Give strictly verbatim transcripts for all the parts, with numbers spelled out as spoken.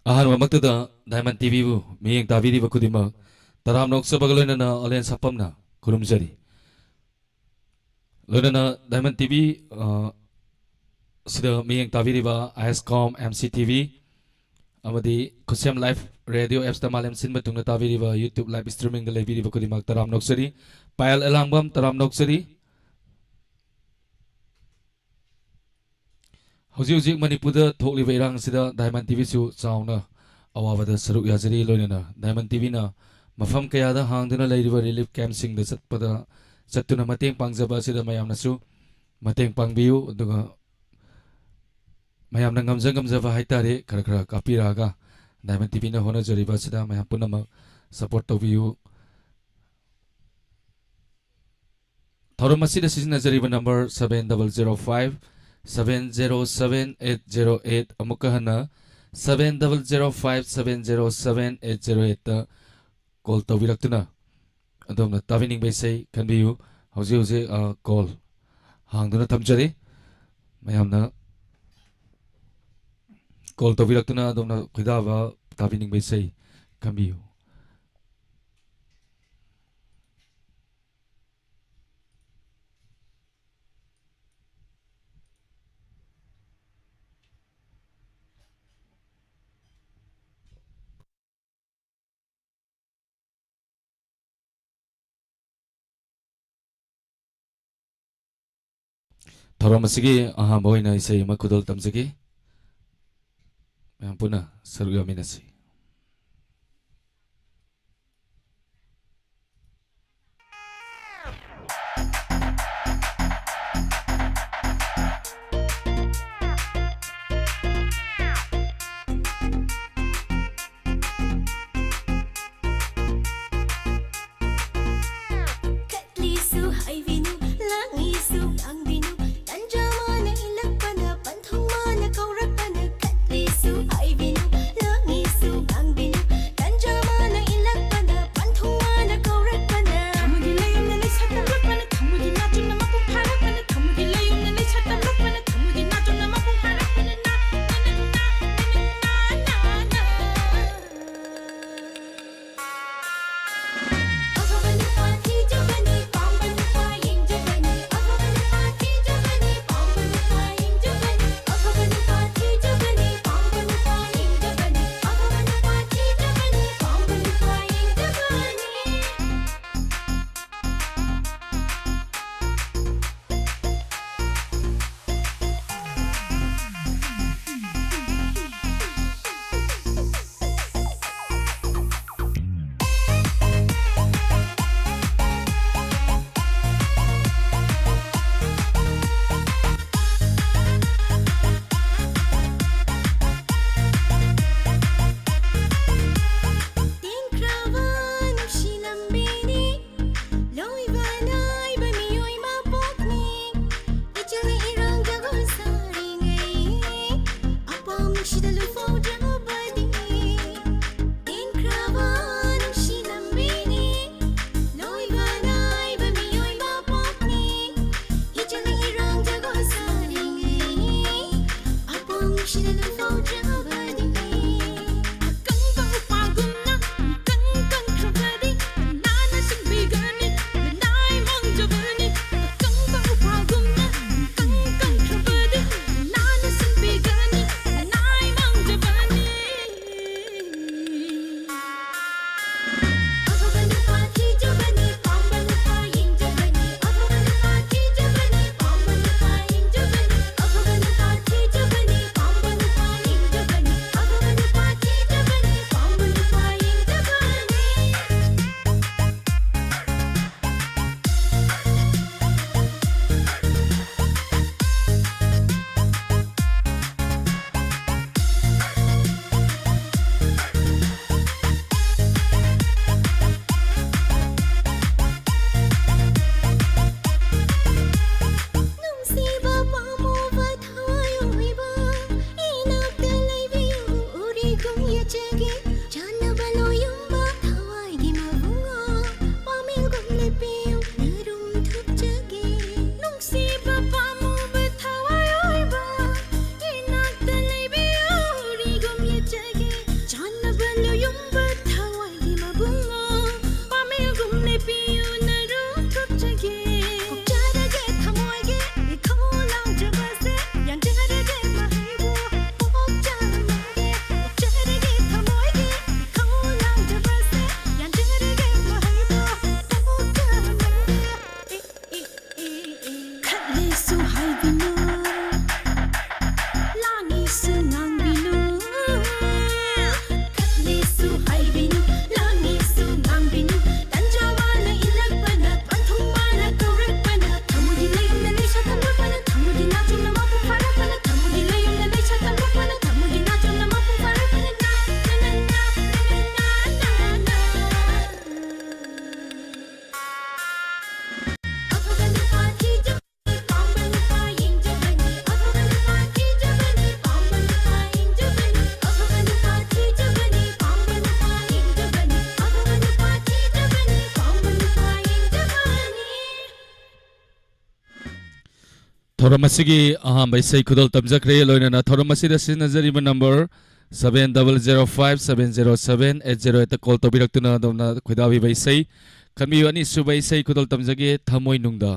ꯑꯍꯥꯟꯕꯃꯛꯇꯗ Diamond ꯇꯤꯚꯤꯕꯨ ꯃꯤꯠꯌꯦꯡ ꯇꯥꯕꯤꯔꯤꯕ ꯈꯨꯗꯤꯡꯃꯛ ꯇꯔꯥꯝꯅ ꯑꯣꯛꯆꯕꯒ ꯂꯣꯏꯅꯅ ꯑꯂꯦꯟ ꯁꯥꯄꯝꯅ ꯈꯨꯔꯨꯝꯖꯔꯤ꯫ ꯂꯣꯏꯅꯅ Diamond ꯇꯤꯚꯤ, ꯑ, ꯁꯤꯗ ꯃꯤꯠꯌꯦꯡ ꯇꯥꯕꯤꯔꯤꯕ ꯑꯥꯏ ꯑꯦꯁ ꯀꯣꯝ, ꯑꯦꯝ ꯁꯤ ꯇꯤꯚꯤ, ꯑꯃꯗꯤ ꯈꯨꯠꯁꯦꯝ ꯂꯥꯏꯐ ꯔꯦꯗꯤꯑꯣ ꯑꯦꯞꯁꯇ ꯃꯥꯂꯦꯝ ꯁꯤꯟꯕ ꯊꯨꯡꯅ ꯇꯥꯕꯤꯔꯤꯕ YouTube live streamingꯗ ꯂꯩꯕꯤꯔꯤꯕ ꯈꯨꯗꯤꯡꯃꯛ ꯇꯔꯥꯝꯅ ꯑꯣꯛꯆꯔꯤ꯫ ꯄꯥꯌꯦꯜ ꯑꯦꯂꯥꯡꯕꯝ ꯇꯔꯥꯝꯅ ꯑꯣꯛꯆꯔꯤ꯫ ꯍꯧꯖꯤꯛ ꯍꯧꯖꯤꯛ ꯃꯅꯤꯄꯨꯔꯗ ꯊꯣꯛꯂꯤꯕ ꯏꯔꯥꯡ ꯑꯁꯤꯗ Diamond ꯇꯤꯚꯤꯁꯨ ꯆꯥꯎꯅ ꯑꯋꯥꯕꯗ ꯁꯔꯨꯛ ꯌꯥꯖꯔꯤ꯫ ꯂꯣꯏꯅꯅ Diamond ꯇꯤꯚꯤꯅ ꯃꯐꯝ ꯀꯌꯥꯗ ꯍꯥꯡꯗꯨꯅ ꯂꯩꯔꯤꯕ ꯔꯤꯂꯤꯐ ꯀꯦꯝꯞꯁꯤꯡꯗ ꯆꯠꯄꯗ, ꯆꯠꯇꯨꯅ ꯃꯇꯦꯡ ꯄꯥꯡꯖꯕ ꯑꯁꯤꯗ ꯃꯌꯥꯝꯅꯁꯨ ꯃꯇꯦꯡ ꯄꯥꯡꯕꯤꯌꯨ꯫ ꯑꯗꯨꯒ ꯃꯌꯥꯝꯅ ꯉꯝꯖ ꯉꯝꯖꯕ ꯍꯥꯏꯇꯥꯔꯦ, ꯈꯔ ꯈꯔ ꯀꯥꯞꯄꯤꯔꯛꯑꯒ Diamond ꯇꯤꯚꯤꯅ ꯍꯣꯠꯅꯖꯔꯤꯕ ꯑꯁꯤꯗ ꯃꯌꯥꯝ ꯄꯨꯝꯅꯃꯛ support ꯇꯧꯕꯤꯌꯨ꯫ ꯊꯧꯔꯝ ꯑꯁꯤꯗ ꯁꯤꯖꯤꯟꯅꯖꯔꯤꯕ number seven double zero five seven zero seven eight zero eight, ꯑꯃꯨꯛꯀ ꯍꯟꯅ seven double zero five seven zero seven eight zero eightꯇ call ꯇꯧꯕꯤꯔꯛꯇꯨꯅ ꯑꯗꯣꯝꯅ ꯇꯥꯕꯤꯅꯤꯡꯕ ꯏꯁꯩ ꯈꯟꯕꯤꯌꯨ꯫ ꯍꯧꯖꯤꯛ ꯍꯧꯖꯤꯛ, ꯑ, call ꯍꯥꯡꯗꯨꯅ ꯊꯝꯖꯔꯤ꯫ ꯃꯌꯥꯝꯅ call ꯇꯧꯕꯤꯔꯛꯇꯨꯅ ꯑꯗꯣꯝꯅ ꯈꯣꯏꯗꯥꯕ ꯇꯥꯕꯤꯅꯤꯡꯕ ꯏꯁꯩ ꯈꯟꯕꯤꯌꯨ꯫ ꯊꯧꯔꯝ ꯑꯁꯤꯒꯤ ꯑꯍꯥꯟꯕ ꯑꯣꯏꯅ ꯏꯁꯩ ꯑꯃ ꯈꯨꯗꯣꯜ ꯇꯝꯖꯒꯦ꯫ ꯃꯌꯥꯝ ꯄꯨꯟꯅ ꯁꯔꯨꯛ ꯌꯥꯃꯤꯟꯅꯁꯤ꯫ ꯈꯠꯂꯤꯁꯨ ꯍꯥꯏꯕꯤꯅꯨ, ꯂꯥꯡꯉꯤꯁꯨ ꯉꯥꯡꯕꯤꯅꯨ, ꯇꯟꯖꯥ ꯃꯥꯅ ꯏꯜꯂꯛꯄꯅ, ꯄꯟꯊꯨꯡ ꯃꯥꯅ ꯀꯧꯔꯛꯄꯅ, ꯈꯠꯂꯤꯁꯨ ꯍꯥꯏꯕꯤꯅꯨ, ꯂꯥꯡꯉꯤꯁꯨ ꯇꯂꯨ ꯐꯥꯎꯗ꯭ꯔꯕꯗꯤ ꯇꯦꯟꯈ꯭ꯔꯕ ꯅꯨꯡꯁꯤ ꯂꯝꯕꯤꯅꯤ꯫ ꯂꯣꯏꯕ ꯅꯥꯏꯕ ꯃꯤꯑꯣꯏꯕ ꯄꯣꯛꯅꯤ꯫ ꯏꯆꯜ ꯏꯔꯥꯡ ꯖꯒꯣꯏ ꯁꯥꯔꯤꯉꯩ ꯑꯄꯥꯝꯕꯁꯤꯗ ꯂꯨꯐꯥꯎꯖꯕꯗꯤ꯫ ꯑꯀꯪꯕ ꯎꯄꯥꯜꯒꯨꯝꯅ ꯏꯀꯪ ꯀꯪꯈ꯭ꯔꯕꯗꯤ ꯀꯅꯥꯅ ꯁꯤꯟꯕꯤꯒꯅꯤ? ꯂꯅꯥꯏ ꯃꯥꯡꯖꯕꯅꯤ꯫ ꯑꯀꯪꯕ ꯎꯄꯥꯜꯒꯨꯝꯅ ꯏꯀꯪ ꯀꯪꯈ꯭ꯔꯕꯗꯤ ꯀꯅꯥꯅ ꯁꯤꯟꯕꯤꯒꯅꯤ? ꯂꯅꯥꯏ ꯃꯥꯡꯖꯕꯅꯤ꯫ ꯑꯐꯕ ꯅꯨꯄꯥ ꯊꯤꯖꯕꯅꯤ, ꯄꯥꯝꯕ ꯅꯨꯄꯥ ꯌꯦꯡꯖꯕꯅꯤ꯫ ꯑꯐꯕ ꯅꯨꯄꯥ ꯊꯤꯖꯕꯅꯤ, ꯄꯥꯝꯕ ꯅꯨꯄꯥ ꯌꯦꯡꯖꯕꯅꯤ꯫ ꯑꯐꯕ ꯅꯨꯄꯥ ꯊꯤꯖꯕꯅꯤ, ꯄꯥꯝꯕ ꯅꯨꯄꯥ ꯊꯧꯔꯝ ꯑꯁꯤꯒꯤ ꯑꯍꯥꯟꯕ ꯏꯁꯩ ꯈꯨꯗꯣꯜ ꯇꯝꯖꯈ꯭ꯔꯦ꯫ ꯂꯣꯏꯅꯅ ꯊꯧꯔꯝ ꯑꯁꯤꯗ ꯁꯤꯖꯤꯟꯅꯖꯔꯤꯕ number seven double zero five seven zero seven eight zero eight call ꯇꯧꯕꯤꯔꯛꯇꯨꯅ ꯑꯗꯣꯝꯅ ꯈꯣꯏꯗꯥꯕꯤꯕ ꯏꯁꯩ ꯈꯟꯕꯤꯌꯨ꯫ ꯑꯅꯤꯁꯨꯕ ꯏꯁꯩ ꯈꯨꯗꯣꯜ ꯇꯝꯖꯒꯦ, ꯊꯃꯣꯏꯅꯨꯡꯗ꯫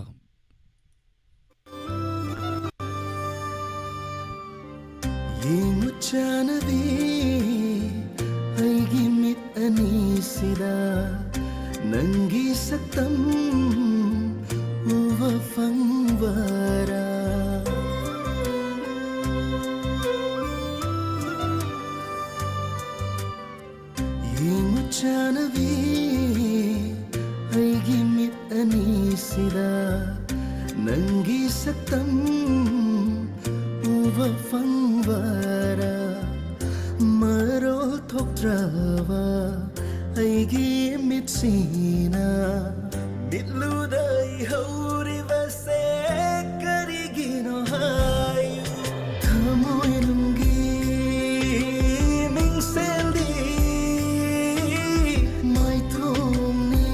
ꯌꯦꯡꯉꯨ ꯆꯥꯟꯅꯕꯤ, ꯑꯩꯒꯤ ꯃꯤꯠ ꯑꯅꯤꯁꯤꯗ ꯅꯪꯒꯤ ꯁꯛꯇꯝ ꯎꯕ ꯐꯪꯕꯔꯥ? ꯌꯦꯡꯉꯨ ꯆꯥꯟꯅꯕꯤ, ꯑꯩꯒꯤ ꯃꯤꯠ ꯑꯅꯤꯁꯤꯗ ꯅꯪꯒꯤ ꯁꯛꯇꯝ ꯎꯕ ꯐꯪꯕꯔꯥ? ꯃꯔꯣꯜ ꯊꯣꯛꯇ꯭ꯔꯕ ꯑꯩꯒꯤ ꯃꯤꯠꯁꯤꯅ ꯃꯤꯠꯂꯨꯗ ꯏꯍꯧꯔꯤꯕꯁꯦ ꯀꯔꯤꯒꯤꯅꯣ ꯍꯥꯏꯌꯨ? ꯊꯃꯣꯏꯅꯨꯡꯒꯤ ꯃꯤꯡꯁꯦꯜꯗꯤ ꯃꯥꯏꯊꯣꯡꯅꯤ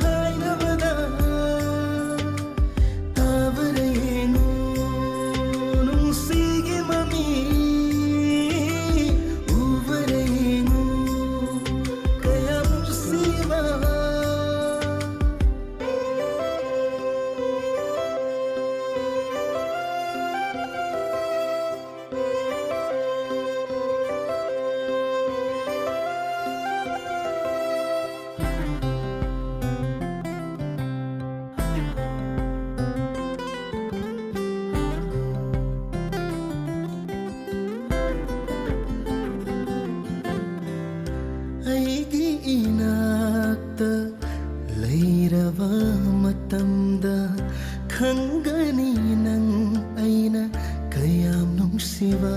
ꯍꯥꯏꯅꯕꯗ ꯇꯥꯕꯔ ꯌꯦꯡꯉꯨ, ꯅꯨꯡꯁꯤꯒꯤ ꯃꯃꯤ ꯎꯕꯔ ꯌꯦꯡꯉꯨ, ꯀꯌꯥ ꯅꯨꯡꯁꯤꯕ꯫ ꯑꯩꯒꯤ ꯏꯅꯥꯛꯇ ꯂꯩꯔꯕ ꯃꯇꯝꯗ ꯈꯪꯒꯅꯤ ꯅꯪ ꯑꯩꯅ ꯀꯌꯥꯝ ꯅꯨꯡꯁꯤꯕ꯫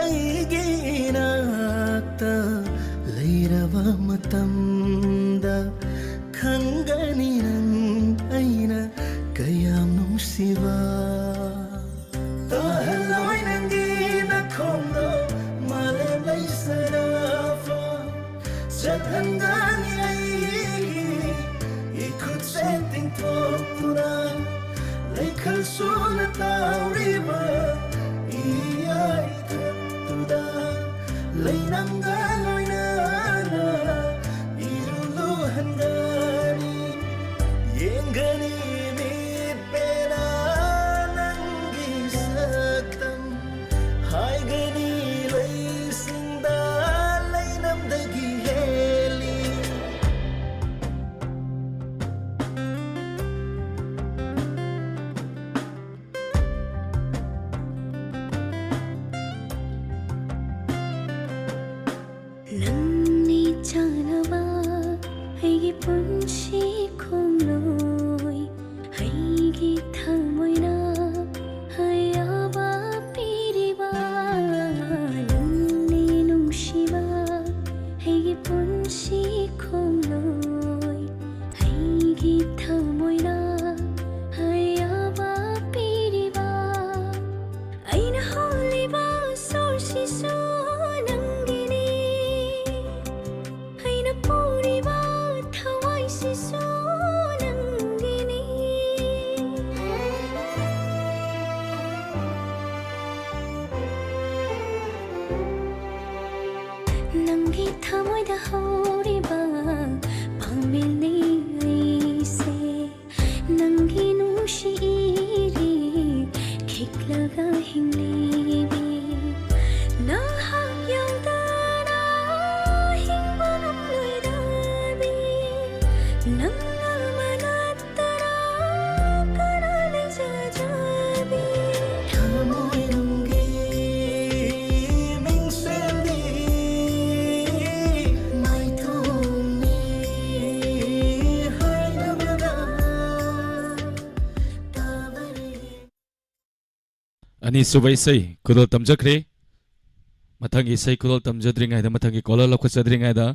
ꯑꯩꯒꯤ ꯏꯅꯥꯛꯇ ꯂꯩꯔꯕ ꯃꯇꯝꯗ ꯈꯪꯒꯅꯤ ꯅꯪ ꯑꯩꯅ ꯀꯌꯥꯝ ꯅꯨꯡꯁꯤꯕ꯫ ꯇꯥꯍꯜꯂꯣꯏ ꯅꯪꯒꯤ ꯅꯈꯣꯡꯗꯣ ꯃꯥꯂꯦꯝ ꯂꯩꯁꯤꯗ꯫ ꯆꯠꯍꯟꯒꯅꯤ ꯑꯩꯒꯤ ꯏꯈꯨꯠꯁꯦ ꯇꯤꯡꯊꯣꯛꯇꯨꯅ, ꯂꯩꯈꯜ ꯁꯨꯅ ꯇꯥꯎꯔꯤꯕ ꯏꯌꯥꯏꯊꯛꯇꯨꯗ, ꯂꯩꯅꯝꯒ ꯂꯣꯏꯅꯅ ꯏꯔꯨ ꯂꯨꯍꯟꯒꯅꯤ꯫ ꯌꯦꯡꯒꯅꯤ ꯃꯤꯠ ꯄꯦꯟꯅ ꯅꯪꯒꯤ ꯁꯛꯇꯝ, ꯍꯥꯏꯒꯅꯤ ꯂꯩꯁꯤꯡꯗ ꯂꯩꯅꯝꯗꯒꯤ ꯍꯦꯜꯂꯤ꯫ ꯅꯪꯅꯤ ꯆꯥꯅꯕ ꯑꯩꯒꯤ ꯄꯨꯟꯁꯤ ꯈꯣꯡꯂꯣꯏ, ꯑꯩꯒꯤ ꯊꯃꯣꯏꯅ ꯑꯌꯥꯕ ꯄꯤꯔꯤꯕ꯫ ꯅꯪꯅꯤ ꯅꯨꯡꯁꯤꯕ ꯑꯩꯒꯤ ꯄꯨꯟꯁꯤ ꯈꯣꯡꯂꯣꯏ, ꯑꯩꯒꯤ ꯊꯃꯣꯏꯅ ꯑꯌꯥꯕ ꯄꯤꯔꯤꯕ꯫ ꯑꯩꯅ ꯍꯣꯜꯂꯤꯕ ꯁꯣꯔꯁꯤꯁꯨ ꯅꯪꯒꯤꯅꯤ, ꯑꯩꯅ ꯄꯨꯔꯤꯕ ꯊꯋꯥꯏꯁꯤꯁꯨ ꯅꯪꯒꯤꯅꯤ꯫ ꯅꯪꯒꯤ ꯊꯃꯣꯏꯗ ꯍꯧꯔꯤꯕ ꯄꯥꯝꯕꯤꯅꯤ ꯑꯩꯁꯦ, ꯅꯪꯒꯤ ꯅꯨꯡꯁꯤ ꯏꯔꯤꯛ ꯈꯤꯛꯂꯒ ꯍꯤꯡꯂꯤꯕꯤ꯫ ꯅꯍꯥꯛ ꯌꯥꯎꯗꯅ ꯍꯤꯡꯕ ꯉꯝꯂꯣꯏꯗꯕꯤ, ꯅꯪ ꯑꯃ ꯅꯠꯇꯅ ꯀꯅꯥ ꯂꯩꯖꯗ꯭ꯔꯕꯤ? ꯊꯃꯣꯏꯅꯨꯡꯒꯤ ꯃꯤꯡꯁꯦꯜꯗꯤ ꯃꯥꯏꯊꯣꯡꯅꯤ ꯍꯥꯏꯅꯕꯗ ꯇꯥꯕꯅꯤ꯫ ꯑꯅꯤꯁꯨꯕ ꯏꯁꯩ ꯈꯨꯗꯣꯜ ꯇꯝꯖꯈ꯭ꯔꯦ꯫ ꯃꯊꯪꯒꯤ ꯏꯁꯩ ꯈꯨꯗꯣꯜ ꯇꯝꯖꯗ꯭ꯔꯤꯉꯩꯗ, ꯃꯊꯪꯒꯤ ꯀꯣꯂꯔ ꯂꯧꯈꯠꯆꯗ꯭ꯔꯤꯉꯩꯗ,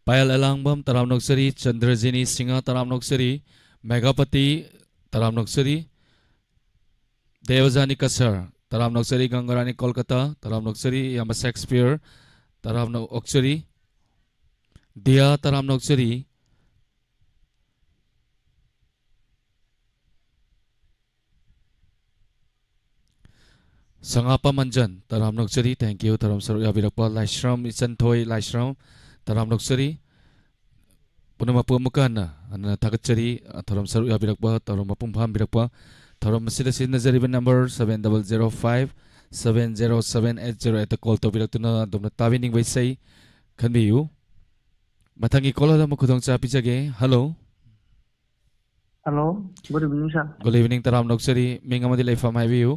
ꯄꯥꯌꯜ ꯑꯦꯂꯥꯡꯕꯝ ꯇꯔꯥꯝꯅ ꯑꯣꯛꯆꯔꯤ, ꯆꯟꯗ꯭ꯔꯖꯤꯅꯤ ꯁꯤꯡꯍ ꯇꯔꯥꯝꯅ ꯑꯣꯛꯆꯔꯤ, ꯃꯦꯘꯥꯄꯇꯤ ꯇꯔꯥꯝꯅ ꯑꯣꯛꯆꯔꯤ, ꯗꯦꯕꯖꯥꯅꯤ ꯀꯁꯔ ꯇꯔꯥꯝꯅ ꯑꯣꯛꯆꯔꯤ, ꯒꯪꯒꯥꯔꯥꯅꯤ ꯀꯣꯜꯀꯇꯥ ꯇꯔꯥꯝꯅ ꯑꯣꯛꯆꯔꯤ, ꯏꯌꯥꯝꯕ ꯁꯦꯛꯁꯄꯤꯌꯔ ꯇꯔꯥꯝꯅ ꯑꯣꯛꯆꯔꯤ, ꯗꯤꯌꯥ, ꯇꯔꯥꯝꯅ ꯑꯣꯛꯆꯔꯤ꯫ ꯁꯉꯥꯄꯥ ꯃꯟꯖꯟ, ꯇꯔꯥꯝꯅ ꯑꯣꯛꯆꯔꯤ, thank you, ꯊꯧꯔꯝ ꯁꯔꯨꯛ ꯌꯥꯕꯤꯔꯛꯄ꯫ ꯂꯥꯏꯁ꯭ꯔꯝ ꯏꯆꯟꯊꯣꯏ ꯂꯥꯏꯁ꯭ꯔꯝ, ꯇꯔꯥꯝꯅ ꯑꯣꯛꯆꯔꯤ꯫ ꯄꯨꯝꯅꯃꯛꯄꯨ ꯑꯃꯨꯛꯀ ꯍꯟꯅ, ꯍꯟꯅ ꯊꯥꯒꯠꯆꯔꯤ, ꯊꯧꯔꯝ ꯁꯔꯨꯛ ꯌꯥꯕꯤꯔꯛꯄ, ꯊꯧꯔꯝ ꯃꯄꯨꯡ ꯐꯥꯍꯟꯕꯤꯔꯛꯄ꯫ ꯊꯧꯔꯝ ꯑꯁꯤꯗ ꯁꯤꯖꯤꯟꯅꯖꯔꯤꯕ number seven double zero five seven zero seven eight zero eight ꯇ call ꯇꯧꯕꯤꯔꯛꯇꯨꯅ ꯑꯗꯣꯝꯅ ꯇꯥꯕꯤꯅꯤꯡꯕ ꯏꯁꯩ ꯈꯟꯕꯤꯌꯨ꯫ ꯃꯊꯪꯒꯤ caller ꯑꯃ ꯈꯨꯗꯣꯡꯆꯥꯕ ꯄꯤꯖꯒꯦ꯫ Hello꯫ Hello, good evening, sir. Good evening, ꯇꯔꯥꯝꯅ ꯑꯣꯛꯆꯔꯤ꯫ ꯃꯤꯡ ꯑꯃꯗꯤ ꯂꯩꯐꯝ ꯍꯥꯏꯕꯤꯌꯨ꯫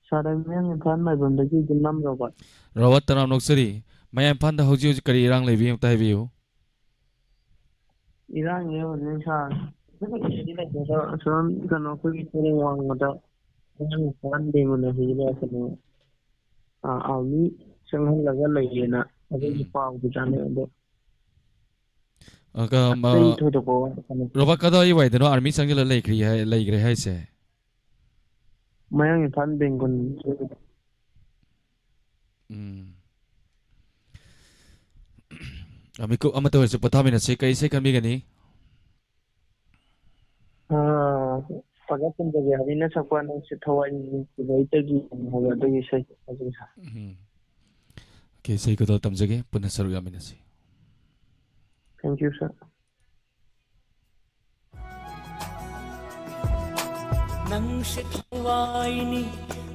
Sir, ꯑꯩ ꯃꯌꯥꯡ ꯏꯝꯐꯥꯜ ꯃꯥꯏꯕꯝꯗꯒꯤ ꯌꯨꯝꯅꯥꯝ ꯔꯣꯕꯥꯔꯠ꯫ ꯔꯣꯕꯥꯔꯠ, ꯇꯔꯥꯝꯅ ꯑꯣꯛꯆꯔꯤ꯫ ꯃꯌꯥꯡ ꯏꯝꯐꯥꯜꯗ ꯍꯧꯖꯤꯛ ꯍꯧꯖꯤꯛ ꯀꯔꯤ ꯏꯔꯥꯡ ꯂꯩꯕꯒꯦ ꯑꯝꯇ ꯍꯥꯏꯕꯤꯌꯨ꯫ ꯏꯔꯥꯡꯁꯦ ꯍꯧꯖꯤꯛ, sir, ꯀꯩꯁꯨꯗꯤ ꯂꯩꯇꯦ, sir꯫ ꯑꯁꯣꯝ ꯀꯩꯅꯣ, ꯑꯩꯈꯣꯏꯒꯤ ꯇꯨꯔꯦꯜ ꯋꯥꯡꯃꯗ ꯃꯌꯥꯡ ꯏꯝꯐꯥꯜ ꯕꯦꯡꯒꯣꯜ ꯍꯥꯏꯁꯤꯗ ꯀꯩꯅꯣ, ꯑ, army ꯆꯪꯍꯜꯂꯒ ꯂꯩꯌꯦꯅ ꯑꯗꯨꯒꯤ ꯎꯝ꯫ ꯄꯥꯎꯗꯤ ꯇꯥꯅꯩ, ꯑꯗꯣ ꯑ, ꯀ-, ꯑꯇꯩ ꯑ, ꯊꯣꯏꯗꯣꯛꯄ ꯋꯥ ꯈꯟꯅꯗꯦ꯫ ꯔꯣꯕꯥꯔꯠ, ꯀꯗꯥꯏꯋꯥꯏꯗꯅꯣ army ꯆꯪꯁꯤꯜꯂ ꯂꯩꯈ꯭ꯔꯤ ꯍꯥꯏ-, ꯂꯩꯈ꯭ꯔꯦ ꯍꯥꯏꯁꯦ? ꯃꯌꯥꯡ ꯏꯝꯐꯥꯜ ꯕꯦꯡꯒꯣꯜ꯫ ꯎꯝ꯫ ꯑ, ꯃꯤꯀꯨꯞ ꯑꯃꯇ ꯑꯣꯏꯔꯁꯨ ꯄꯣꯊꯥꯃꯤꯟꯅꯁꯤ꯫ ꯀꯔꯤ ꯏꯁꯩ ꯈꯟꯕꯤꯒꯅꯤ? ꯑꯥ, ꯑꯣꯖꯥ ꯀꯨꯟꯖꯕꯤꯍꯥꯔꯤꯅ ꯁꯛꯄ ꯅꯨꯡꯁꯤꯠ ꯊꯋꯥꯏ ꯅꯨꯡꯁꯤꯕꯩꯇꯒꯤ ꯍꯥꯏꯕ ꯑꯗꯨꯒꯤ ꯏꯁꯩ ꯍꯥꯏꯖꯒꯦ, sir꯫ ꯎꯝ꯫ Okay, ꯏꯁꯩ ꯈꯨꯗꯣꯜ ꯇꯝꯖꯒꯦ, ꯄꯨꯟꯅ ꯁꯔꯨꯛ ꯌꯥꯃꯤꯟꯅꯁꯤ꯫ Thank you, sir꯫ ꯅꯪꯁꯦ ꯊꯋꯥꯏꯅꯤ,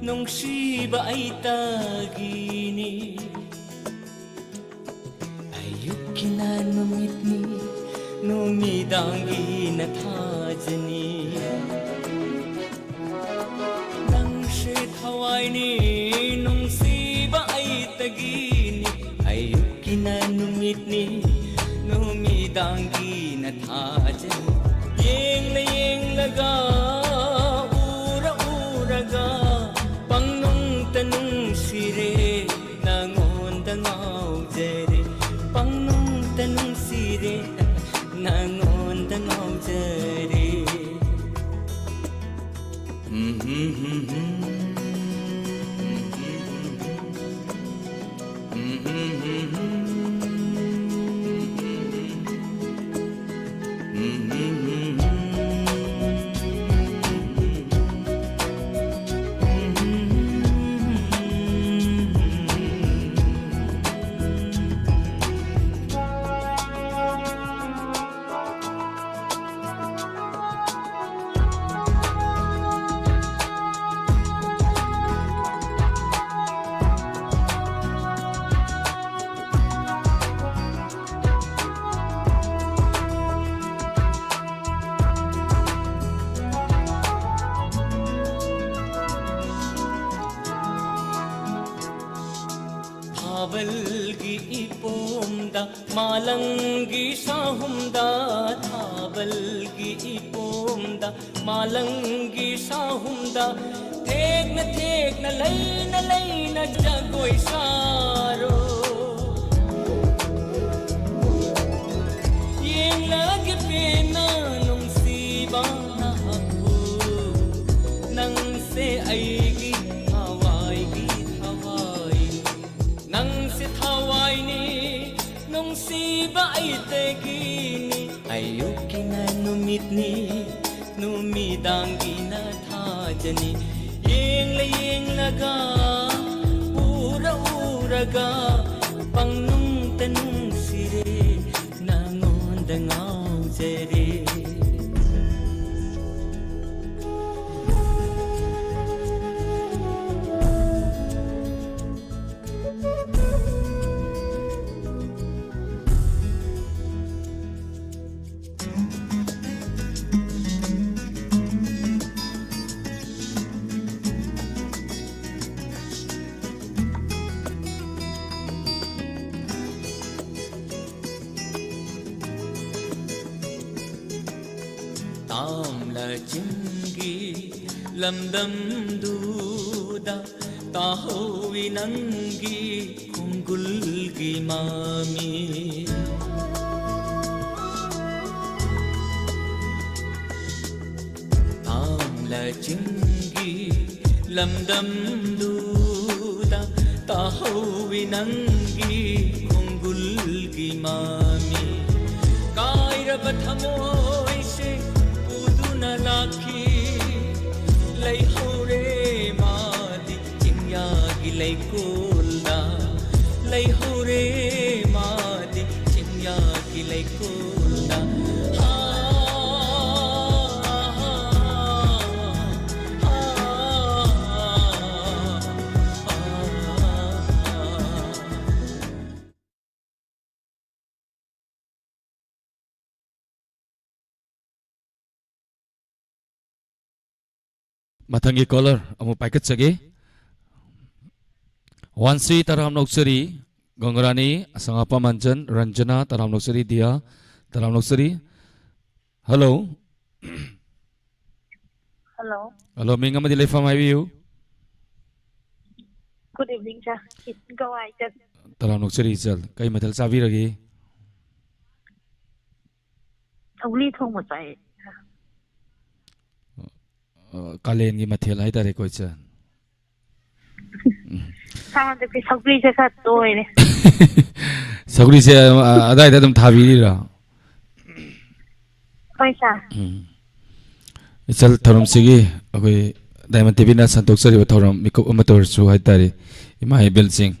ꯅꯨꯡꯁꯤꯕ ꯑꯩꯇꯒꯤꯅꯤ꯫ ꯑꯌꯨꯛꯀꯤꯅ ꯅꯨꯃꯤꯠꯅꯤ, ꯅꯨꯃꯤꯗꯥꯡꯒꯤꯅ ꯊꯥꯖꯅꯤ꯫ ꯅꯪꯁꯦ ꯊꯋꯥꯏꯅꯤ, ꯅꯨꯡꯁꯤꯕ ꯑꯩꯇꯒꯤꯅꯤ꯫ ꯑꯌꯨꯛꯀꯤꯅ ꯅꯨꯃꯤꯠꯅꯤ, ꯅꯨꯃꯤꯗꯥꯡꯒꯤꯅ ꯊꯥꯖꯅꯤ꯫ ꯌꯦꯡꯂ ꯌꯦꯡꯂꯒ, ꯎꯔ ꯎꯔꯒ, ꯄꯪꯅꯨꯡꯇ ꯅꯨꯡꯁꯤꯔꯦ, ꯅꯉꯣꯟꯗ ꯉꯥꯎꯖꯔꯦ꯫ ꯄꯪꯅꯨꯡꯇ ꯅꯨꯡꯁꯤꯔꯦ, ꯅꯉꯣꯟꯗ ꯉꯥꯎꯖꯔꯦ꯫ ꯃꯥꯂꯪꯒꯤ ꯁꯥꯍꯨꯝꯗ, ꯊꯥꯕꯜꯒꯤ ꯏꯄꯣꯝꯗ, ꯃꯥꯂꯪꯒꯤ ꯁꯥꯍꯨꯝꯗ, ꯊꯦꯛꯅ ꯊꯦꯛꯅ, ꯂꯩꯅ ꯂꯩꯅ ꯖꯒꯣꯏ ꯁꯥꯔꯣ꯫ ꯌꯦꯡꯂꯒꯦ ꯄꯦꯟꯅ ꯅꯨꯡꯁꯤꯕ ꯅꯍꯥꯛꯄꯨ, ꯅꯪꯁꯦ ꯑꯩꯒꯤ ꯊꯋꯥꯏꯒꯤ ꯊꯋꯥꯏꯅꯤ꯫ ꯅꯪꯁꯦ ꯊꯋꯥꯏꯅꯤ, ꯅꯨꯡꯁꯤꯕ ꯑꯩꯇꯒꯤꯅꯤ꯫ ꯑꯌꯨꯛꯀꯤꯅ ꯅꯨꯃꯤꯠꯅꯤ, ꯅꯨꯃꯤꯗꯥꯡꯒꯤꯅ ꯊꯥꯖꯅꯤ꯫ ꯌꯦꯡꯂ ꯌꯦꯡꯂꯒ, ꯎꯔ ꯎꯔꯒ, ꯄꯪꯅꯨꯡꯇ ꯅꯨꯡꯁꯤꯔꯦ, ꯅꯉꯣꯟꯗ ꯉꯥꯎꯖꯔꯦ꯫ ꯇꯥꯝꯂ ꯆꯤꯡꯒꯤ ꯂꯝꯗꯝꯗꯨꯗ ꯇꯥꯍꯧꯏ ꯅꯪꯒꯤ ꯈꯣꯡꯒꯨꯜꯒꯤ ꯃꯃꯤ꯫ ꯇꯥꯝꯂ ꯆꯤꯡꯒꯤ ꯂꯝꯗꯝꯗꯨꯗ ꯇꯥꯍꯧꯏ ꯅꯪꯒꯤ ꯈꯣꯡꯒꯨꯜꯒꯤ ꯃꯃꯤ꯫ ꯀꯥꯏꯔꯕ ꯊꯃꯣꯏꯁꯦ ꯄꯨꯗꯨꯅ ꯂꯥꯛꯈꯤ꯫ ꯂꯩꯍꯧꯔꯦ ꯃꯥꯗꯤ ꯆꯤꯡꯌꯥꯒꯤ ꯂꯩꯀꯣꯜꯗ꯫ ꯂꯩꯍꯧꯔꯦ ꯃꯥꯗꯤ ꯆꯤꯡꯌꯥꯒꯤ ꯂꯩꯀꯣꯜꯗ꯫ ꯃꯊꯪꯒꯤ caller ꯑꯃꯨꯛ ꯄꯥꯏꯈꯠꯆꯒꯦ꯫ ꯋꯥꯟꯁ꯭ꯔꯤ ꯇꯔꯥꯝꯅ ꯑꯣꯛꯆꯔꯤ꯫ ꯒꯪꯒꯔꯥꯅꯤ, ꯑꯁꯪ ꯑꯄꯥ ꯃꯟꯖꯟ, ꯔꯟꯖꯅꯥ, ꯇꯔꯥꯝ ꯅꯣꯛꯆꯔꯤ, ꯗꯤꯌꯥ, ꯇꯔꯥꯝ ꯅꯣꯛꯆꯔꯤ꯫ ꯍꯜꯂꯣ꯫ ꯍꯜꯂꯣ꯫ ꯍꯜꯂꯣ, ꯃꯤꯡ ꯑꯃꯗꯤ ꯂꯩꯐꯝ ꯍꯥꯏꯕꯤꯌꯨ꯫ Good evening, sir. ꯒꯋꯥꯏ ꯆꯠ꯫ ꯇꯔꯥꯝ ꯅꯣꯛꯆꯔꯤ, ꯏꯆꯜ꯫ ꯀꯩ ꯃꯊꯦꯜ ꯆꯥꯕꯤꯔꯒꯦ? ꯁꯧꯒ꯭ꯔꯤ ꯊꯣꯡꯕ ꯆꯥꯏꯌꯦ꯫ ꯑ, ꯀꯥꯂꯦꯟꯒꯤ ꯃꯊꯦꯜ ꯍꯥꯏꯇꯥꯔꯦꯀꯣ, ꯏꯆꯜ꯫ ꯎꯝ꯫ ꯁꯥ ꯍꯟꯗꯛꯇꯤ ꯁꯧꯒ꯭ꯔꯤꯁꯦ ꯈꯔ ꯇꯣꯏꯔꯦ꯫ ꯁꯧꯒ꯭ꯔꯤꯁꯦ, ꯑ, ꯑꯗꯥꯏꯗ ꯑꯗꯨꯝ ꯊꯥꯕꯤꯔꯤꯔꯣ? ꯍꯣꯏ, ꯁꯥꯔ꯫ ꯎꯝ꯫ ꯏꯆꯜ, ꯊꯧꯔꯝꯁꯤꯒꯤ ꯑꯩꯈꯣꯏ Diamond ꯇꯤꯚꯤꯅ ꯁꯟꯗꯣꯛꯆꯔꯤꯕ ꯊꯧꯔꯝ ꯃꯤꯀꯨꯞ ꯑꯃꯠꯇ ꯑꯣꯏꯔꯁꯨ ꯍꯥꯏꯇꯥꯔꯦ, ꯏꯃꯥ ꯏꯕꯦꯜꯁꯤꯡ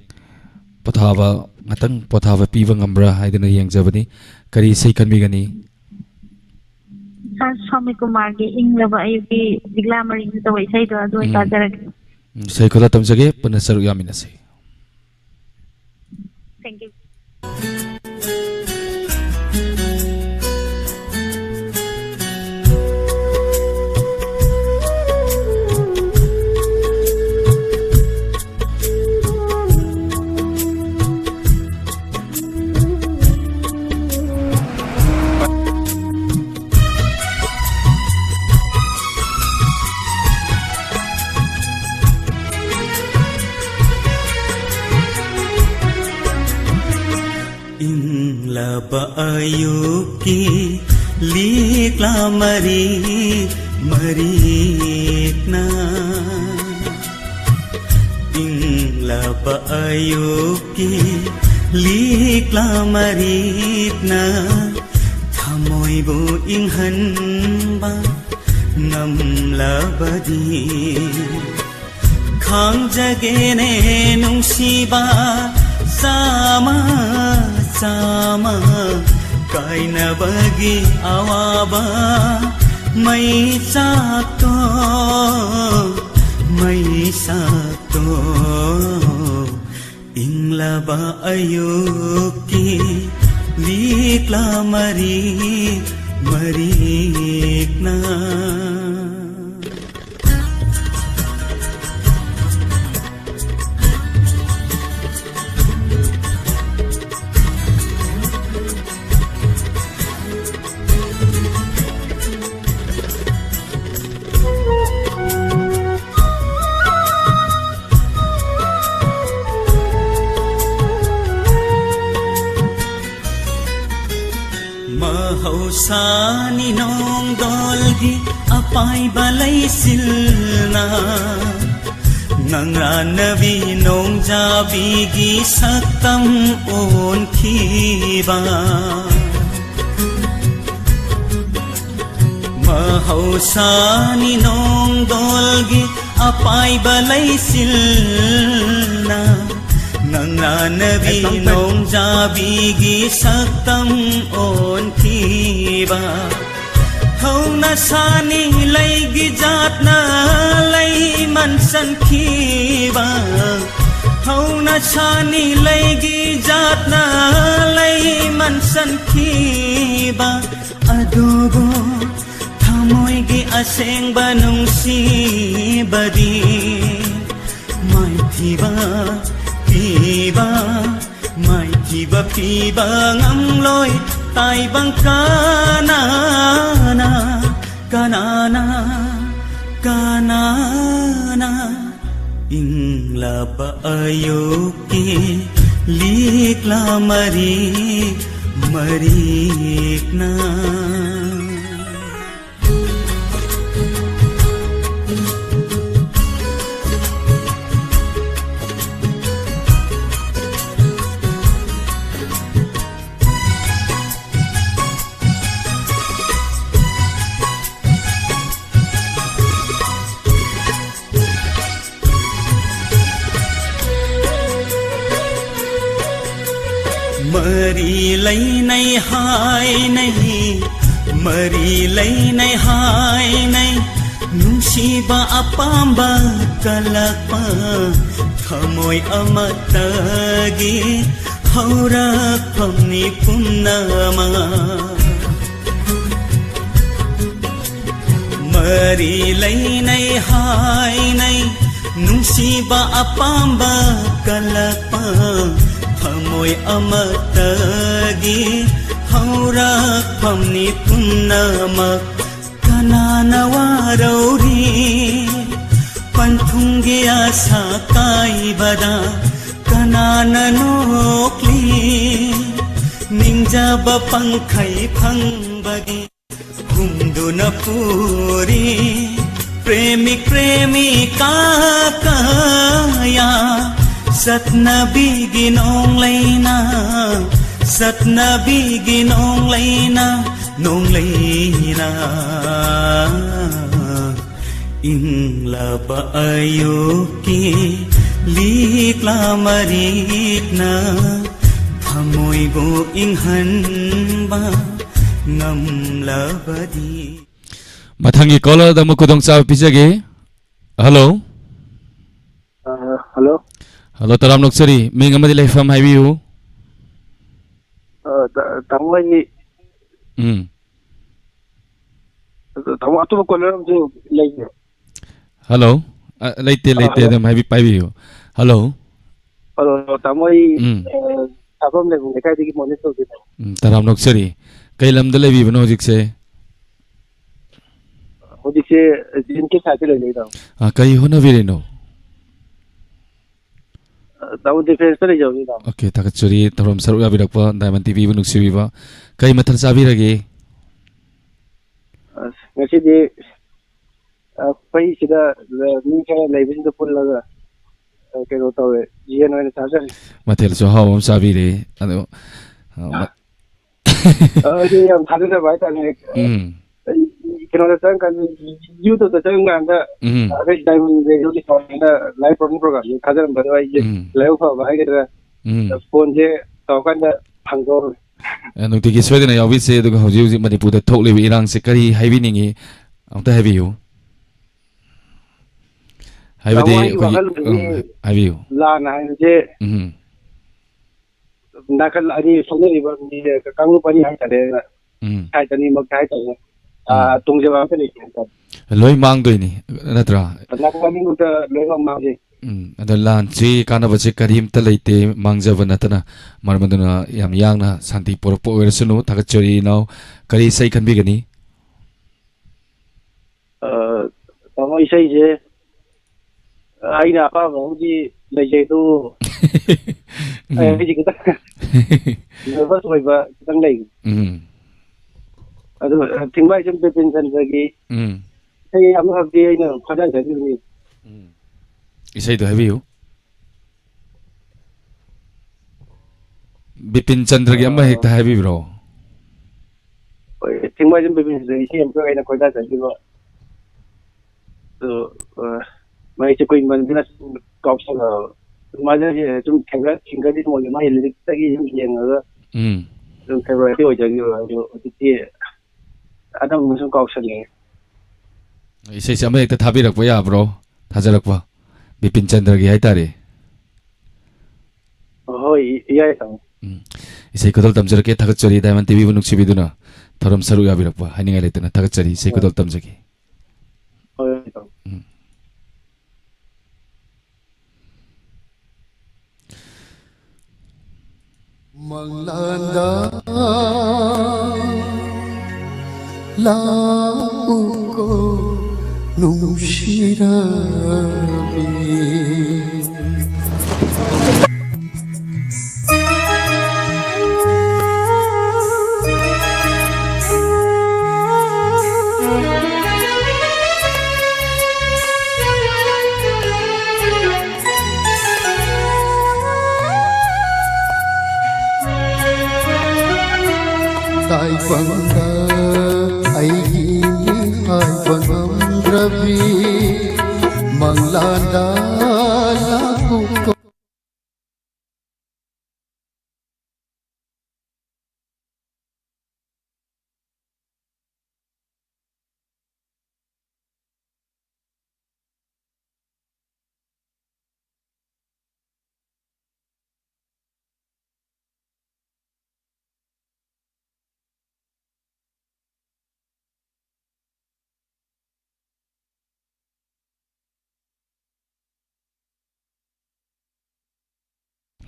ꯄꯣꯊꯥꯕ, ꯉꯥꯛꯇꯪ ꯄꯣꯊꯥꯕ ꯄꯤꯕ ꯉꯝꯕ꯭ꯔꯥ ꯍꯥꯏꯗꯨꯅ ꯌꯦꯡꯖꯕꯅꯤ꯫ ꯀꯔꯤ ꯏꯁꯩ ꯈꯟꯕꯤꯒꯅꯤ? ꯁꯥꯔ ꯁ꯭ꯋꯥꯃꯤ ꯀꯨꯃꯥꯔꯒꯤ ꯏꯪꯂꯕ ꯑꯌꯨꯛꯀꯤ ꯂꯤꯛꯂꯥ ꯃꯔꯤꯡꯗ ꯇꯧꯕ ꯏꯁꯩꯗꯣ ꯑꯗꯨ ꯑꯣꯏꯅ ꯎꯝ꯫ ꯇꯥꯖꯔꯒꯦ꯫ ꯎꯝ, ꯏꯁꯩ ꯈꯨꯗꯣꯜ ꯇꯝꯖꯒꯦ, ꯄꯨꯟꯅ ꯁꯔꯨꯛ ꯌꯥꯃꯤꯟꯅꯁꯤ꯫ Thank you. ꯏꯪꯂꯕ ꯑꯌꯨꯛꯀꯤ ꯂꯤꯛꯂꯥ ꯃꯔꯤꯛ ꯃꯔꯤꯛꯅ, ꯏꯪꯂꯕ ꯑꯌꯨꯛꯀꯤ ꯂꯤꯛꯂꯥ ꯃꯔꯤꯛꯅ ꯊꯃꯣꯏꯕꯨ ꯏꯪꯍꯟꯕ ꯉꯝꯂꯕꯗꯤ, ꯈꯥꯡꯖꯒꯦꯅꯦ ꯅꯨꯡꯁꯤꯕ ꯆꯥꯃ ꯆꯥꯃ, ꯀꯥꯏꯅꯕꯒꯤ ꯑꯋꯥꯕ ꯃꯩꯆꯥꯛꯇꯣ, ꯃꯩꯆꯥꯛꯇꯣ꯫ ꯏꯪꯂꯕ ꯑꯌꯨꯛꯀꯤ ꯂꯤꯛꯂꯥ ꯃꯔꯤ ꯃꯔꯤꯛꯅ꯫ ꯍꯧꯁꯥꯅꯤ ꯅꯣꯡꯗꯣꯜꯒꯤ ꯑꯄꯥꯏꯕ ꯂꯩꯆꯤꯜꯅ ꯉꯪꯔꯥꯟꯅꯕꯤ ꯅꯣꯡꯖꯥꯕꯤꯒꯤ ꯁꯛꯇꯝ ꯑꯣꯟꯈꯤꯕ꯫ ꯃꯍꯧꯁꯥꯅꯤ ꯅꯣꯡꯗꯣꯜꯒꯤ ꯑꯄꯥꯏꯕ ꯂꯩꯆꯤꯜꯅ ꯉꯪꯔꯥꯟꯅꯕꯤ ꯅꯣꯡꯖꯥꯕꯤꯒꯤ ꯁꯛꯇꯝ ꯑꯣꯟꯈꯤꯕ꯫ ꯍꯧꯅ ꯁꯥꯅꯤ ꯂꯩꯒꯤ ꯖꯥꯠꯅ ꯂꯩ ꯃꯟꯁꯟꯈꯤꯕ꯫ ꯍꯧꯅ ꯁꯥꯅꯤ ꯂꯩꯒꯤ ꯖꯥꯠꯅ ꯂꯩ ꯃꯟꯁꯟꯈꯤꯕ꯫ ꯑꯗꯨꯕꯨ ꯊꯃꯣꯏꯒꯤ ꯑꯁꯦꯡꯕ ꯅꯨꯡꯁꯤꯕꯗꯤ ꯃꯥꯏꯊꯤꯕ ꯄꯤꯕ, ꯃꯥꯏꯊꯤꯕ ꯄꯤꯕ ꯉꯝꯂꯣꯏ ꯇꯥꯏꯕꯪ ꯀꯅꯥꯅ, ꯀꯅꯥꯅ, ꯀꯅꯥꯅ꯫ ꯏꯪꯂꯕ ꯑꯌꯨꯛꯀꯤ ꯂꯤꯛꯂꯥ ꯃꯔꯤꯛ ꯃꯔꯤꯛꯅ꯫ ꯃꯔꯤ ꯂꯩꯅꯩ ꯍꯥꯏꯅꯩ, ꯃꯔꯤ ꯂꯩꯅꯩ ꯍꯥꯏꯅꯩ, ꯅꯨꯡꯁꯤꯕ ꯑꯄꯥꯝꯕ ꯀꯜꯂꯛꯄ, ꯊꯃꯣꯏ ꯑꯃꯠꯇꯒꯤ ꯍꯧꯔꯛꯐꯝꯅꯤ ꯄꯨꯝꯅꯃꯛ꯫ ꯃꯔꯤ ꯂꯩꯅꯩ ꯍꯥꯏꯅꯩ, ꯅꯨꯡꯁꯤꯕ ꯑꯄꯥꯝꯕ ꯀꯜꯂꯛꯄ, ꯊꯃꯣꯏ ꯑꯃꯠꯇꯒꯤ ꯍꯧꯔꯛꯐꯝꯅꯤ ꯄꯨꯝꯅꯃꯛ꯫ ꯀꯅꯥꯅ ꯋꯥꯔꯧꯔꯤ ꯄꯟꯊꯨꯡꯒꯤ ꯑꯁꯥ ꯀꯥꯏꯕꯗ? ꯀꯅꯥꯅ ꯅꯣꯛꯂꯤ ꯅꯤꯡꯖꯕ ꯄꯪꯈꯩ ꯐꯪꯕꯒꯤ ꯍꯨꯝꯗꯨꯅ ꯄꯨꯔꯤ ꯄ꯭ꯔꯦꯃꯤꯛ ꯄ꯭ꯔꯦꯃꯤꯀꯥ ꯀꯌꯥ꯫ ꯆꯠꯅꯕꯤꯒꯤ ꯅꯣꯡꯂꯩꯅ, ꯆꯠꯅꯕꯤꯒꯤ ꯅꯣꯡꯂꯩꯅ, ꯅꯣꯡꯂꯩꯅ ꯏꯪꯂꯕ ꯑꯌꯨꯛꯀꯤ ꯂꯤꯛꯂꯥ ꯃꯔꯤꯛꯅ ꯊꯃꯣꯏꯕꯨ ꯏꯪꯍꯟꯕ ꯉꯝꯂꯕꯗꯤ꯫ ꯃꯊꯪꯒꯤ ꯀꯣꯂꯔꯗ ꯑꯃꯨꯛ ꯈꯨꯗꯣꯡꯆꯥꯕ ꯄꯤꯖꯒꯦ꯫ ꯍꯜꯂꯣ꯫ ꯑ, ꯍꯜꯂꯣ꯫ ꯍꯜꯂꯣ, ꯇꯔꯥꯝ ꯅꯣꯛꯆꯔꯤ꯫ ꯃꯤꯡ ꯑꯃꯗꯤ ꯂꯩꯐꯝ ꯍꯥꯏꯕꯤꯌꯨ꯫ ꯑ, ꯇ-, ꯇꯥꯃꯣ ꯑꯩ ꯎꯝ꯫ ꯑꯗꯨ ꯇꯥꯃꯣ, ꯑꯇꯣꯞꯄ ꯀꯣꯂꯔ ꯑꯃꯁꯨ ꯂꯩꯕ꯭ꯔꯣ? ꯍꯜꯂꯣ꯫ ꯑ, ꯂꯩꯇꯦ, ꯑ, ꯂꯩꯇꯦ, ꯍꯜꯂꯣ꯫ ꯑꯗꯨꯝ ꯍꯥꯏꯕꯤ-, ꯄꯥꯏꯕꯤꯌꯨ꯫ ꯍꯜꯂꯣ꯫ ꯍꯜꯂꯣ, ꯇꯥꯃꯣ, ꯑꯩ, ꯎꯝ꯫ ꯑ, ꯁꯥꯐꯝ ꯂꯩꯕ ꯂꯩꯀꯥꯏꯗꯒꯤ ꯃꯣꯅꯤꯁ ꯀꯧꯖꯩ꯫ ꯎꯝ, ꯇꯔꯥꯝ ꯅꯣꯛꯆꯔꯤ꯫ ꯀꯩ ꯂꯝꯗ ꯂꯩꯕꯤꯕꯅꯣ ꯍꯧꯖꯤꯛꯁꯦ? ꯍꯧꯖꯤꯛꯁꯦ ꯖꯦ ꯑꯦꯟ ꯀꯦ ꯁꯥꯏꯠꯇ ꯂꯩꯖꯩ, ꯇꯥꯃꯣ꯫ ꯑ, ꯀꯔꯤ ꯍꯣꯠꯅꯕꯤꯔꯤꯅꯣ? ꯑ, ꯇꯥꯃꯣ, ꯗꯤꯐꯦꯟꯁꯇ ꯂꯩꯖꯕꯅꯤ, ꯇꯥꯃꯣ꯫ ꯑꯣꯀꯦ, ꯊꯥꯒꯠꯆꯔꯤ꯫ ꯊꯧꯔꯝ ꯁꯔꯨꯛ ꯌꯥꯕꯤꯔꯛꯄ, ꯗꯥꯏꯃꯟ ꯇꯤ ꯚꯤꯕꯨ ꯅꯨꯡꯁꯤꯕꯤꯕ꯫ ꯀꯔꯤ ꯃꯊꯦꯜ ꯆꯥꯕꯤꯔꯒꯦ? ꯑꯁ, ꯉꯁꯤꯗꯤ ꯑꯩꯈꯣꯏ ꯁꯤꯗ ꯃꯤ ꯈꯔ ꯂꯩꯕꯁꯤꯡꯗꯣ ꯄꯨꯜꯂꯒ, ꯑ, ꯀꯩꯅꯣ ꯇꯧꯋꯦ, ꯌꯦꯟ ꯑꯣꯏꯅ ꯆꯥꯖꯔꯦ꯫ ꯃꯊꯦꯜꯁꯨ ꯑꯍꯥꯎꯕ ꯑꯃ ꯆꯥꯕꯤꯔꯦ꯫ ꯑꯗꯣ, ꯑ, ꯃ-, ꯑ, ꯑꯩꯗꯤ ꯌꯥꯝ ꯊꯥꯖꯗꯕ ꯍꯥꯏꯇꯥꯔꯦ꯫ ꯎꯝ꯫ ꯑꯩ ꯀꯩꯅꯣꯗ ꯆꯪꯉꯀꯥꯟꯗ, YouTube-ꯇ ꯆꯪꯉꯀꯥꯟꯗ, ꯎꯝ꯫ ꯑꯩꯈꯣꯏ Diamond Radio-ꯒꯤ ꯁꯥꯎꯟꯗ live program program-ꯁꯦ ꯊꯥꯖꯔꯝꯕꯗꯣ ꯑꯩꯁꯦ ꯎꯝ꯫ ꯂꯥꯏꯕꯛ ꯐꯕ ꯍꯥꯏꯒꯗ꯭ꯔꯥ, ꯎꯝ꯫ ꯐꯣꯟꯁꯦ ꯇꯧꯔꯀꯥꯟꯗ ꯍꯥꯡꯗꯣꯛꯑꯝꯃꯦ꯫ ꯑ, ꯅꯨꯡꯇꯤꯒꯤ ꯁꯣꯏꯗꯅ ꯌꯥꯎꯕꯤꯁꯦ꯫ ꯑꯗꯨꯒ ꯍꯧꯖꯤꯛ ꯍꯧꯖꯤꯛ ꯃꯅꯤꯄꯨꯔꯗ ꯊꯣꯛꯂꯤꯕ ꯏꯔꯥꯡꯁꯦ ꯀꯔꯤ ꯍꯥꯏꯕꯤꯅꯤꯡꯉꯤ? ꯑꯝꯇ ꯍꯥꯏꯕꯤꯌꯨ꯫ ꯍꯥꯏꯕꯗꯤ ꯇꯥꯃꯣ, ꯑꯩꯒꯤ ꯑꯩꯈꯣꯏꯒꯤ, ꯋꯥꯈꯜꯗꯗꯤ ꯎꯝ, ꯍꯥꯏꯕꯤꯌꯨ꯫ ꯂꯥꯟ ꯍꯥꯏꯕꯁꯦ ꯎꯝ꯫ ꯅꯥꯀꯜ ꯑꯅꯤ ꯁꯣꯛꯅꯔꯤꯕ ꯃꯤ, ꯀꯥꯡꯂꯨꯞ ꯑꯅꯤ ꯍꯥꯏꯇꯥꯔꯦ, ꯎꯝ꯫ Side ꯑꯅꯤꯃꯛꯇ ꯍꯥꯏꯇꯥꯔꯦ꯫ ꯑ, ꯎꯝ꯫ ꯇꯣꯡꯖꯕ ꯑꯝꯇ ꯂꯩꯇꯦ ꯍꯥꯏꯇꯥꯔꯦ꯫ ꯂꯣꯏ ꯃꯥꯡꯗꯣꯏꯅꯤ, ꯅꯠꯇ꯭ꯔꯥ? ꯅꯥꯀꯜ ꯑꯅꯤꯃꯛꯇ ꯂꯣꯏꯅꯃꯛ ꯃꯥꯡꯉꯤ꯫ ꯎꯝ, ꯑꯗꯣ ꯂꯥꯟꯁꯤ ꯀꯥꯟꯅꯕꯁꯦ ꯀꯔꯤꯝꯇ ꯂꯩꯇꯦ, ꯃꯥꯡꯖꯕ ꯅꯠꯇꯅ꯫ ꯃꯔꯝ ꯑꯗꯨꯅ ꯌꯥꯝ ꯌꯥꯡꯅ ꯁꯥꯟꯇꯤ ꯄꯨꯔꯛꯄ ꯑꯣꯏꯔꯁꯅꯨ꯫ ꯊꯥꯒꯠꯆꯔꯤ ꯏꯅꯥꯎ꯫ ꯀꯔꯤ ꯏꯁꯩ ꯈꯟꯕꯤꯒꯅꯤ? ꯑ, ꯇꯥꯃꯣ, ꯏꯁꯩꯁꯦ ꯑꯩꯅ ꯑꯄꯥꯝꯕ ꯑꯃꯗꯤ ꯂꯩꯖꯩ ꯑꯗꯨ, ꯎꯝ꯫ ꯑꯩ ꯍꯧꯖꯤꯛ ꯈꯤꯇꯪ Nervous ꯑꯣꯏꯕ ꯈꯤꯇꯪ ꯂꯩ꯫ ꯎꯝ꯫ ꯑꯗꯨ, ꯑ, ꯊꯤꯡꯕꯥꯏꯖꯝ ꯕꯤꯄꯤꯟ ꯆꯟꯗ꯭ꯔꯒꯤ ꯎꯝ꯫ ꯏꯁꯩ ꯑꯃꯈꯛꯇꯤ ꯑꯩꯅ ꯈꯣꯟꯖꯦꯜ ꯁꯛꯈꯤꯕꯅꯤ꯫ ꯎꯝ꯫ ꯏꯁꯩꯗꯣ ꯍꯥꯏꯕꯤꯌꯨ꯫ ꯕꯤꯄꯤꯟ ꯆꯟꯗ꯭ꯔꯒꯤ ꯑꯃ ꯍꯦꯛꯇ ꯍꯥꯏꯕꯤꯕ꯭ꯔꯣ? ꯍꯣꯏ, ꯊꯤꯡꯕꯥꯏꯖꯝ ꯕꯤꯄꯤꯟ ꯆꯟꯗ꯭ꯔꯒꯤ ꯏꯁꯩ ꯑꯃꯈꯛ ꯑꯩꯅ ꯈꯣꯟꯖꯦꯜ ꯁꯛꯈꯤꯕ꯫ ꯑꯗꯣ, ꯑ, ꯃꯥꯏꯁꯦ ꯀꯨꯏꯃꯟꯗꯅ ꯁꯨꯝ ꯀꯥꯎꯁꯜꯂꯛꯑꯕ꯫ ꯃꯥꯁꯦ ꯁꯨꯝ favourite singerꯗꯤ ꯑꯣꯏꯌꯦ, ꯃꯥꯒꯤ lyricꯇꯒꯤ ꯁꯨꯝ ꯌꯦꯡꯉꯒ ꯎꯝ꯫ ꯑꯗꯨꯝ favouriteꯇꯤ ꯑꯣꯏꯖꯈꯤꯕ, ꯑꯗꯣ ꯍꯧꯖꯤꯛꯇꯤ ꯑꯅꯧꯕ ꯁꯨꯝ ꯀꯥꯎꯁꯜꯂꯛꯑꯦ꯫ ꯏꯁꯩꯁꯦ ꯑꯃ ꯍꯦꯛꯇ ꯊꯥꯕꯤꯔꯛꯄ ꯌꯥꯕ꯭ꯔꯣ? ꯊꯥꯖꯔꯛꯄ꯫ ꯕꯤꯄꯤꯟ ꯆꯟꯗ꯭ꯔꯒꯤ ꯍꯥꯏꯇꯥꯔꯦ꯫ ꯍꯣꯏ, ꯏ-, ꯌꯥꯏ, ꯇꯥꯃꯣ꯫ ꯎꯝ꯫ ꯏꯁꯩ ꯈꯨꯗꯣꯜ ꯇꯝꯖꯔꯛꯀꯦ, ꯊꯥꯒꯠꯆꯔꯤ Diamond TVꯕꯨ ꯅꯨꯡꯁꯤꯕꯤꯗꯨꯅ ꯊꯧꯔꯝ ꯁꯔꯨꯛ ꯌꯥꯕꯤꯔꯛꯄ꯫ ꯍꯥꯏꯅꯤꯡꯉꯥꯏ ꯂꯩꯇꯅ ꯊꯥꯒꯠꯆꯔꯤ, ꯏꯁꯩ ꯍꯣꯏ꯫ ꯈꯨꯗꯣꯜ ꯇꯝꯖꯒꯦ꯫ ꯍꯣꯏ, ꯍꯣꯏ, ꯇꯥꯃꯣ꯫ ꯎꯝ꯫ ꯃꯪꯂꯥꯟꯗ ꯂꯥꯛꯎꯀꯣ ꯅꯨꯡꯁꯤꯔꯕꯤ꯫ ꯇꯥꯏꯕꯪꯗ ꯑꯩꯒꯤ ꯍꯥꯏꯕ ꯉꯝꯗ꯭ꯔꯕꯤ ꯃꯪꯂꯥꯟꯗ ꯂꯥꯛꯎꯀꯣ꯫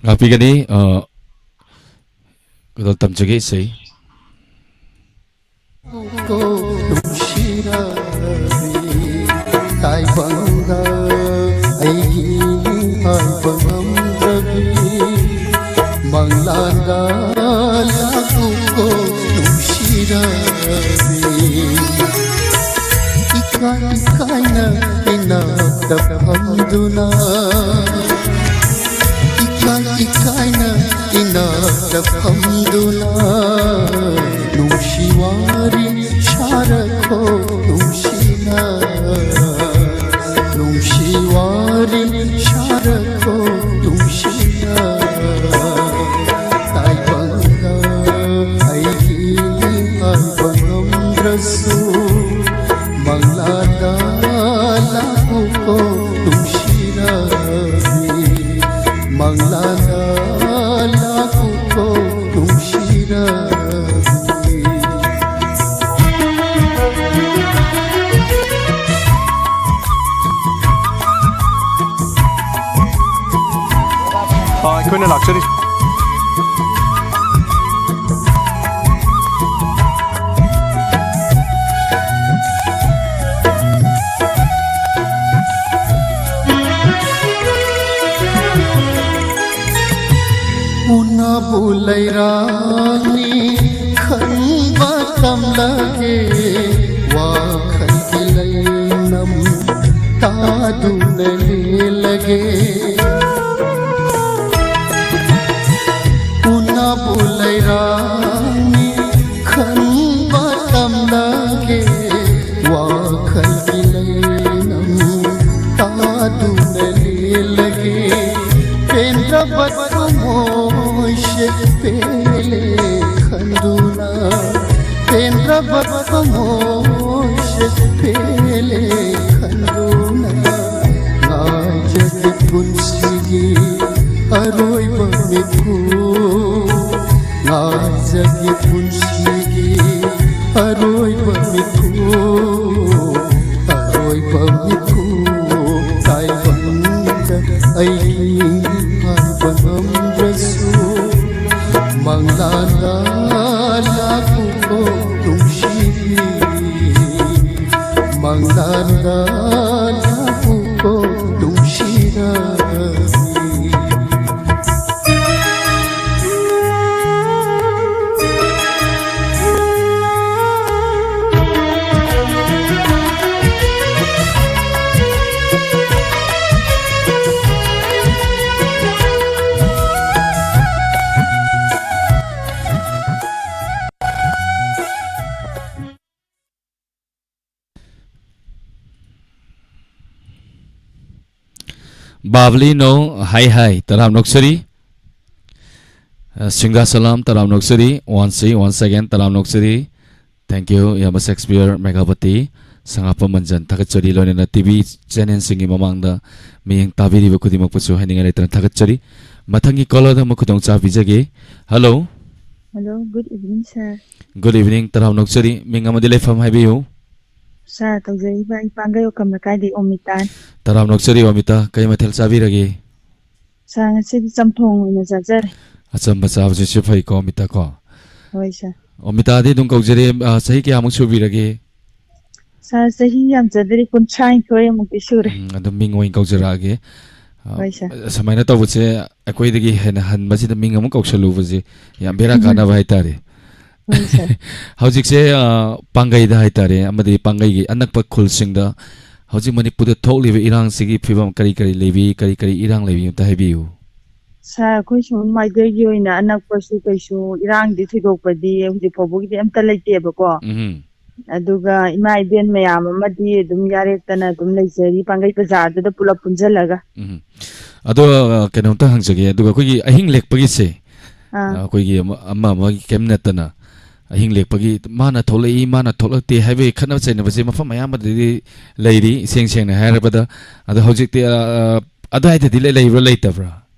ꯉꯥꯛꯄꯤꯒꯅꯤ꯫ ꯑ, ꯀꯩꯅꯣ ꯇꯝꯖꯒꯦ ꯏꯁꯩ꯫ ꯅꯨꯡꯁꯤꯔꯕꯤ ꯇꯥꯏꯕꯪꯗ ꯑꯩꯒꯤ ꯍꯥꯏꯕ ꯉꯝꯗ꯭ꯔꯕꯤ ꯃꯪ ꯃꯪꯂꯥꯟꯗ ꯂꯥꯛꯎꯀꯣ ꯅꯨꯡꯁꯤꯔꯕꯤ꯫ ꯏꯀꯥꯏ ꯏꯀꯥꯏꯅ ꯏꯅꯥꯛꯇ ꯐꯝꯗꯨꯅ, ꯏꯀꯥꯏ ꯏꯀꯥꯏꯅ ꯏꯅꯥꯛꯇ ꯐꯝꯗꯨꯅ, ꯅꯨꯡꯁꯤ ꯋꯥꯔꯤ ꯁꯥꯔꯛꯈꯣ ꯅꯨꯡꯁꯤꯅ, ꯅꯨꯡꯁꯤ ꯋꯥꯔꯤ ꯁꯥꯔꯛꯈꯣ ꯅꯨꯡꯁꯤꯅ꯫ ꯇꯥꯏꯕꯪꯗ ꯑꯩꯒꯤ ꯍꯥꯏꯕ ꯉꯝꯗ꯭ꯔꯁꯨ, ꯃꯪꯂꯥꯟꯗ ꯂꯥꯛꯎꯀꯣ ꯅꯨꯡꯁꯤꯔꯕꯤ, ꯃꯪꯂꯥꯟꯗ ꯂꯥꯛꯎꯀꯣ ꯅꯨꯡꯁꯤꯔꯕꯤ꯫ ꯑ, ꯑꯩꯈꯣꯏꯅ ꯂꯥꯛꯆꯔꯤ꯫ ꯎꯅꯕꯨ ꯂꯩꯔꯥꯡꯅꯤ ꯈꯟꯕ ꯇꯝꯂꯒꯦ, ꯋꯥꯈꯜꯒꯤ ꯂꯩꯅꯝ ꯇꯥꯗꯨꯅ ꯂꯦꯜꯂꯒꯦ꯫ ꯎꯅꯕꯨ ꯂꯩꯔꯥꯡꯅꯤ ꯈꯟꯕ ꯇꯝꯂꯒꯦ, ꯋꯥꯈꯜꯒꯤ ꯂꯩꯅꯝ ꯇꯥꯗꯨꯅ ꯂꯦꯜꯂꯒꯦ꯫ ꯄꯦꯟꯗ꯭ꯔꯕ ꯊꯃꯣꯏꯁꯦ ꯄꯦꯜꯂꯦ ꯈꯟꯗꯨꯅ, ꯄꯦꯟꯗ꯭ꯔꯕ ꯊꯃꯣꯏꯁꯦ ꯄꯦꯜꯂꯦ ꯈꯟꯗꯨꯅ, ꯉꯥꯏꯖꯒꯦ ꯄꯨꯟꯁꯤꯒꯤ ꯑꯔꯣꯏꯕ ꯃꯤꯀꯨꯞ, ꯉꯥꯏꯖꯒꯦ ꯄꯨꯟꯁꯤꯒꯤ ꯑꯔꯣꯏꯕ ꯃꯤꯀꯨꯞ, ꯑꯔꯣꯏꯕ ꯃꯤꯀꯨꯞ꯫ ꯇꯥꯏꯕꯪꯗ ꯑꯩꯒꯤ ꯍꯥꯏꯕ ꯉꯝꯗ꯭ꯔꯁꯨ, ꯃꯪꯂꯥꯟꯗ ꯂꯥꯛꯎꯀꯣ ꯅꯨꯡꯁꯤꯕꯤ, ꯃꯪꯂꯥꯟꯗ ꯂꯥꯛꯎꯀꯣ ꯅꯨꯡꯁꯤꯔꯕꯤ꯫ Bhavlino, hi hi, ꯇꯔꯥꯝꯅ ꯑꯣꯛꯆꯔꯤ꯫ ꯑ, ꯁꯤꯡꯗꯥ ꯁꯂꯥꯝ, ꯇꯔꯥꯝꯅ ꯑꯣꯛꯆꯔꯤ꯫ Once, once again, ꯇꯔꯥꯝꯅ ꯑꯣꯛꯆꯔꯤ꯫ Thank you, ꯏꯌꯥꯝꯕ ꯁꯦꯛꯁꯄꯤꯌꯔ ꯃꯦꯘꯥꯄꯇꯤ, ꯁꯉꯥꯄꯝ ꯃꯟꯖꯟ, ꯊꯥꯒꯠꯆꯔꯤ꯫ ꯂꯣꯏꯅꯅ ꯇꯤ ꯚꯤ ꯆꯦꯅꯦꯜꯁꯤꯡꯒꯤ ꯃꯃꯥꯡꯗ ꯃꯤꯠꯌꯦꯡ ꯇꯥꯕꯤꯔꯤꯕ ꯈꯨꯗꯤꯡꯃꯛꯄꯨꯁꯨ ꯍꯥꯏꯅꯤꯡꯉꯥꯏ ꯂꯩꯇꯅ ꯊꯥꯒꯠꯆꯔꯤ꯫ ꯃꯊꯪꯒꯤ ꯀꯣꯂꯔꯗ ꯑꯃꯨꯛ ꯈꯨꯗꯣꯡ ꯆꯥꯕꯤꯖꯒꯦ꯫ Hello꯫ Hello, good evening, sir꯫ Good evening, ꯇꯔꯥꯝꯅ ꯑꯣꯛꯆꯔꯤ꯫ ꯃꯤꯡ ꯑꯃꯗꯤ ꯂꯩꯐꯝ ꯍꯥꯏꯕꯤꯌꯨ꯫ Sir, ꯇꯧꯖꯔꯤꯕ ꯑꯩ ꯄꯥꯡꯒꯩ ꯑꯣꯀꯝ ꯂꯩꯀꯥꯏꯗꯒꯤ ꯑꯣꯃꯤꯇꯥꯅꯤ꯫ ꯇꯔꯥꯝꯅ ꯑꯣꯛꯆꯔꯤ ꯑꯣꯃꯤꯇꯥ, ꯀꯩ ꯃꯊꯦꯜ ꯆꯥꯕꯤꯔꯒꯦ? Sir, ꯉꯁꯤꯗꯤ ꯆꯝꯊꯣꯡ ꯑꯣꯏꯅ ꯆꯥꯖꯔꯦ꯫ ꯑꯆꯝꯕ ꯆꯥꯕꯁꯤꯁꯨ ꯐꯩꯀꯣ, ꯑꯣꯃꯤꯇꯥ ꯀꯣ? ꯍꯣꯏ, sir꯫ ꯑꯣꯃꯤꯇꯥꯗꯤ ꯑꯗꯨꯝ ꯀꯧꯖꯔꯦ, ꯑ, ꯆꯍꯤ ꯀꯌꯥꯃꯨꯛ ꯁꯨꯕꯤꯔꯒꯦ? Sir, ꯆꯍꯤ ꯌꯥꯝꯖꯗ꯭ꯔꯤ, ꯀꯨꯟꯊ꯭ꯔꯥꯅꯤꯊꯣꯏ ꯃꯨꯛꯇꯤ ꯁꯨꯔꯦ꯫ ꯎꯝ, ꯑꯗꯨꯝ ꯃꯤꯡ ꯑꯣꯏꯅ ꯀꯧꯖꯔꯛꯑꯒꯦ꯫ ꯑ, ꯍꯣꯏ, sir꯫ ꯁꯨꯃꯥꯏꯅ ꯇꯧꯕꯁꯦ, ꯑꯩꯈꯣꯏꯗꯒꯤ ꯍꯦꯟꯅ ꯍꯟꯕꯁꯤꯗ ꯃꯤꯡ ꯑꯃꯨꯛ ꯀꯧꯁꯜꯂꯨꯕꯁꯦ ꯌꯥꯝ ꯕꯦꯔꯥ ꯀꯥꯟꯅꯕ ꯍꯥꯏꯇꯥꯔꯦ꯫ ꯍꯣꯏ, sir꯫ ꯍꯧꯖꯤꯛꯁꯦ, ꯑ, ꯄꯥꯡꯒꯩꯗ ꯍꯥꯏꯇꯥꯔꯦ, ꯑꯃꯗꯤ ꯄꯥꯡꯒꯩꯒꯤ ꯑꯅꯛꯄ ꯈꯨꯜꯁꯤꯡꯗ ꯍꯧꯖꯤꯛ ꯃꯅꯤꯄꯨꯔꯗ ꯊꯣꯛꯂꯤꯕ ꯏꯔꯥꯡꯁꯤꯒꯤ ꯐꯤꯕꯝ ꯀꯔꯤ ꯀꯔꯤ ꯂꯩꯕꯤ, ꯀꯔꯤ ꯀꯔꯤ ꯏꯔꯥꯡ ꯂꯩꯕꯤ ꯑꯝꯇ ꯍꯥꯏꯕꯤꯌꯨ꯫ Sir, ꯑꯩꯈꯣꯏ ꯁꯨꯝ ꯃꯥꯏꯀꯩꯒꯤ ꯑꯣꯏꯅ ꯑꯅꯛꯄꯁꯨ ꯀꯩꯁꯨ ꯏꯔꯥꯡꯗꯤ ꯊꯣꯏꯗꯣꯛꯄꯗꯤ ꯍꯧꯖꯤꯛ ꯐꯥꯎꯕꯒꯤꯗꯤ ꯑꯝꯇ ꯂꯩꯇꯦꯕꯀꯣ꯫ ꯎꯝ꯫ ꯑꯗꯨꯒ ꯏꯃꯥ ꯏꯕꯦꯟ ꯃꯌꯥꯝ ꯑꯃꯗꯤ ꯑꯗꯨꯝ ꯌꯥꯔꯦꯛꯇꯅ ꯑꯗꯨꯝ ꯂꯩꯖꯔꯤ, ꯄꯥꯡꯒꯩ ꯕꯖꯥꯔꯗꯨꯗ ꯄꯨꯂꯞ ꯄꯨꯟꯁꯤꯜꯂꯒ꯫ ꯎꯝ꯫ ꯑꯗꯣ, ꯑ, ꯀꯩꯅꯣꯝꯇ ꯍꯪꯖꯒꯦ, ꯑꯗꯨꯒ ꯑꯩꯈꯣꯏꯒꯤ ꯑꯍꯤꯡ ꯂꯦꯛꯄꯒꯤꯁꯦ, ꯑꯥ꯫ ꯑ, ꯑꯩꯈꯣꯏꯒꯤ ꯑꯃ, ꯑꯃ ꯑꯃꯒꯤ ꯀꯩꯝ ꯅꯠꯇꯅ ꯑꯍꯤꯡ ꯂꯦꯛꯄꯒꯤ ꯃꯥꯅ ꯊꯣꯛꯂꯛꯏ, ꯃꯥꯅ ꯊꯣꯛꯂꯛꯇꯦ ꯍꯥꯏꯕꯒꯤ ꯈꯠꯅꯕ ꯆꯩꯅꯕꯁꯦ ꯃꯐꯝ ꯑꯌꯥꯝꯕꯗꯗꯤ ꯂꯩꯔꯤ, ꯏꯁꯦꯡ ꯁꯦꯡꯅ ꯍꯥꯏꯔꯕꯗ꯫ ꯑꯗꯣ ꯍꯧꯖꯤꯛꯇꯤ, ꯑ, ꯑ, ꯑꯗꯨꯋꯥꯏꯗꯗꯤ ꯂꯩ-, ꯂꯩꯕ꯭ꯔꯥ ꯂꯩꯇꯕ꯭ꯔꯥ?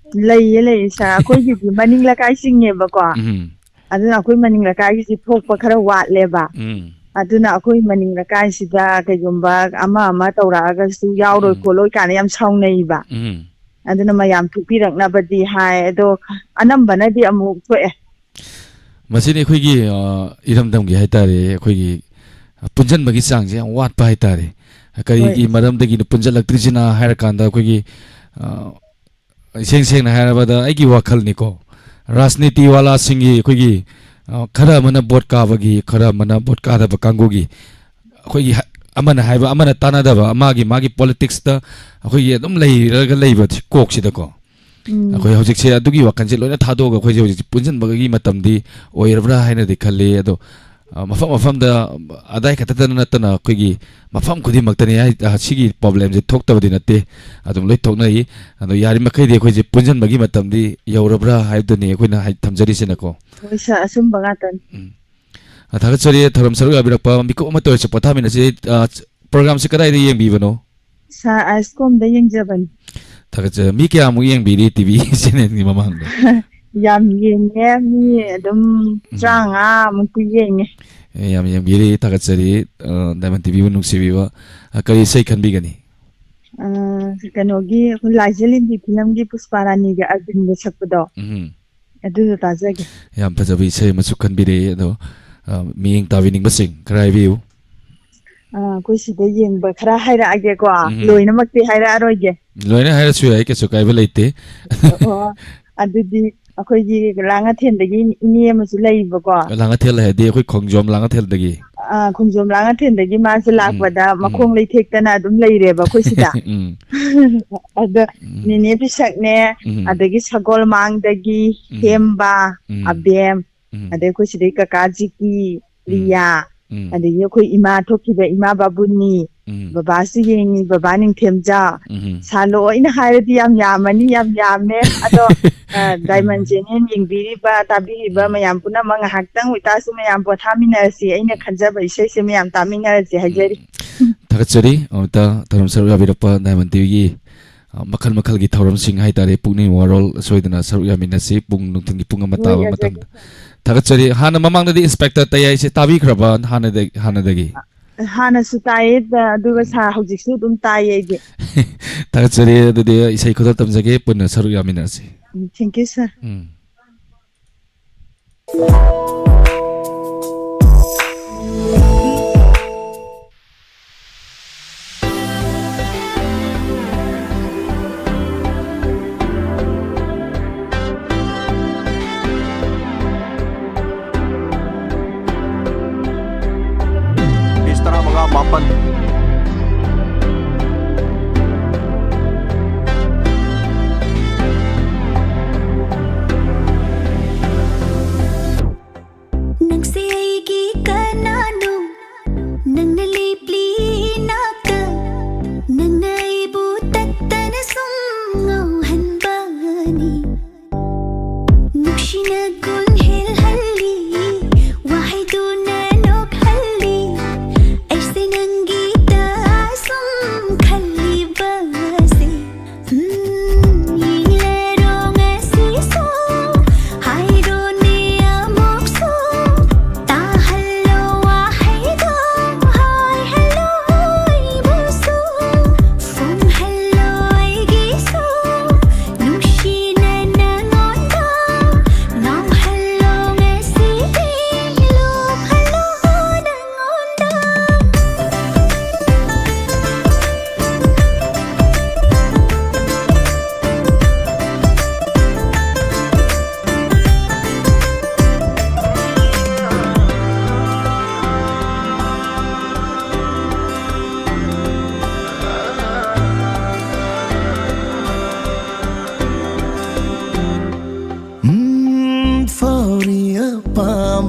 ꯂꯩꯌꯦ, ꯂꯩꯌꯦ, sir꯫ ꯑꯩꯈꯣꯏꯒꯤꯗꯤ ꯃꯅꯤꯡ ꯂꯩꯀꯥꯏ ꯆꯤꯡꯉꯦꯕꯀꯣ꯫ ꯎꯝ꯫ ꯑꯗꯨꯅ ꯑꯩꯈꯣꯏ ꯃꯅꯤꯡ ꯂꯩꯀꯥꯏꯒꯤꯁꯤ ꯊꯣꯛꯄ ꯈꯔ ꯋꯥꯠꯂꯦꯕ꯫ ꯎꯝ꯫ ꯑꯗꯨꯅ ꯑꯩꯈꯣꯏ ꯃꯅꯤꯡ ꯂꯩꯀꯥꯏꯁꯤꯗ ꯀꯩꯒꯨꯝꯕ ꯑꯃ ꯑꯃ ꯇꯧꯔꯛꯑꯒꯁꯨ ꯌꯥꯎꯔꯣꯏ ꯎꯝ꯫ ꯈꯣꯠꯂꯣꯏ ꯀꯥꯏꯅ ꯌꯥꯝ ꯁꯥꯎꯅꯩꯕ꯫ ꯎꯝ꯫ ꯑꯗꯨꯅ ꯃꯌꯥꯝ ꯊꯣꯛꯄꯤꯔꯛꯅꯕꯗꯤ ꯍꯥꯏ, ꯑꯗꯣ ꯑꯅꯝꯕꯅꯗꯤ ꯑꯃꯨꯛ ꯊꯣꯛꯑꯦ꯫ ꯃꯁꯤꯅꯤ ꯑꯩꯈꯣꯏꯒꯤ, ꯑ, ꯏꯔꯝꯗꯝꯒꯤ ꯍꯥꯏꯇꯥꯔꯦ, ꯑꯩꯈꯣꯏꯒꯤ ꯄꯨꯟꯁꯤꯟꯕꯒꯤ ꯆꯥꯡꯁꯦ ꯌꯥꯝ ꯋꯥꯠꯄ ꯍꯥꯏꯇꯥꯔꯦ꯫ ꯀꯔꯤꯒꯤ ꯍꯣꯏ꯫ ꯃꯔꯝꯗꯒꯤꯅꯣ ꯄꯨꯟꯁꯤꯜꯂꯛꯇ꯭ꯔꯤꯁꯤꯅ ꯍꯥꯏꯔꯀꯥꯟꯗ ꯑꯩꯈꯣꯏꯒꯤ, ꯑ, ꯏꯁꯦꯡ ꯁꯦꯡꯅ ꯍꯥꯏꯔꯕꯗ ꯑꯩꯒꯤ ꯋꯥꯈꯜꯅꯤꯀꯣ, ꯔꯥꯖꯅꯤꯇꯤ ꯋꯥꯂꯥꯁꯤꯡꯒꯤ ꯑꯩꯈꯣꯏꯒꯤ, ꯑ, ꯈꯔ ꯑꯃꯅ ꯚꯣꯠ ꯀꯥꯕꯒꯤ, ꯈꯔ ꯑꯃꯅ ꯚꯣꯠ ꯀꯥꯗꯕ ꯀꯥꯡꯕꯨꯒꯤ ꯑꯩꯈꯣꯏꯒꯤ ꯍ-, ꯑꯃꯅ ꯍꯥꯏꯕ, ꯑꯃꯅ ꯇꯥꯟꯅꯗꯕ, ꯃꯥꯒꯤ, ꯃꯥꯒꯤ politics ꯇ ꯑꯩꯈꯣꯏꯒꯤ ꯑꯗꯨꯝ ꯂꯩꯔꯒ ꯂꯩꯕ ꯀꯣꯛꯁꯤꯗꯀꯣ, ꯎꯝ꯫ ꯑꯩꯈꯣꯏ ꯍꯧꯖꯤꯛꯁꯦ ꯑꯗꯨꯒꯤ ꯋꯥꯈꯜꯁꯦ ꯂꯣꯏꯅ ꯊꯥꯗꯣꯛꯑꯒ ꯑꯩꯈꯣꯏꯁꯦ ꯍꯧꯖꯤꯛꯁꯦ ꯄꯨꯟꯁꯤꯟꯕꯒꯤ ꯃꯇꯝꯗꯤ ꯑꯣꯏꯔꯕ꯭ꯔꯥ ꯍꯥꯏꯅꯗꯤ ꯈꯜꯂꯤ꯫ ꯑꯗꯣ ꯑ, ꯃꯐꯝ ꯃꯐꯝꯗ ꯑꯗꯥꯏ ꯈꯛꯇꯗ ꯅꯠꯇꯅ ꯑꯩꯈꯣꯏꯒꯤ ꯃꯐꯝ ꯈꯨꯗꯤꯡꯃꯛꯇꯅꯤ ꯍꯥꯏ-, ꯑ, ꯁꯤꯒꯤ problemꯁꯦ ꯊꯣꯛꯇꯕꯗꯤ ꯅꯠꯇꯦ, ꯑꯗꯨꯝ ꯂꯣꯏ ꯊꯣꯛꯅꯩ꯫ ꯑꯗꯣ ꯌꯥꯔꯤꯃꯈꯩꯗꯤ ꯑꯩꯈꯣꯏꯁꯦ ꯄꯨꯟꯁꯤꯟꯕꯒꯤ ꯃꯇꯝꯗꯤ ꯌꯧꯔꯕ꯭ꯔꯥ ꯍꯥꯏꯕꯗꯨꯅꯤ ꯑꯩꯈꯣꯏꯅ ꯍꯥꯏ-, ꯊꯝꯖꯔꯤꯁꯤꯅꯀꯣ꯫ ꯍꯣꯏ sir, ꯑꯆꯨꯝꯕ ꯉꯥꯛꯇꯅꯤ꯫ ꯎꯝ꯫ ꯑ, ꯊꯥꯒꯠꯆꯔꯤ ꯊꯧꯔꯝ ꯁꯔꯨꯛ ꯌꯥꯕꯤꯔꯛꯄ꯫ ꯃꯤꯀꯨꯞ ꯑꯃꯠꯇ ꯑꯣꯏꯔꯁꯨ ꯄꯣꯊꯥꯃꯤꯟꯅꯁꯤ꯫ ꯑ, programꯁꯦ ꯀꯗꯥꯏꯗ ꯌꯦꯡꯕꯤꯕꯅꯣ? Sir, ꯑꯥꯏꯁꯀꯣꯝꯗ ꯌꯦꯡꯖꯕꯅꯤ꯫ ꯊꯥꯒꯠꯆꯔꯤ꯫ ꯃꯤ ꯀꯌꯥꯃꯨꯛ ꯌꯦꯡꯕꯤꯔꯤ TV channelꯒꯤ ꯃꯃꯥꯡꯗ? ꯌꯥꯝ ꯌꯦꯡꯉꯦ, ꯃꯤ ꯑꯗꯨꯝ ꯎꯝ꯫ ꯇꯔꯥꯃꯉꯥ ꯃꯨꯛꯇꯤ ꯌꯦꯡꯉꯦ꯫ ꯑꯦ, ꯌꯥꯝ ꯌꯦꯡꯕꯤꯔꯤ, ꯊꯥꯒꯠꯆꯔꯤ꯫ ꯑ, Diamond TVꯕꯨ ꯅꯨꯡꯁꯤꯕꯤꯕ꯫ ꯑ, ꯀꯔꯤ ꯏꯁꯩ ꯈꯟꯕꯤꯒꯅꯤ? ꯑ, ꯀꯩꯅꯣꯒꯤ, ꯑꯩꯈꯣꯏ ꯂꯥꯏꯖꯦꯜ ꯏꯟꯗꯤ filmꯒꯤ ꯄꯨꯁꯄꯥ ꯔꯥꯅꯤꯒ ꯑꯔꯕꯤꯟꯒ ꯁꯛꯄꯗꯣ, ꯎꯝ꯫ ꯑꯗꯨꯗꯣ ꯇꯥꯖꯒꯦ꯫ ꯌꯥꯝ ꯐꯖꯕ ꯏꯁꯩ ꯑꯃꯁꯨ ꯈꯟꯕꯤꯔꯛꯑꯦ꯫ ꯑꯗꯣ, ꯑ, ꯃꯤꯠꯌꯦꯡ ꯇꯥꯕꯤꯅꯤꯡꯕꯁꯤꯡ ꯈꯔ ꯍꯥꯏꯕꯤꯌꯨ꯫ ꯑ, ꯑꯩꯈꯣꯏ ꯁꯤꯗ ꯌꯦꯡꯕ ꯈꯔ ꯍꯥꯏꯔꯛꯑꯒꯦꯀꯣ꯫ ꯎꯝ꯫ ꯂꯣꯏꯅꯃꯛꯇꯤ ꯍꯥꯏꯔꯛꯑꯔꯣꯏꯒꯦ꯫ ꯂꯣꯏꯅ ꯍꯥꯏꯔꯁꯨ ꯌꯥꯏ, ꯀꯩꯁꯨ ꯀꯥꯏꯕ ꯂꯩꯇꯦ꯫ ꯑꯣ, ꯑꯗꯨꯗꯤ ꯑꯩꯈꯣꯏꯒꯤ ꯂꯥꯡꯉꯊꯦꯜꯗꯒꯤ ꯏꯅꯦ ꯑꯃꯁꯨ ꯂꯩꯕꯀꯣ꯫ ꯂꯥꯡꯉꯊꯦꯜ ꯍꯥꯏꯗꯤ ꯑꯩꯈꯣꯏ ꯈꯣꯡꯖꯣꯝ ꯂꯥꯡꯉꯊꯦꯜꯗꯒꯤ꯫ ꯑ, ꯈꯣꯡꯖꯣꯝ ꯂꯥꯡꯉꯊꯦꯜꯗꯒꯤ ꯃꯥꯁꯦ ꯎꯝ, ꯂꯥꯛꯄꯗ ꯎꯝ꯫ ꯃꯈꯣꯡ ꯂꯩꯊꯦꯛꯇꯅ ꯑꯗꯨꯝ ꯂꯩꯔꯦꯕ ꯑꯩꯈꯣꯏ ꯁꯤꯗ꯫ ꯎꯝ꯫ ꯑꯗꯣ ꯎꯝ꯫ ꯅꯦꯅꯦ ꯄꯤꯁꯛꯅꯦ, ꯎꯝ꯫ ꯑꯗꯒꯤ ꯁꯒꯣꯜꯃꯥꯡꯗꯒꯤ ꯎꯝ꯫ ꯍꯦꯝꯕ, ꯎꯝ꯫ ꯑꯕꯦꯝ, ꯎꯝ꯫ ꯑꯗꯩ ꯑꯩꯈꯣꯏ ꯁꯤꯗꯩ ꯀꯀꯥ ꯖꯤꯀꯤ, ꯎꯝ꯫ ꯔꯤꯌꯥ, ꯎꯝ꯫ ꯑꯗꯒꯤ ꯑꯩꯈꯣꯏ ꯏꯃꯥ ꯊꯣꯛꯈꯤꯕ ꯏꯃꯥ ꯕꯥꯕꯨꯅꯤ, ꯎꯝ꯫ ꯕꯕꯥꯁꯨ ꯌꯦꯡꯉꯤ, ꯕꯕꯥ ꯅꯤꯡꯊꯦꯝꯖꯥ꯫ ꯎꯝ꯫ ꯁꯥ ꯂꯣꯏꯅ ꯍꯥꯏꯔꯗꯤ ꯌꯥꯝ ꯌꯥꯝꯃꯅꯤ, ꯌꯥꯝ ꯌꯥꯝꯃꯦ꯫ ꯑꯗꯣ, ꯑ, Diamond Channel ꯌꯦꯡꯕꯤꯔꯤꯕ, ꯇꯥꯕꯤꯔꯤꯕ ꯎꯝ꯫ ꯃꯌꯥꯝ ꯄꯨꯝꯅꯃꯛ ꯉꯥꯏꯍꯥꯛꯇꯪ ꯑꯣꯏꯇꯥꯔꯁꯨ ꯃꯌꯥꯝ ꯄꯣꯊꯥꯃꯤꯟꯅꯔꯁꯤ꯫ ꯑꯩꯅ ꯈꯟꯖꯕ ꯏꯁꯩꯁꯦ ꯃꯌꯥꯝ ꯇꯥꯃꯤꯟꯅꯔꯁꯤ ꯍꯥꯏꯖꯔꯤ꯫ ꯎꯝ꯫ ꯊꯥꯒꯠꯆꯔꯤ, ꯑꯃꯨꯛꯇ ꯊꯧꯔꯝ ꯁꯔꯨꯛ ꯌꯥꯕꯤꯔꯛꯄ Diamond TVꯒꯤ, ꯑ, ꯃꯈꯜ ꯃꯈꯜꯒꯤ ꯊꯧꯔꯝꯁꯤꯡ ꯍꯥꯏꯇꯥꯔꯦ, ꯄꯨꯛꯅꯤꯡ ꯋꯥꯔꯣꯜ ꯁꯣꯏꯗꯅ ꯁꯔꯨꯛ ꯌꯥꯃꯤꯟꯅꯁꯤ, ꯄꯨꯡ ꯅꯨꯡꯊꯤꯜꯒꯤ ꯄꯨꯡ ꯑꯃ ꯍꯣꯏ, ꯇꯥꯕ ꯌꯥꯖꯒꯦ꯫ ꯃꯇꯝꯗ꯫ ꯊꯥꯒꯠꯆꯔꯤ꯫ ꯍꯥꯟꯅ ꯃꯃꯥꯡꯗꯗꯤ Inspector ꯇꯌꯥꯏꯁꯦ ꯇꯥꯕꯤꯈ꯭ꯔꯕ ꯍꯥꯟꯅꯗ-, ꯍꯥꯟꯅꯗꯒꯤ? ꯍꯥꯟꯅꯁꯨ ꯇꯥꯏꯌꯦ, ꯑꯗꯨꯒ ꯎꯝ꯫ Sir ꯍꯧꯖꯤꯛꯁꯨ ꯑꯗꯨꯝ ꯇꯥꯏꯌꯦ ꯑꯩꯗꯤ꯫ ꯊꯥꯒꯠꯆꯔꯤ꯫ ꯑꯗꯨꯗꯤ ꯏꯁꯩ ꯈꯨꯗꯣꯜ ꯇꯝꯖꯒꯦ, ꯄꯨꯟꯅ ꯁꯔꯨꯛ ꯌꯥꯃꯤꯟꯅꯁꯤ꯫ ꯎꯝ, thank you, sir꯫ Um. Piece ꯇꯔꯥꯃꯉꯥ ꯃꯥꯄꯟ꯫ ꯅꯪꯁꯦ ꯑꯩꯒꯤ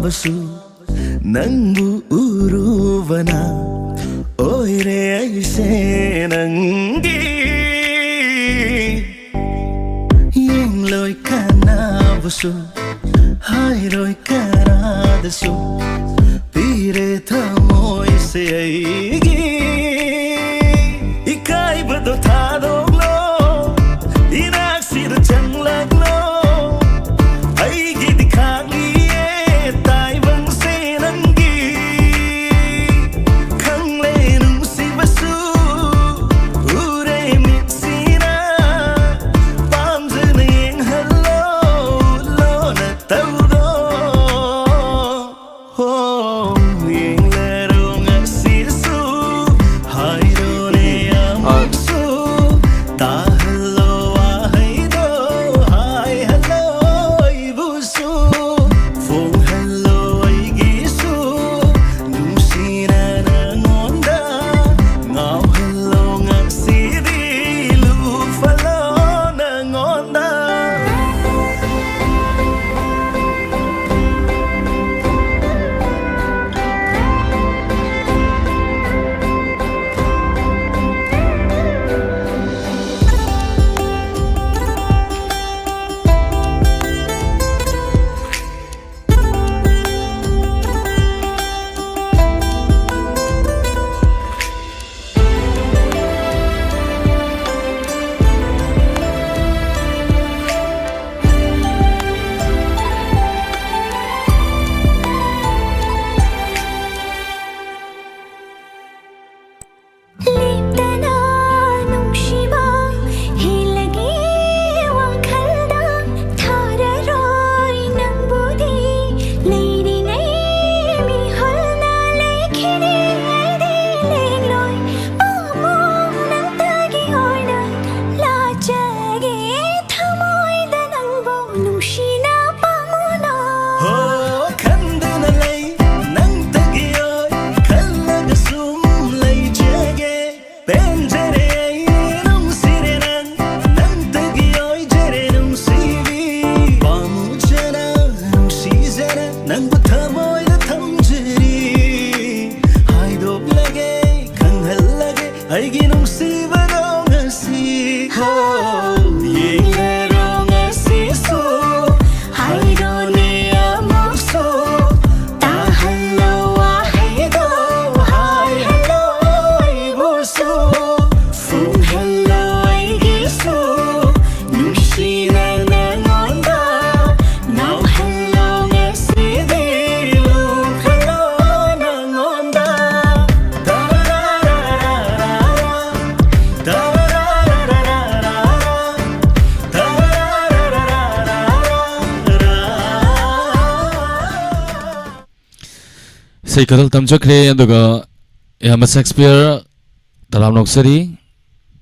ꯋꯥꯕꯁꯨ ꯅꯪꯕꯨ ꯎꯔꯨꯕꯅ ꯑꯣꯏꯔꯦ ꯑꯩꯁꯦ ꯅꯪꯒꯤ꯫ ꯌꯦꯡꯂꯣꯏ ꯀꯅꯥꯕꯨꯁꯨ, ꯍꯥꯏꯔꯣꯏ ꯀꯅꯥꯗꯁꯨ, ꯄꯤꯔꯦ ꯊꯃꯣꯏꯁꯦ ꯑꯩꯒꯤ꯫ ꯏꯀꯥꯏꯕꯗꯣ ꯊꯥꯗꯣꯛꯂꯣ, ꯏꯅꯥꯛꯁꯤꯗ ꯆꯪꯂꯛꯂꯣ꯫ ꯑꯩꯒꯤꯗꯤ ꯈꯥꯡꯂꯤꯌꯦ ꯇꯥꯏꯕꯪꯁꯦ ꯅꯪꯒꯤ꯫ ꯈꯪꯂꯦ ꯅꯨꯡꯁꯤꯕꯁꯨ ꯎꯔꯦ ꯃꯤꯠꯁꯤꯅ꯫ ꯄꯥꯝꯖꯅ ꯌꯦꯡꯍꯜꯂꯣ ꯂꯣꯟꯅ ꯇꯧꯗꯣ꯫ ꯍꯣ, ꯊꯃꯣꯏꯗ ꯊꯝꯖꯔꯤ, ꯍꯥꯏꯗꯣꯛꯂꯒꯦ, ꯈꯪꯍꯜꯂꯒꯦ, ꯑꯩꯒꯤ ꯅꯨꯡꯁꯤꯕꯗꯣ ꯉꯁꯤ꯫ ꯍꯣ, ꯌꯦꯡꯂꯔꯣ ꯉꯁꯤꯁꯨ, ꯍꯥꯏꯔꯣꯅꯦ ꯑꯃꯨꯛꯁꯨ, ꯇꯥꯍꯜꯂꯣ ꯋꯥꯍꯩꯗꯣ, ꯍꯥꯏꯍꯜꯂꯣ ꯑꯩꯕꯨꯁꯨ, ꯐꯨꯝꯍꯜꯂꯣ ꯑꯩꯒꯤꯁꯨ, ꯅꯨꯡꯁꯤꯅ ꯅꯉꯣꯟꯗ꯫ ꯅꯧꯍꯜꯂꯣ ꯉꯁꯤꯗꯤ, ꯂꯨꯞꯈ꯭ꯔꯂꯣ ꯅꯉꯣꯟꯗ꯫ ꯏꯁꯩ ꯈꯔ ꯇꯝꯖꯈ꯭ꯔꯦ, ꯑꯗꯨꯒ ꯏꯌꯥꯝꯕ ꯁꯦꯛꯁꯄꯤꯌꯔ, ꯇꯔꯥꯝꯅ ꯑꯣꯛꯆꯔꯤ꯫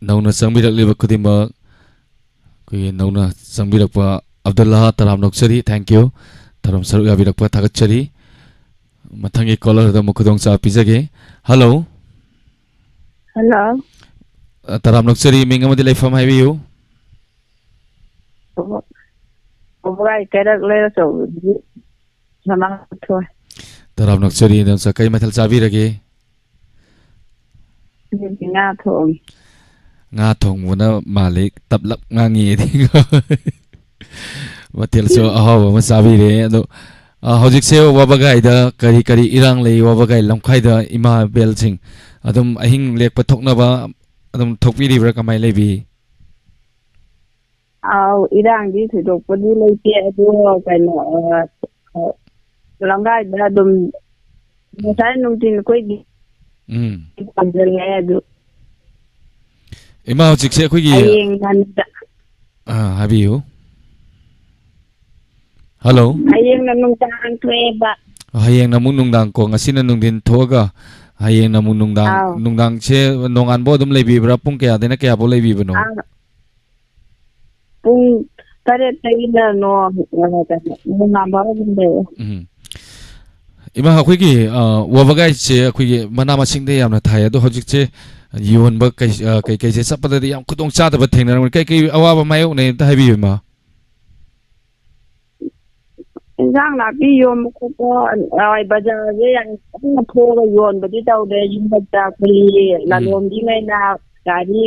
ꯅꯧꯅ ꯆꯪꯕꯤꯔꯛꯂꯤꯕ ꯈꯨꯗꯤꯡꯃꯛ, ꯑꯩꯈꯣꯏꯒꯤ ꯅꯧꯅ ꯆꯪꯕꯤꯔꯛꯄ ꯑꯕꯗꯨꯜꯂꯥ, ꯇꯔꯥꯝꯅ ꯑꯣꯛꯆꯔꯤ, thank you꯫ ꯊꯧꯔꯝ ꯁꯔꯨꯛ ꯌꯥꯕꯤꯔꯛꯄ ꯊꯥꯒꯠꯆꯔꯤ꯫ ꯃꯊꯪꯒꯤ ꯀꯣꯂꯔꯗ ꯑꯃꯨꯛ ꯈꯨꯗꯣꯡꯆꯥꯕ ꯄꯤꯖꯒꯦ꯫ ꯍꯜꯂꯣ꯫ ꯍꯜꯂꯣ꯫ ꯑ, ꯇꯔꯥꯝꯅ ꯑꯣꯛꯆꯔꯤ, ꯃꯤꯡ ꯑꯃꯗꯤ ꯂꯩꯐꯝ ꯍꯥꯏꯕꯤꯌꯨ꯫ ꯋꯥꯕꯒꯥꯏ ꯀꯩꯔꯛ ꯂꯩꯔꯛ ꯑꯆꯧꯕꯗꯒꯤ ꯁꯅꯥ ꯊꯣꯏ꯫ ꯇꯔꯥꯝꯅ ꯑꯣꯛꯆꯔꯤ, ꯏꯟꯗꯣꯝꯆꯥ, ꯀꯩ ꯃꯊꯦꯜ ꯆꯥꯕꯤꯔꯒꯦ? ꯉꯁꯤꯗꯤ ꯉꯥ ꯊꯣꯡꯉꯤ꯫ ꯉꯥ ꯊꯣꯡꯕꯅ ꯃꯥꯜꯂꯤ, ꯇꯞꯂꯞ ꯉꯥꯡꯉꯤ ꯑꯩꯗꯤ꯫ ꯃꯊꯦꯜꯁꯨ ꯑꯍꯥꯎꯕ ꯑꯃ ꯆꯥꯕꯤꯔꯦ꯫ ꯑꯗꯣ, ꯑ, ꯍꯧꯖꯤꯛꯁꯦ ꯋꯥꯕꯒꯥꯏꯗ ꯀꯔꯤ ꯀꯔꯤ ꯏꯔꯥꯡ ꯂꯩ? ꯋꯥꯕꯒꯥꯏ ꯂꯝꯈꯥꯏꯗ ꯏꯃꯥ ꯏꯕꯦꯜꯁꯤꯡ ꯑꯗꯨꯝ ꯑꯍꯤꯡ ꯂꯦꯛꯄ ꯊꯣꯛꯅꯕ ꯑꯗꯨꯝ ꯊꯣꯛꯄꯤꯔꯤꯕ꯭ꯔꯥ? ꯀꯃꯥꯏꯅ ꯂꯩꯕꯤ? ꯑꯥꯎ, ꯏꯔꯥꯡꯗꯤ ꯊꯣꯏꯗꯣꯛꯄꯗꯤ ꯂꯩꯇꯦ꯫ ꯑꯗꯣ ꯀꯩꯅꯣ, ꯑ, ꯑ, ꯂꯝꯒꯥꯏꯗ ꯑꯗꯨꯝ ꯉꯁꯥꯏ ꯅꯨꯡꯊꯤꯟ ꯑꯩꯈꯣꯏꯒꯤ ꯎꯝ꯫ ꯄꯥꯝꯖꯜꯂꯦ ꯑꯗꯨ꯫ ꯏꯃꯥ, ꯍꯧꯖꯤꯛꯁꯦ ꯑꯩꯈꯣꯏꯒꯤ ꯍꯌꯦꯡ ꯉꯟꯅ ꯑꯥ, ꯍꯥꯏꯕꯤꯌꯨ꯫ ꯍꯜꯂꯣ꯫ ꯍꯌꯦꯡꯅ ꯅꯨꯡꯗꯥꯡ ꯊꯣꯛꯑꯦꯕ꯫ ꯍꯌꯦꯡꯅ ꯑꯃꯨꯛ ꯅꯨꯡꯗꯥꯡ ꯀꯣ, ꯉꯁꯤꯅ ꯅꯨꯡꯊꯤꯟ ꯊꯣꯛꯑꯒ ꯍꯌꯦꯡꯅ ꯑꯃꯨꯛ ꯅꯨꯡꯗꯥꯡ, ꯑꯥꯎ꯫ ꯅꯨꯡꯗꯥꯡꯁꯦ ꯅꯣꯡꯉꯥꯟꯕ ꯑꯗꯨꯝ ꯂꯩꯕꯤꯕ꯭ꯔꯥ? ꯄꯨꯡ ꯀꯌꯥꯗꯩꯅ ꯀꯌꯥꯐꯥꯎ ꯂꯩꯕꯤꯕꯅꯣ? ꯑꯥ, ꯄꯨꯡ ꯇꯔꯦꯠꯇꯒꯤꯅ ꯅꯣ-, ꯀꯩꯅꯣ, ꯅꯣꯡꯉꯥꯟꯕ ꯑꯗꯨꯝ ꯂꯩꯌꯦ꯫ ꯎꯝ꯫ ꯏꯃꯥ, ꯑꯩꯈꯣꯏꯒꯤ, ꯑ, ꯋꯥꯕꯒꯥꯏꯁꯦ ꯑꯩꯈꯣꯏꯒꯤ ꯃꯅꯥ ꯃꯁꯤꯡꯗ ꯌꯥꯝꯅ ꯊꯥꯏ꯫ ꯑꯗꯣ ꯍꯧꯖꯤꯛꯁꯦ ꯌꯣꯟꯕ ꯀꯩ-, ꯑ, ꯀꯩꯀꯩꯁꯦ ꯆꯠꯄꯗꯗꯤ ꯌꯥꯝ ꯈꯨꯗꯣꯡ ꯆꯥꯗꯕ ꯊꯦꯡꯅꯔꯝꯒꯅꯤ꯫ ꯀꯩꯀꯩ ꯑꯋꯥꯕ ꯃꯥꯌꯣꯛꯅꯩ ꯑꯝꯇ ꯍꯥꯏꯕꯤꯌꯨ, ꯏꯃꯥ꯫ ꯏꯟꯖꯥꯡ ꯅꯥꯄꯤ ꯌꯣꯟꯕ ꯈꯣꯠꯄ, ꯑ, ꯕꯖꯥꯔꯁꯦ ꯌꯥꯝ ꯀꯟꯅ ꯊꯣꯛꯑꯒ ꯌꯣꯟꯕꯗꯤ ꯇꯧꯗꯦ꯫ ꯌꯨꯝꯂꯛꯇ ꯑꯩꯈꯣꯏꯒꯤ ꯎꯝ꯫ ꯂꯂꯣꯟꯕꯤꯉꯩꯅ ꯒꯥꯔꯤ,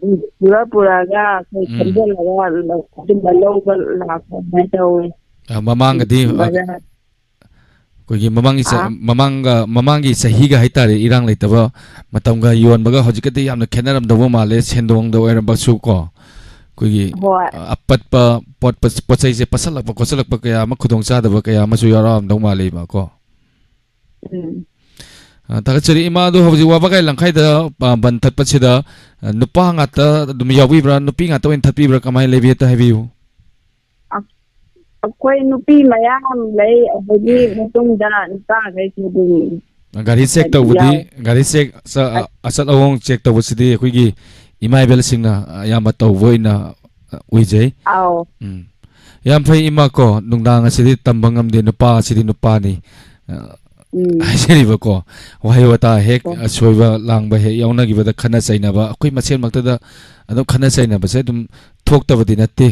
ꯎꯝ, ꯄꯨꯔ ꯄꯨꯔꯒ ꯑꯩꯈꯣꯏ ꯎꯝ꯫ ꯈꯣꯝꯖꯤꯜꯂꯒ ꯑꯗꯨꯝꯕ ꯂꯧꯕ ꯂꯥꯛꯄ ꯑꯗꯨꯃꯥꯏꯅ ꯇꯧꯋꯦ꯫ ꯑ, ꯃꯃꯥꯡꯒꯗꯤ, ꯑ, ꯕꯖꯥꯔ ꯑꯩꯈꯣꯏꯒꯤ ꯃꯃꯥꯡꯒꯤ ꯆ-, ꯑꯥ꯫ ꯃꯃꯥꯡꯒ, ꯃꯃꯥꯡꯒꯤ ꯆꯍꯤꯒ ꯍꯥꯏꯇꯥꯔꯦ, ꯏꯔꯥꯡ ꯂꯩꯇꯕ ꯃꯇꯝꯒ ꯌꯣꯟꯕꯒ ꯍꯧꯖꯤꯛꯀꯗꯤ ꯌꯥꯝꯅ ꯈꯦꯠꯅꯔꯝꯗꯧꯕ ꯃꯥꯜꯂꯦ, ꯁꯦꯟꯗꯣꯡꯗ ꯑꯣꯏꯔꯕꯁꯨ ꯀꯣ꯫ ꯑꯩꯈꯣꯏꯒꯤ ꯍꯣꯏ꯫ ꯑꯄꯠꯄ ꯄꯣꯠ-, ꯄꯣꯠ ꯆꯩꯁꯦ ꯄꯠꯁꯜꯂꯛꯄ ꯈꯣꯠꯆꯜꯂꯛꯄ ꯀꯌꯥ ꯑꯃ, ꯈꯨꯗꯣꯡꯆꯥꯗꯕ ꯀꯌꯥ ꯑꯃꯁꯨ ꯌꯥꯎꯔꯛꯑꯝꯗꯧ ꯃꯥꯜꯂꯦꯕ ꯀꯣ꯫ ꯎꯝ꯫ ꯑ, ꯊꯥꯒꯠꯆꯔꯤ꯫ ꯏꯃꯥ, ꯑꯗꯣ ꯍꯧꯖꯤꯛ ꯋꯥꯕꯒꯥꯏ ꯂꯝꯈꯥꯏꯗ, ꯑ, ꯕꯟ ꯊꯠꯄꯁꯤꯗ, ꯑ, ꯅꯨꯄꯥ ꯉꯥꯛꯇ ꯑꯗꯨꯝ ꯌꯥꯎꯕꯤꯕ꯭ꯔꯥ, ꯅꯨꯄꯤ ꯉꯥꯛꯇ ꯑꯣꯏꯅ ꯊꯠꯄꯤꯕ꯭ꯔꯥ, ꯀꯃꯥꯏꯅ ꯂꯩꯕꯤ, ꯍꯦꯛꯇ ꯍꯥꯏꯕꯤꯌꯨ꯫ ꯑ-, ꯑꯩꯈꯣꯏ ꯅꯨꯄꯤ ꯃꯌꯥꯝ ꯂꯩ, ꯑꯗꯒꯤ ꯃꯇꯨꯡꯗ ꯅꯨꯄꯥꯈꯩꯁꯨ ꯑꯗꯨꯝ ꯒꯥꯔꯤ ꯆꯦꯛ ꯇꯧꯕꯗꯤ, ꯌꯥꯎꯋꯦ꯫ ꯒꯥꯔꯤ ꯆꯦꯛ, ꯑ-, ꯑ-, ꯑꯆꯠ ꯑꯋꯣꯡ ꯆꯦꯛ ꯇꯧꯕꯁꯤꯗꯤ ꯑꯩꯈꯣꯏꯒꯤ ꯏꯃꯥ ꯏꯕꯦꯜꯁꯤꯡꯅ ꯑꯌꯥꯝꯕ ꯇꯧꯕ ꯑꯣꯏꯅ, ꯑ, ꯎꯏꯖꯩ꯫ ꯑꯥꯎ꯫ ꯎꯝ꯫ ꯌꯥꯝ ꯐꯩ ꯏꯃꯥ ꯀꯣ, ꯅꯨꯡꯗꯥꯡ ꯑꯁꯤꯗꯤ ꯇꯝꯕ ꯉꯝꯗꯦ, ꯅꯨꯄꯥ ꯑꯁꯤꯗꯤ ꯅꯨꯄꯥꯅꯤ꯫ ꯑ, ꯎꯝ꯫ ꯍꯥꯏꯖꯔꯤꯕꯀꯣ, ꯋꯥꯍꯩ ꯋꯥꯇꯥ ꯍꯦꯛ ꯍꯣꯏ꯫ ꯑꯁꯣꯏꯕ ꯂꯥꯡꯕ ꯍꯦꯛ ꯌꯥꯎꯅꯈꯤꯕꯗ ꯈꯠꯅ ꯆꯩꯅꯕ, ꯑꯩꯈꯣꯏ ꯃꯁꯦꯟꯃꯛꯇꯗ ꯑꯗꯨꯝ ꯈꯠꯅ ꯆꯩꯅꯕꯁꯦ ꯑꯗꯨꯝ ꯊꯣꯛꯇꯕꯗꯤ ꯅꯠꯇꯦ꯫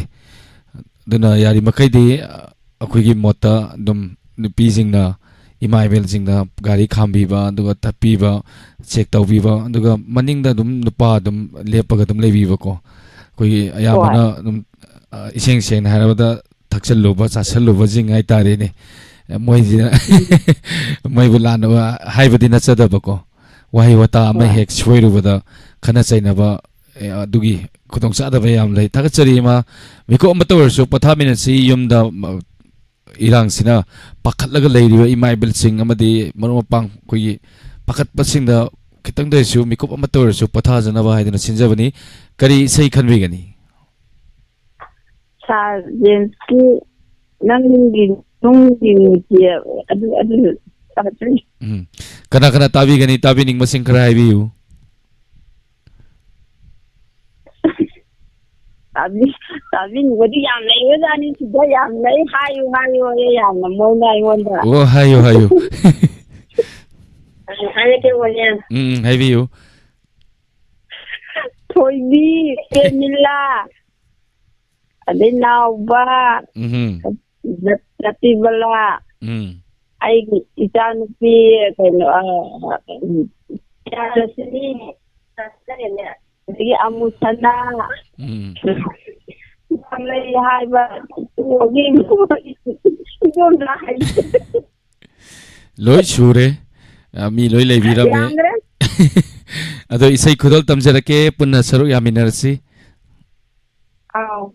ꯑꯗꯨꯅ ꯌꯥꯔꯤꯃꯈꯩꯗꯤ, ꯑ, ꯑꯩꯈꯣꯏꯒꯤ ꯃꯣꯠꯇ ꯑꯗꯨꯝ ꯅꯨꯄꯤꯁꯤꯡꯅ ꯏꯃꯥ ꯏꯕꯦꯜꯁꯤꯡꯅ ꯒꯥꯔꯤ ꯈꯥꯝꯕꯤꯕ, ꯑꯗꯨꯒ ꯊꯠꯄꯤꯕ, ꯆꯦꯛ ꯇꯧꯕꯤꯕ, ꯑꯗꯨꯒ ꯃꯅꯤꯡꯗ ꯑꯗꯨꯝ ꯅꯨꯄꯥ ꯑꯗꯨꯝ ꯂꯦꯞꯄꯒ ꯑꯗꯨꯝ ꯂꯩꯕꯤꯕꯀꯣ꯫ ꯑꯩꯈꯣꯏꯒꯤ ꯍꯣꯏ꯫ ꯑꯌꯥꯝꯕꯅ ꯑꯗꯨꯝ, ꯑ, ꯏꯁꯦꯡ ꯁꯦꯡꯅ ꯍꯥꯏꯔꯕꯗ ꯊꯛꯆꯜꯂꯨꯕ, ꯆꯥꯁꯜꯂꯨꯕꯁꯤꯡ ꯍꯥꯏꯇꯥꯔꯦꯅꯦ꯫ ꯃꯣꯏꯁꯤꯅ ꯎꯝ꯫ ꯃꯣꯏꯕꯨ ꯂꯥꯟꯅ ꯍꯥꯏꯕꯗꯤ ꯅꯠꯆꯗꯕꯀꯣ꯫ ꯋꯥꯍꯩ ꯋꯥꯇꯥ ꯑꯃ ꯍꯣꯏ꯫ ꯍꯦꯛ ꯁꯣꯏꯔꯨꯕꯗ ꯈꯠꯅ ꯆꯩꯅꯕ, ꯑꯦ, ꯑꯗꯨꯒꯤ ꯈꯨꯗꯣꯡꯆꯥꯗꯕ ꯌꯥꯝ ꯂꯩ꯫ ꯊꯥꯒꯠꯆꯔꯤ ꯏꯃꯥ꯫ ꯃꯤꯀꯨꯞ ꯑꯃꯇ ꯑꯣꯏꯔꯁꯨ ꯄꯣꯊꯥꯃꯤꯟꯅꯁꯤ꯫ ꯌꯨꯝꯗ, ꯃ-, ꯏꯔꯥꯡꯁꯤꯅ ꯄꯥꯈꯠꯂꯒ ꯂꯩꯔꯤꯕ ꯏꯃꯥ ꯏꯕꯦꯜꯁꯤꯡ ꯑꯃꯗꯤ ꯃꯔꯨꯞ ꯃꯄꯥꯡ ꯑꯩꯈꯣꯏꯒꯤ ꯄꯥꯈꯠꯄꯁꯤꯡꯗ ꯈꯤꯇꯪꯗ ꯑꯣꯏꯔꯁꯨ ꯃꯤꯀꯨꯞ ꯑꯃꯇ ꯑꯣꯏꯔꯁꯨ ꯄꯣꯊꯥꯖꯅꯕ ꯍꯥꯏꯗꯨꯅ ꯁꯤꯟꯖꯕꯅꯤ꯫ ꯀꯔꯤ ꯏꯁꯩ ꯈꯟꯕꯤꯒꯅꯤ? ꯁꯥꯔ ꯖꯦꯝꯁꯀꯤ ꯅꯪꯒꯤ ꯅꯨꯡꯒꯤ ꯅꯨꯡꯁꯤ ꯑꯗꯨ, ꯑꯗꯨ ꯇꯥꯗ꯭ꯔꯤ꯫ ꯎꯝ꯫ ꯀꯅꯥ ꯀꯅꯥ ꯇꯥꯕꯤꯒꯅꯤ? ꯇꯥꯕꯤꯅꯤꯡꯕꯁꯤꯡ ꯈꯔ ꯍꯥꯏꯕꯤꯌꯨ꯫ ꯇꯥꯕꯤ-, ꯇꯥꯕꯤꯅꯤꯡꯕꯗꯤ ꯌꯥꯝ ꯂꯩꯕꯖꯥꯠꯅꯤ, ꯁꯤꯗ ꯌꯥꯝ ꯂꯩ, ꯍꯥꯏꯌꯨ, ꯍꯥꯏꯌꯨ, ꯍꯥꯏꯌꯦ ꯌꯥꯝꯅ ꯃꯣꯏꯅ ꯑꯩꯉꯣꯟꯗ꯫ ꯑꯣ, ꯍꯥꯏꯌꯨ, ꯍꯥꯏꯌꯨ꯫ ꯍꯥꯏꯔꯛꯀꯦ, ꯍꯣꯔꯦꯟ꯫ ꯎꯝ, ꯎꯝ, ꯍꯥꯏꯕꯤꯌꯨ꯫ ꯊꯣꯏꯕꯤ, ꯄ꯭ꯔꯦꯃꯤꯂꯥ, ꯑꯗꯩ ꯅꯥꯎꯕ, ꯎꯝꯍꯨꯝ꯫ ꯖ-, ꯔꯇꯤꯕꯂꯥ, ꯎꯝ꯫ ꯑꯩꯒꯤ ꯏꯆꯥꯅꯨꯄꯤ, ꯀꯩꯅꯣ, ꯑ, ꯏꯆꯥꯅꯨꯄꯤ, ꯑꯗꯒꯤ ꯑꯃꯨꯁꯅꯥ, ꯎꯝ꯫ ꯌꯥꯝ ꯂꯩ ꯍꯥꯏꯕ, ꯏꯆꯦꯒꯤ ꯏꯆꯦꯅ ꯍꯥꯏ꯫ ꯂꯣꯏ ꯁꯨꯔꯦ꯫ ꯑ, ꯃꯤ ꯂꯣꯏ ꯂꯩꯕꯤꯔꯝꯃꯦ꯫ ꯌꯥꯝꯈ꯭ꯔꯦ꯫ ꯑꯗꯣ ꯏꯁꯩ ꯈꯨꯗꯣꯜ ꯇꯝꯖꯔꯛꯀꯦ, ꯄꯨꯟꯅ ꯁꯔꯨꯛ ꯌꯥꯃꯤꯟꯅꯔꯁꯤ꯫ ꯑꯥꯎ꯫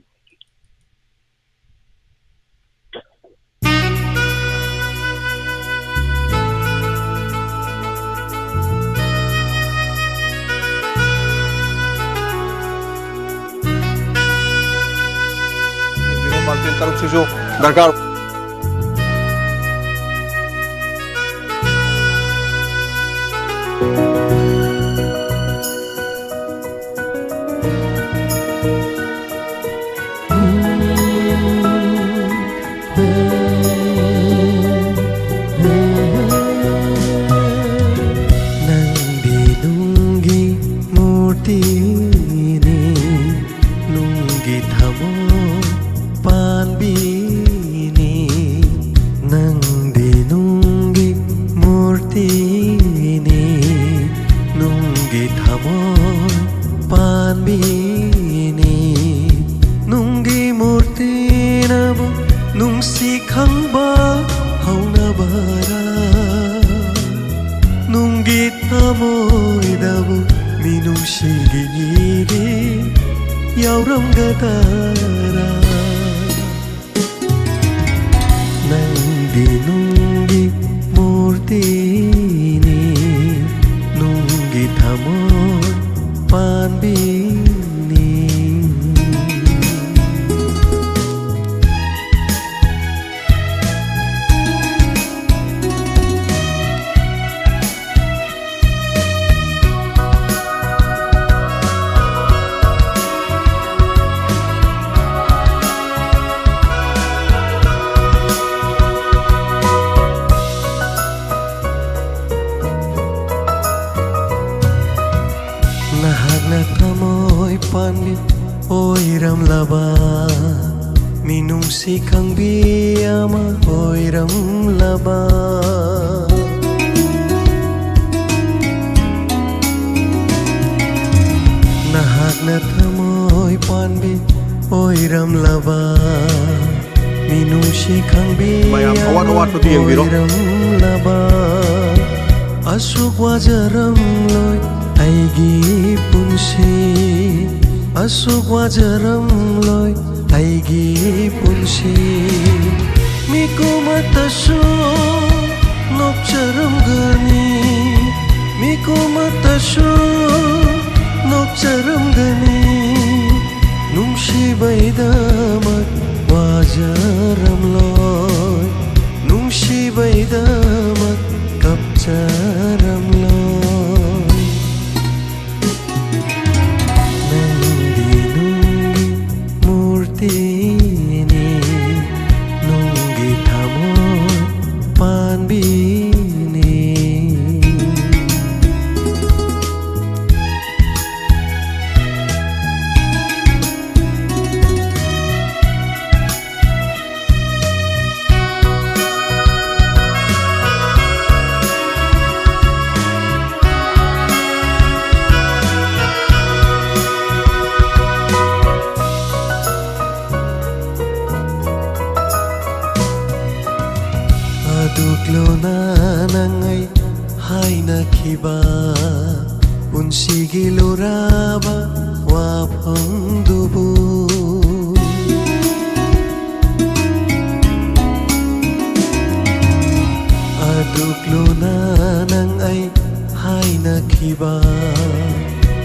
ꯃꯥꯔꯇꯤꯟ ꯇꯔꯨꯛꯁꯤꯁꯨ ꯗꯔꯀꯥꯔ꯫ ꯅꯪꯗꯤ ꯅꯨꯡꯒꯤ ꯃꯨꯔꯇꯤꯅꯤ, ꯅꯨꯡꯒꯤ ꯊꯃꯣꯏ ꯄꯥꯟꯕꯤꯅꯤ꯫ ꯅꯪꯗꯤ ꯅꯨꯡꯒꯤ ꯃꯨꯔꯇꯤꯅꯤ, ꯅꯨꯡꯒꯤ ꯊꯃꯣꯏ ꯄꯥꯟꯕꯤꯅꯤ꯫ ꯅꯨꯡꯒꯤ ꯃꯨꯔꯇꯤꯅꯕꯨ ꯅꯨꯡꯁꯤ ꯈꯪꯕ ꯍꯧꯅꯕꯔꯥ? ꯅꯨꯡꯒꯤ ꯊꯃꯣꯏꯗꯕꯨ ꯃꯤꯅꯨꯡꯁꯤꯒꯤ ꯏꯔꯤ ꯌꯥꯎꯔꯝꯒꯗꯔꯥ? ꯅꯪꯗꯤ ꯅꯨꯡꯒꯤ ꯃꯨꯔꯇꯤꯅꯤ, ꯅꯨꯡꯒꯤ ꯊꯃꯣꯏ ꯄꯥꯟꯕꯤꯅꯤ꯫ ꯅꯍꯥꯛꯅ ꯊꯃꯣꯏ ꯄꯥꯟꯕꯤ ꯑꯣꯏꯔꯝꯂꯕ, ꯃꯤꯅꯨꯡꯁꯤ ꯈꯪꯕꯤ ꯑꯃ ꯑꯣꯏꯔꯝꯂꯕ, ꯅꯍꯥꯛꯅ ꯊꯃꯣꯏ ꯄꯥꯟꯕꯤ ꯑꯣꯏꯔꯝꯂꯕ, ꯃꯤꯅꯨꯡꯁꯤ ꯈꯪꯕꯤ ꯃꯌꯥꯝ ꯑꯋꯥꯠ ꯑꯋꯥꯠꯄꯗꯨ ꯌꯦꯡꯕꯤꯔꯣ꯫ ꯑꯣꯏꯔꯝꯂꯕ, ꯑꯁꯨꯛ ꯋꯥꯖꯔꯝꯂꯣꯏ ꯑꯩꯒꯤ ꯄꯨꯟꯁꯤ, ꯑꯁꯨꯛ ꯋꯥꯖꯔꯝꯂꯣꯏ ꯑꯩꯒꯤ ꯄꯨꯟꯁꯤ꯫ ꯃꯤꯀꯨꯝ ꯑꯃꯠꯇꯁꯨ ꯅꯣꯛꯆꯔꯝꯒꯅꯤ, ꯃꯤꯀꯨꯝ ꯑꯃꯠꯇꯁꯨ ꯅꯣꯛꯆꯔꯝꯒꯅꯤ꯫ ꯅꯨꯡꯁꯤꯕꯩꯗꯃꯛ ꯋꯥꯖꯔꯝꯂꯣꯏ, ꯅꯨꯡꯁꯤꯕꯩꯗꯃꯛ ꯀꯞꯆꯔꯝꯂꯣꯏ꯫ ꯅꯪꯗꯤ ꯅꯨꯡꯒꯤ ꯃꯨꯔꯇꯤꯅꯤ, ꯅꯨꯡꯒꯤ ꯊꯃꯣꯏ ꯄꯥꯟꯕꯤꯅꯤ꯫ ꯑꯗꯨꯛ ꯂꯨꯅ ꯅꯪ ꯑꯩ ꯍꯥꯏꯅꯈꯤꯕ, ꯄꯨꯟꯁꯤꯒꯤ ꯂꯨꯔꯕ ꯋꯥꯐꯝꯗꯨꯕꯨ꯫ ꯑꯗꯨꯛ ꯂꯨꯅ ꯅꯪ ꯑꯩ ꯍꯥꯏꯅꯈꯤꯕ,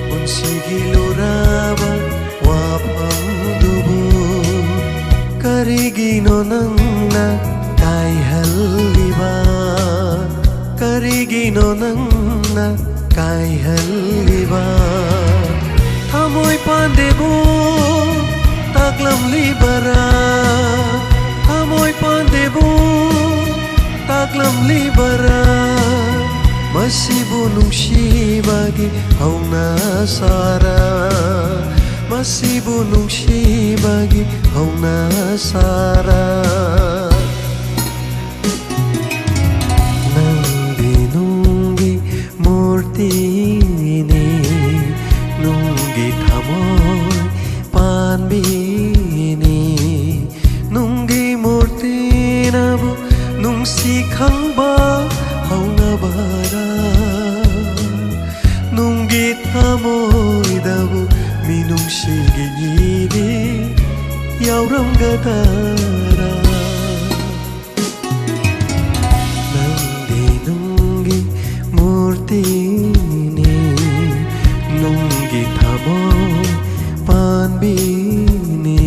ꯄꯨꯟꯁꯤꯒꯤ ꯂꯨꯔꯕ ꯋꯥꯐꯝꯗꯨꯕꯨ ꯀꯔꯤꯒꯤꯅꯣ ꯅꯪꯅ ꯀꯥꯏꯍꯜꯂꯤꯕ? ꯀꯔꯤꯒꯤꯅꯣ ꯅꯪꯅ ꯀꯥꯏꯍꯜꯂꯤꯕ? ꯊꯃꯣꯏ ꯄꯥꯟꯗꯦꯕꯨ ꯇꯥꯛꯂꯝꯂꯤꯕꯔꯥ? ꯊꯃꯣꯏ ꯄꯥꯟꯗꯦꯕꯨ ꯇꯥꯛꯂꯝꯂꯤꯕꯔꯥ? ꯃꯁꯤꯕꯨ ꯅꯨꯡꯁꯤꯕꯒꯤ ꯍꯧꯅꯁꯥꯔꯥ? ꯃꯁꯤꯕꯨ ꯅꯨꯡꯁꯤꯕꯒꯤ ꯍꯧꯅꯁꯥꯔꯥ? ꯗꯕꯨ ꯃꯤꯅꯨꯡꯁꯤꯒꯤ ꯏꯗꯤ ꯌꯥꯎꯔꯝꯒꯗꯔꯥ? ꯅꯪꯗꯤ ꯅꯨꯡꯒꯤ ꯃꯨꯔꯇꯤꯅꯤ, ꯅꯨꯡꯒꯤ ꯊꯃꯣꯏ ꯄꯥꯟꯕꯤꯅꯤ꯫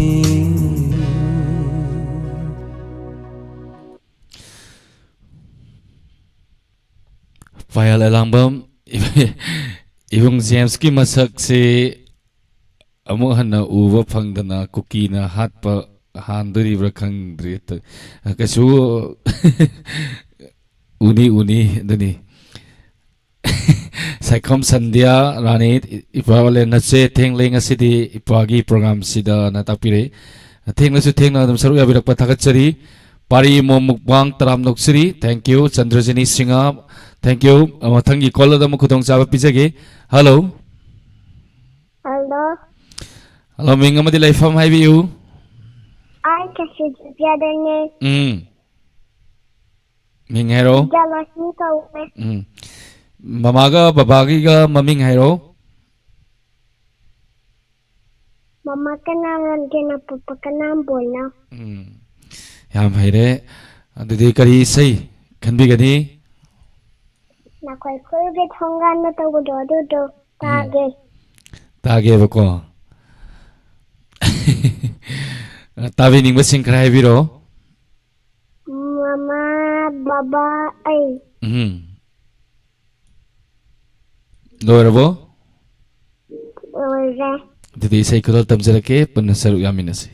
ꯄꯥꯌꯜ ꯑꯦꯂꯥꯡꯕꯝ, ꯏꯕꯨꯡ ꯖꯦꯝꯁꯀꯤ ꯃꯁꯛꯁꯤ ꯑꯃꯨꯛ ꯍꯟꯅ ꯎꯕ ꯐꯪꯗꯅ ꯀꯨꯀꯤꯅ ꯍꯥꯠꯄ ꯍꯥꯟꯗꯣꯔꯤꯕ꯭ꯔꯥ ꯈꯪꯗ꯭ꯔꯤ꯫ ꯀꯩꯁꯨ ꯎꯅꯤ, ꯎꯅꯤ, ꯑꯗꯨꯅꯤ꯫ ꯁꯥꯏꯈꯣꯝ ꯁꯟꯙ꯭ꯌꯥ ꯔꯥꯅꯤ, ꯏꯄ꯭ꯋꯥ ꯋꯥꯂꯦꯟ ꯅꯆꯦ ꯊꯦꯡꯂꯦ ꯉꯁꯤꯗꯤ ꯏꯄ꯭ꯋꯥꯒꯤ ꯄ꯭ꯔꯣꯒ꯭ꯔꯥꯝꯁꯤꯗꯅ ꯇꯥꯛꯄꯤꯔꯛꯏ꯫ ꯊꯦꯡꯂꯁꯨ ꯊꯦꯡꯅ ꯑꯗꯨꯝ ꯁꯔꯨꯛ ꯌꯥꯕꯤꯔꯛꯄ ꯊꯥꯒꯠꯆꯔꯤ꯫ ꯄꯥꯔꯤ ꯃꯣꯝ ꯃꯨꯛꯕꯥꯡ ꯇꯔꯥꯝ ꯅꯣꯛꯆꯔꯤ꯫ Thank you, ꯆꯟꯗ꯭ꯔꯖꯤꯅꯤ ꯁꯤꯡꯍ꯫ Thank you꯫ ꯑ, ꯃꯊꯪꯒꯤ ꯀꯣꯜ ꯑꯗꯨ ꯑꯃꯨꯛ ꯈꯨꯗꯣꯡꯆꯥꯕ ꯄꯤꯖꯒꯦ꯫ ꯍꯜꯂꯣ꯫ ꯍꯜꯂꯣ꯫ ꯍꯜꯂꯣ, ꯃꯤꯡ ꯑꯃꯗꯤ ꯂꯩꯐꯝ ꯍꯥꯏꯕꯤꯌꯨ꯫ ꯑꯩ ꯀꯁꯤꯖꯤꯕꯤꯌꯥꯗꯅꯦ꯫ ꯎꯝ꯫ ꯃꯤꯡ ꯍꯥꯏꯔꯣ꯫ ꯖꯂꯛꯁꯃꯤ ꯀꯧꯋꯦ꯫ ꯎꯝ꯫ ꯃꯃꯥꯒ ꯕꯕꯥꯒꯤꯒ ꯃꯃꯤꯡ ꯍꯥꯏꯔꯣ꯫ ꯃꯃꯥ ꯀꯅꯥ ꯔꯟꯖꯅ, ꯄꯄꯥ ꯀꯅꯥ ꯕꯣꯜꯅ꯫ ꯎꯝ꯫ ꯌꯥꯝ ꯍꯩꯔꯦ꯫ ꯑꯗꯨꯗꯤ ꯀꯔꯤ ꯏꯁꯩ ꯈꯟꯕꯤꯒꯅꯤ? ꯅꯈꯣꯏ ꯈꯨꯜꯒꯤ ꯊꯣꯡꯒꯥꯟꯗ ꯇꯧꯕꯗꯣ ꯑꯗꯨꯗꯣ ꯎꯝ꯫ ꯇꯥꯒꯦ꯫ ꯇꯥꯒꯦꯕꯀꯣ꯫ ꯇꯥꯕꯤꯅꯤꯡꯕꯁꯤꯡ ꯈꯔ ꯍꯥꯏꯕꯤꯔꯛꯑꯣ꯫ ꯃꯃꯥ, ꯕꯕꯥ, ꯑꯩ꯫ ꯎꯝ꯫ ꯂꯣꯏꯔꯕꯣ? ꯂꯣꯏꯔꯦ꯫ ꯑꯗꯨꯗꯤ ꯏꯁꯩ ꯈꯨꯗꯣꯜ ꯇꯝꯖꯔꯛꯀꯦ, ꯄꯨꯟꯅ ꯁꯔꯨꯛ ꯌꯥꯃꯤꯟꯅꯁꯤ꯫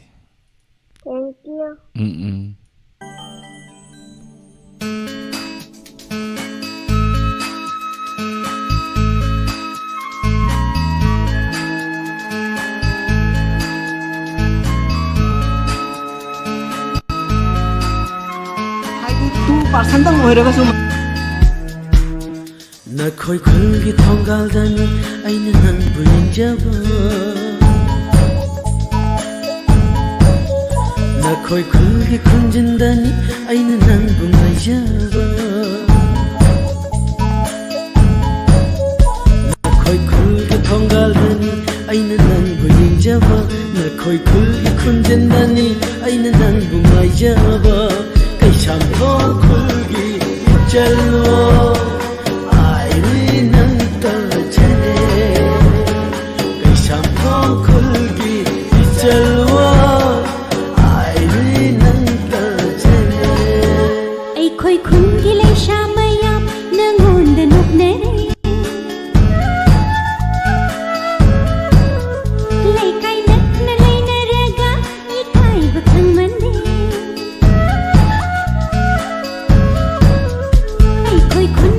Thank you꯫ ꯎꯝ, ꯎꯝ꯫ ꯍꯥꯏꯗꯤ two percent ꯇꯪ ꯑꯣꯏꯔꯒꯁꯨ꯫ ꯅꯈꯣꯏ ꯈꯨꯜꯒꯤ ꯊꯣꯡꯒꯥꯜꯗꯅꯤ ꯑꯩꯅ ꯅꯪꯕꯨ ꯌꯦꯡꯖꯕ꯫ ꯅꯈꯣꯏ ꯈꯨꯜꯒꯤ ꯈꯨꯟꯖꯤꯟꯗꯅꯤ ꯑꯩꯅ ꯅꯪꯕꯨ ꯉꯥꯏꯖꯕ꯫ ꯅꯈꯣꯏ ꯈꯨꯜꯒꯤ ꯊꯣꯡꯒꯥꯜꯗꯅꯤ ꯆꯠꯂꯣ, ꯑꯩ ꯅꯪ ꯇꯧꯖꯔꯦ꯫ ꯀꯩꯁꯥꯝꯊꯣꯡ ꯈꯨꯜꯒꯤ ꯏꯆꯜꯋꯣ, ꯑꯩ ꯅꯪ ꯇꯧꯖꯔꯦ꯫ ꯑꯩꯈꯣꯏ ꯈꯨꯟꯒꯤ ꯂꯩꯁꯥ ꯃꯌꯥꯝ ꯅꯪꯉꯣꯟꯗ ꯅꯣꯛꯅꯔꯦ꯫ ꯂꯩꯀꯥꯏ ꯅꯛꯅ ꯂꯩꯅꯔꯒ ꯏꯀꯥꯏꯕ ꯈꯪꯃꯟꯗꯦ꯫ ꯑꯩꯈꯣꯏ ꯈꯨꯟ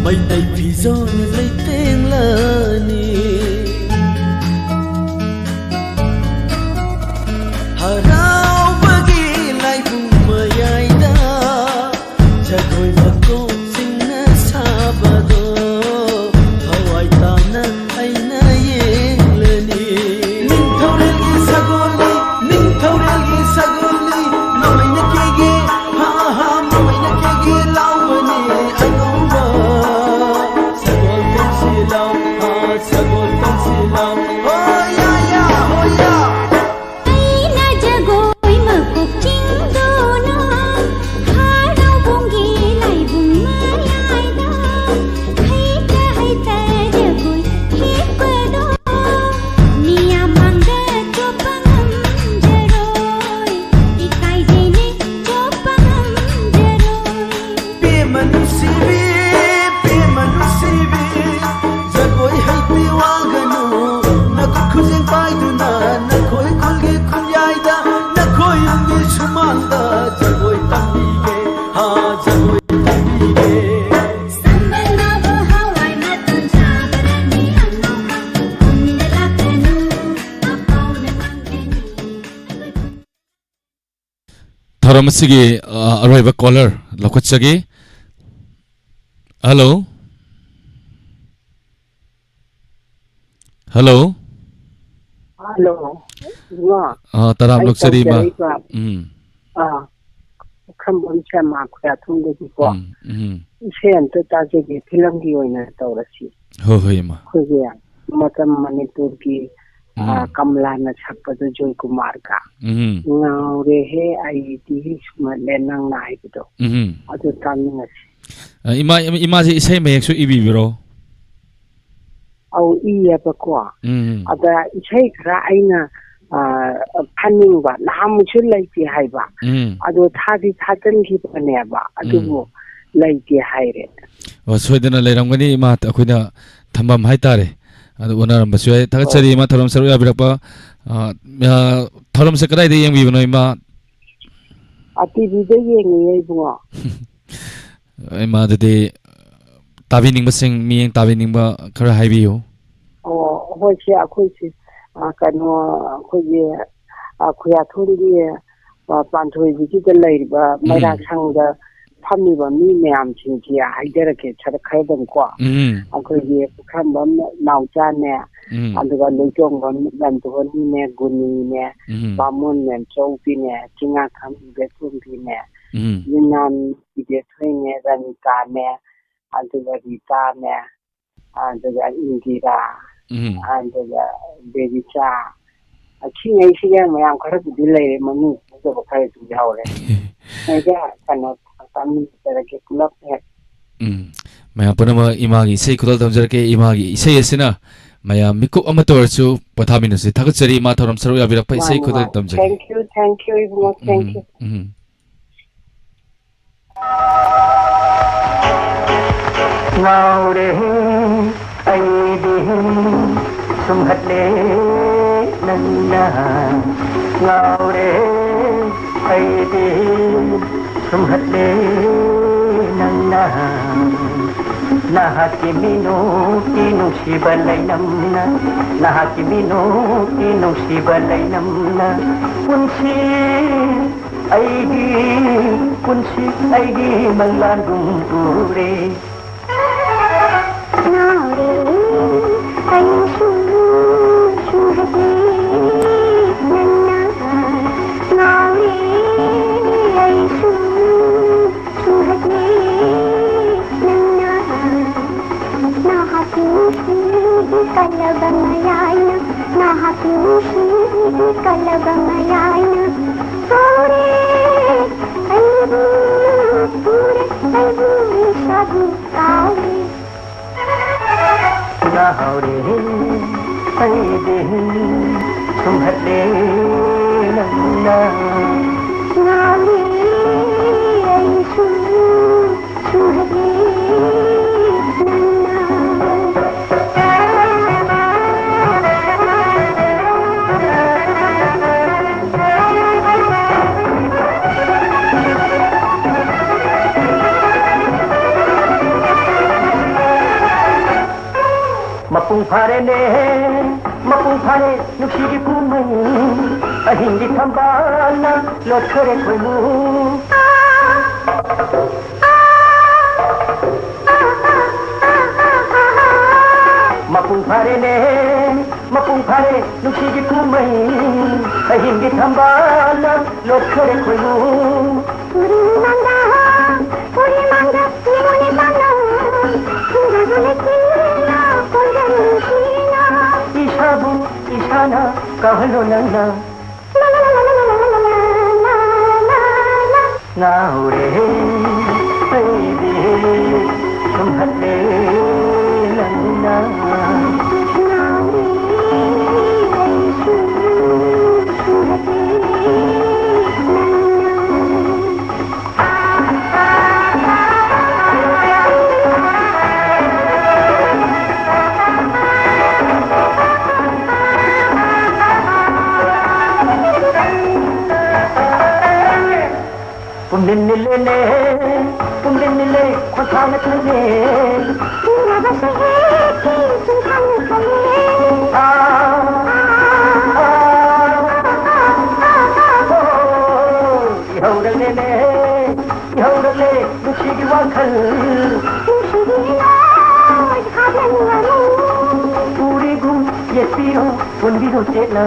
ꯃꯩꯇꯩ ꯐꯤꯖꯣꯜ ꯂꯩꯇꯦꯡꯂꯅꯤ꯫ ꯍꯔꯥꯎꯕꯒꯤ ꯂꯥꯏꯕꯨꯡ ꯃꯌꯥꯏꯗ ꯖꯒꯣꯏ ꯃꯀꯣꯛꯁꯤꯡꯅ ꯁꯥꯕꯗꯣ ꯊꯋꯥꯏ ꯇꯥꯅ ꯑꯩꯅ ꯌꯦꯡꯂꯅꯤ꯫ ꯅꯤꯡꯊꯧꯔꯦꯜꯒꯤ ꯁꯒꯣꯜꯅꯤ, ꯅꯤꯡꯊꯧꯔꯦꯜꯒꯤ ꯁꯒꯣꯜꯅꯤ, ꯃꯃꯩꯅ ꯀꯦꯒꯦ, ꯍꯥ ꯍꯥ, ꯃꯃꯩꯅ ꯀꯦꯒꯦ ꯂꯥꯎꯕꯅꯤ ꯑꯉꯧꯕ꯫ ꯁꯒꯣꯜ ꯇꯧꯁꯤ ꯂꯥꯎ, ꯍꯥ, ꯁꯒꯣꯜ ꯇꯧꯁꯤ ꯂꯥꯎ, ꯍꯣ ꯌꯥ ꯌꯥ, ꯍꯣ ꯌꯥ꯫ ꯑꯩꯅ ꯖꯒꯣꯏ ꯃꯀꯣꯛ ꯆꯤꯡꯗꯨꯅ ꯍꯔꯥꯎꯕꯨꯡꯒꯤ ꯂꯥꯏꯕꯨꯡ ꯃꯌꯥꯏꯗ ꯍꯩꯇ ꯍꯩꯇ ꯖꯒꯣꯏ ꯍꯤꯞꯄꯗꯣ ꯃꯤꯌꯥꯝ ꯃꯥꯡꯗ ꯆꯣꯞꯄ ꯉꯝꯖꯔꯣꯏ, ꯏꯀꯥꯏꯖꯩꯅꯦ ꯆꯣꯞꯄ ꯉꯝꯖꯔꯣꯏ꯫ ꯄꯦꯝꯃ ꯅꯨꯡꯁꯤꯕꯤ, ꯄꯦꯝꯃ ꯅꯨꯡꯁꯤꯕꯤ, ꯖꯒꯣꯏ ꯍꯩꯕꯤ ꯋꯥꯒꯅꯨ, ꯅꯈꯨꯠ ꯈꯨꯖꯦꯡ ꯄꯥꯏꯗꯨꯅ ꯅꯈꯣꯏ ꯈꯨꯜꯒꯤ ꯈꯨꯟꯌꯥꯏꯗ, ꯅꯈꯣꯏ ꯌꯨꯝꯒꯤ ꯁꯨꯃꯥꯡꯗ ꯖꯒꯣꯏ ꯇꯝꯕꯤꯒꯦ, ꯍꯥ, ꯖꯒꯣꯏ ꯇꯝꯕꯤꯒꯦ꯫ ꯁꯝꯕꯜꯅꯕꯨ ꯍꯋꯥꯏ ꯃꯇꯣꯟ ꯁꯥꯕ꯭ꯔꯅꯤ ꯑꯉꯧꯕ, ꯈꯨꯟꯗ ꯂꯥꯛꯀꯅꯨ, ꯑꯄꯥꯎꯅ ꯉꯥꯡꯒꯅꯤ꯫ ꯊꯧꯔꯝ ꯑꯁꯤꯒꯤ, ꯑ, ꯑꯔꯣꯏꯕ ꯀꯣꯂꯔ ꯂꯧꯈꯠꯆꯒꯦ꯫ ꯍꯜꯂꯣ꯫ ꯍꯜꯂꯣ꯫ ꯍꯜꯂꯣ꯫ ꯏꯕꯨꯡꯉꯣ, ꯑ, ꯇꯔꯥꯝ ꯑꯩ ꯂꯣꯛꯆꯔꯤ, ꯏꯃꯥ꯫ ꯇꯧꯖꯔꯛꯏꯕ, ꯎꯝ꯫ ꯑ, ꯄꯨꯈ꯭ꯔꯝꯕꯝ ꯁꯦꯃꯥ ꯈꯨꯌꯥꯊꯣꯡꯗꯒꯤꯀꯣ꯫ ꯎꯝ, ꯎꯝ꯫ ꯏꯁꯩ ꯑꯝꯇ ꯇꯥꯖꯒꯦ, ꯐꯤꯂꯝꯒꯤ ꯑꯣꯏꯅ ꯇꯧꯔꯁꯤ꯫ ꯍꯣꯏ, ꯍꯣꯏ, ꯏꯃꯥ꯫ ꯑꯩꯈꯣꯏꯒꯤ ꯃꯇꯝ ꯃꯅꯤꯄꯨꯔꯒꯤ, ꯑ, ꯎꯝ꯫ ꯀꯃꯂꯥꯅ ꯁꯛꯄꯗꯣ ꯖꯣꯏꯀꯨꯃꯥꯔꯒ꯫ ꯎꯝ꯫ ꯉꯥꯎꯔꯦꯍꯦ ꯑꯩꯗꯤ ꯁꯨꯝꯍꯠꯂꯦ ꯅꯪꯅ ꯍꯥꯏꯕꯗꯣ꯫ ꯎꯝ꯫ ꯑꯗꯨ ꯇꯥꯅꯤꯡꯉꯁꯤ꯫ ꯑ, ꯏꯃꯥ, ꯏꯃꯥꯁꯦ ꯏꯁꯩ ꯃꯌꯦꯛꯁꯨ ꯏꯕꯤꯕ꯭ꯔꯣ? ꯑꯧ, ꯏꯌꯦꯕꯀꯣ꯫ ꯎꯝ꯫ ꯑꯗ ꯏꯁꯩ ꯈꯔ ꯑꯩꯅ, ꯑ, ꯈꯟꯅꯤꯡꯕ, ꯅꯍꯥꯟꯃꯨꯛꯁꯨ ꯂꯩꯇꯦ ꯍꯥꯏꯕ꯫ ꯎꯝ꯫ ꯑꯗꯣ ꯊꯥꯗꯤ ꯊꯥꯖꯤꯟꯈꯤꯕꯅꯦꯕ, ꯑꯗꯨꯕꯨ ꯎꯝ꯫ ꯂꯩꯇꯦ ꯍꯥꯏꯔꯦ꯫ ꯑꯣ, ꯁꯣꯏꯗꯅ ꯂꯩꯔꯝꯒꯅꯤ, ꯏꯃꯥ, ꯑꯩꯈꯣꯏꯅ ꯊꯝꯐꯝ ꯍꯥꯏꯇꯥꯔꯦ꯫ ꯑꯗꯨ ꯑꯣꯟꯅꯔꯝꯕꯁꯨ ꯌꯥꯏ꯫ ꯊꯥꯒꯠꯆꯔꯤ, ꯑꯣ꯫ ꯏꯃꯥ, ꯊꯧꯔꯝ ꯁꯔꯨꯛ ꯌꯥꯕꯤꯔꯛꯄ꯫ ꯑ, ꯑ, ꯊꯧꯔꯝꯁꯦ ꯀꯗꯥꯏꯗ ꯌꯦꯡꯕꯤꯕꯅꯣ, ꯏꯃꯥ? ꯑ, ꯇꯤ ꯚꯤꯗ ꯌꯦꯡꯉꯤꯌꯦ, ꯏꯕꯨꯡꯉꯣ꯫ ꯏꯃꯥ, ꯑꯗꯨꯗꯤ ꯇꯥꯕꯤꯅꯤꯡꯕꯁꯤꯡ, ꯃꯤꯠꯌꯦꯡ ꯇꯥꯕꯤꯅꯤꯡꯕ ꯈꯔ ꯍꯥꯏꯕꯤꯌꯨ꯫ ꯑꯣ, ꯍꯣꯏ, ꯁꯤ ꯑꯩꯈꯣꯏꯁꯤ, ꯑ, ꯀꯩꯅꯣ, ꯑꯩꯈꯣꯏꯒꯤ, ꯑ, ꯈꯨꯌꯥꯊꯣꯡꯒꯤ, ꯑ, ꯄꯥꯟꯊꯣꯏꯕꯤꯒꯤꯗ ꯂꯩꯔꯤꯕ ꯎꯝ꯫ ꯃꯩꯔꯥ ꯁꯪꯗ ꯐꯝꯃꯤꯕ ꯃꯤ ꯃꯌꯥꯝꯁꯤꯡꯁꯤ ꯍꯥꯏꯖꯔꯛꯀꯦ, ꯈꯔ, ꯈꯔꯗꯪꯀꯣ꯫ ꯎꯝ꯫ ꯑꯩꯈꯣꯏꯒꯤ ꯄꯨꯈ꯭ꯔꯝꯕꯝ ꯅꯥꯎꯆꯥꯅꯦ, ꯎꯝ꯫ ꯑꯗꯨꯒ ꯂꯣꯏꯇꯣꯡꯕꯝ ꯂꯟꯗꯣꯟꯅꯤꯅꯦ, ꯒꯨꯅꯤꯅꯦ, ꯎꯝ꯫ ꯕꯥꯃꯣꯟ ꯃꯦꯝꯆꯧꯕꯤꯅꯦ, ꯆꯤꯡꯉꯥꯈꯝ ꯏꯕꯦꯇꯣꯟꯕꯤꯅꯦ, ꯎꯝ꯫ ꯌꯨꯝꯅꯥꯝ ꯏꯕꯦꯊꯣꯏꯅꯦ, ꯔꯅꯤꯇꯥꯅꯦ, ꯑꯗꯨꯒ ꯔꯤꯇꯥꯅꯦ, ꯑꯗꯨꯒ ꯏꯟꯗꯤꯔꯥ, ꯎꯝ꯫ ꯑꯗꯨꯒ ꯕꯦꯕꯤꯆꯥ, ꯑꯁꯤꯉꯩꯁꯤꯒ ꯃꯌꯥꯝ ꯈꯔꯕꯨꯗꯤ ꯂꯩꯔꯦ, ꯃꯃꯤꯡ ꯈꯪꯗꯕ ꯈꯔꯁꯨ ꯌꯥꯎꯔꯦ꯫ ꯃꯣꯏꯒ ꯀꯩꯅꯣ ꯇꯥꯃꯤꯟꯅꯖꯔꯒꯦ ꯄꯨꯂꯞ ꯍꯦꯛ꯫ ꯎꯝ꯫ ꯃꯌꯥꯝ ꯄꯨꯝꯅꯃꯛ ꯏꯃꯥꯒꯤ ꯏꯁꯩ ꯈꯨꯗꯣꯜ ꯇꯝꯖꯔꯛꯀꯦ꯫ ꯏꯃꯥꯒꯤ ꯏꯁꯩ ꯑꯁꯤꯅ ꯃꯌꯥꯝ ꯃꯤꯀꯨꯞ ꯑꯃꯠꯇ ꯑꯣꯏꯔꯁꯨ ꯄꯣꯊꯥꯃꯤꯟꯅꯁꯤ꯫ ꯊꯥꯒꯠꯆꯔꯤ ꯏꯃꯥ, ꯊꯧꯔꯝ ꯁꯔꯨꯛ ꯌꯥꯕꯤꯔꯛꯄ ꯏꯁꯩ ꯃꯥꯅꯤ, ꯈꯨꯗꯣꯜ ꯃꯥꯅꯤ꯫ ꯇꯝꯖꯒꯦ꯫ Thank you, thank you, Ibungo, thank you꯫ ꯎꯝ, ꯎꯝ꯫ ꯉꯥꯎꯔꯦ ꯑꯩꯗꯤ ꯁꯨꯝꯍꯠꯂꯦ ꯅꯪꯅ꯫ ꯉꯥꯎꯔꯦ ꯑꯩꯗꯤ ꯁꯨꯝꯍꯠꯂꯦ ꯅꯪꯅ꯫ ꯅꯍꯥꯛꯀꯤ ꯃꯤꯅꯣꯛꯀꯤ ꯅꯨꯡꯁꯤꯕ ꯂꯩꯅꯝꯅ, ꯅꯍꯥꯛꯀꯤ ꯃꯤꯅꯣꯛꯀꯤ ꯅꯨꯡꯁꯤꯕ ꯂꯩꯅꯝꯅ꯫ ꯄꯨꯟꯁꯤ ꯑꯩꯒꯤ ꯄꯨꯟꯁꯤ ꯑꯩꯒꯤ ꯃꯪꯂꯥꯟꯒꯨꯝ ꯎꯔꯦ꯫ ꯉꯥꯎꯔꯦ ꯑꯩꯁꯨ ꯁꯨꯝꯍꯠꯂꯦ ꯅꯪꯅ꯫ ꯉꯥꯎꯔꯦ ꯑꯩꯁꯨ ꯁꯨꯝꯍꯠꯂꯦ ꯅꯪꯅ꯫ ꯅꯍꯥꯛꯀꯤ ꯅꯨꯡꯁꯤꯒꯤ ꯀꯜꯂꯕ ꯃꯌꯥꯏꯅ, ꯅꯍꯥꯛꯀꯤ ꯅꯨꯡꯁꯤꯒꯤ ꯀꯜꯂꯕ ꯃꯌꯥꯏꯅ꯫ ꯀꯥꯎꯔꯦ ꯑꯩꯕꯨ, ꯎꯔꯦ ꯑꯩꯕꯨ ꯏꯁꯥꯕꯨ ꯀꯥꯎꯔꯦ꯫ ꯉꯥꯎꯔꯦ ꯑꯩꯗꯤ ꯁꯨꯝꯍꯠꯂꯦ ꯅꯪꯅ꯫ ꯉꯥꯎꯔꯦ ꯑꯩꯁꯨ ꯁꯨꯝꯍꯠꯂꯦ ꯅꯪꯅ꯫ ꯐꯥꯔꯦꯅꯦ, ꯃꯄꯨꯡ ꯐꯥꯔꯦ ꯅꯨꯡꯁꯤꯒꯤ ꯀꯨꯝꯍꯩ, ꯑꯍꯤꯡꯒꯤ ꯊꯝꯕꯥꯜꯅ ꯂꯣꯠꯈꯔꯦ ꯈꯣꯏꯃꯨ꯫ ꯃꯄꯨꯡ ꯐꯥꯔꯦꯅꯦ, ꯃꯄꯨꯡ ꯐꯥꯔꯦ ꯅꯨꯡꯁꯤꯒꯤ ꯀꯨꯝꯍꯩ, ꯑꯍꯤꯡꯒꯤ ꯊꯝꯕꯥꯜꯅ ꯂꯣꯠꯈꯔꯦ ꯈꯣꯏꯃꯨ꯫ ꯎꯔꯤ ꯃꯥꯡꯗ, ꯎꯔꯤ ꯃꯥꯡꯗ, ꯌꯦꯡꯉꯨꯅꯦ ꯄꯥꯡꯒꯜ, ꯁꯤꯡꯒꯗꯨꯅ ꯆꯤꯡꯅ ꯀꯣꯏꯔ ꯅꯨꯡꯁꯤꯅ꯫ ꯏꯁꯥꯕꯨ ꯏꯁꯥꯅ ꯀꯥꯎꯍꯜꯂꯣ ꯅꯪꯅ꯫ ꯉꯥꯎꯔꯦ ꯑꯩꯗꯤ ꯁꯨꯝꯍꯠꯂꯦ ꯅꯪꯅ꯫ ꯄꯨꯝꯅꯤꯜ ꯅꯤꯜꯂꯦꯅꯦ, ꯄꯨꯝꯅꯤꯜ ꯅꯤꯜꯂꯦ, ꯈꯣꯟꯊꯥꯅ ꯈꯜꯂꯦ꯫ ꯅꯤꯜꯂꯕꯁꯦ ꯍꯦꯛ ꯆꯤꯡꯈꯥꯡꯅ ꯈꯜꯂꯦ꯫ ꯑꯥ, ꯑꯥ, ꯑꯣ, ꯏꯍꯧꯔꯛꯂꯦꯅꯦ, ꯏꯍꯧꯔꯛꯂꯦ, ꯅꯨꯡꯁꯤꯒꯤ ꯋꯥꯈꯜ꯫ ꯅꯨꯡꯁꯤꯕꯤ ꯏꯅꯣꯏ ꯈꯥꯗꯅꯤꯡꯉꯅꯨ꯫ ꯎꯔꯤꯒꯨꯝ ꯌꯦꯠꯄꯤꯔꯣ, ꯄꯨꯟꯕꯤꯔꯣ ꯆꯦꯠꯅ꯫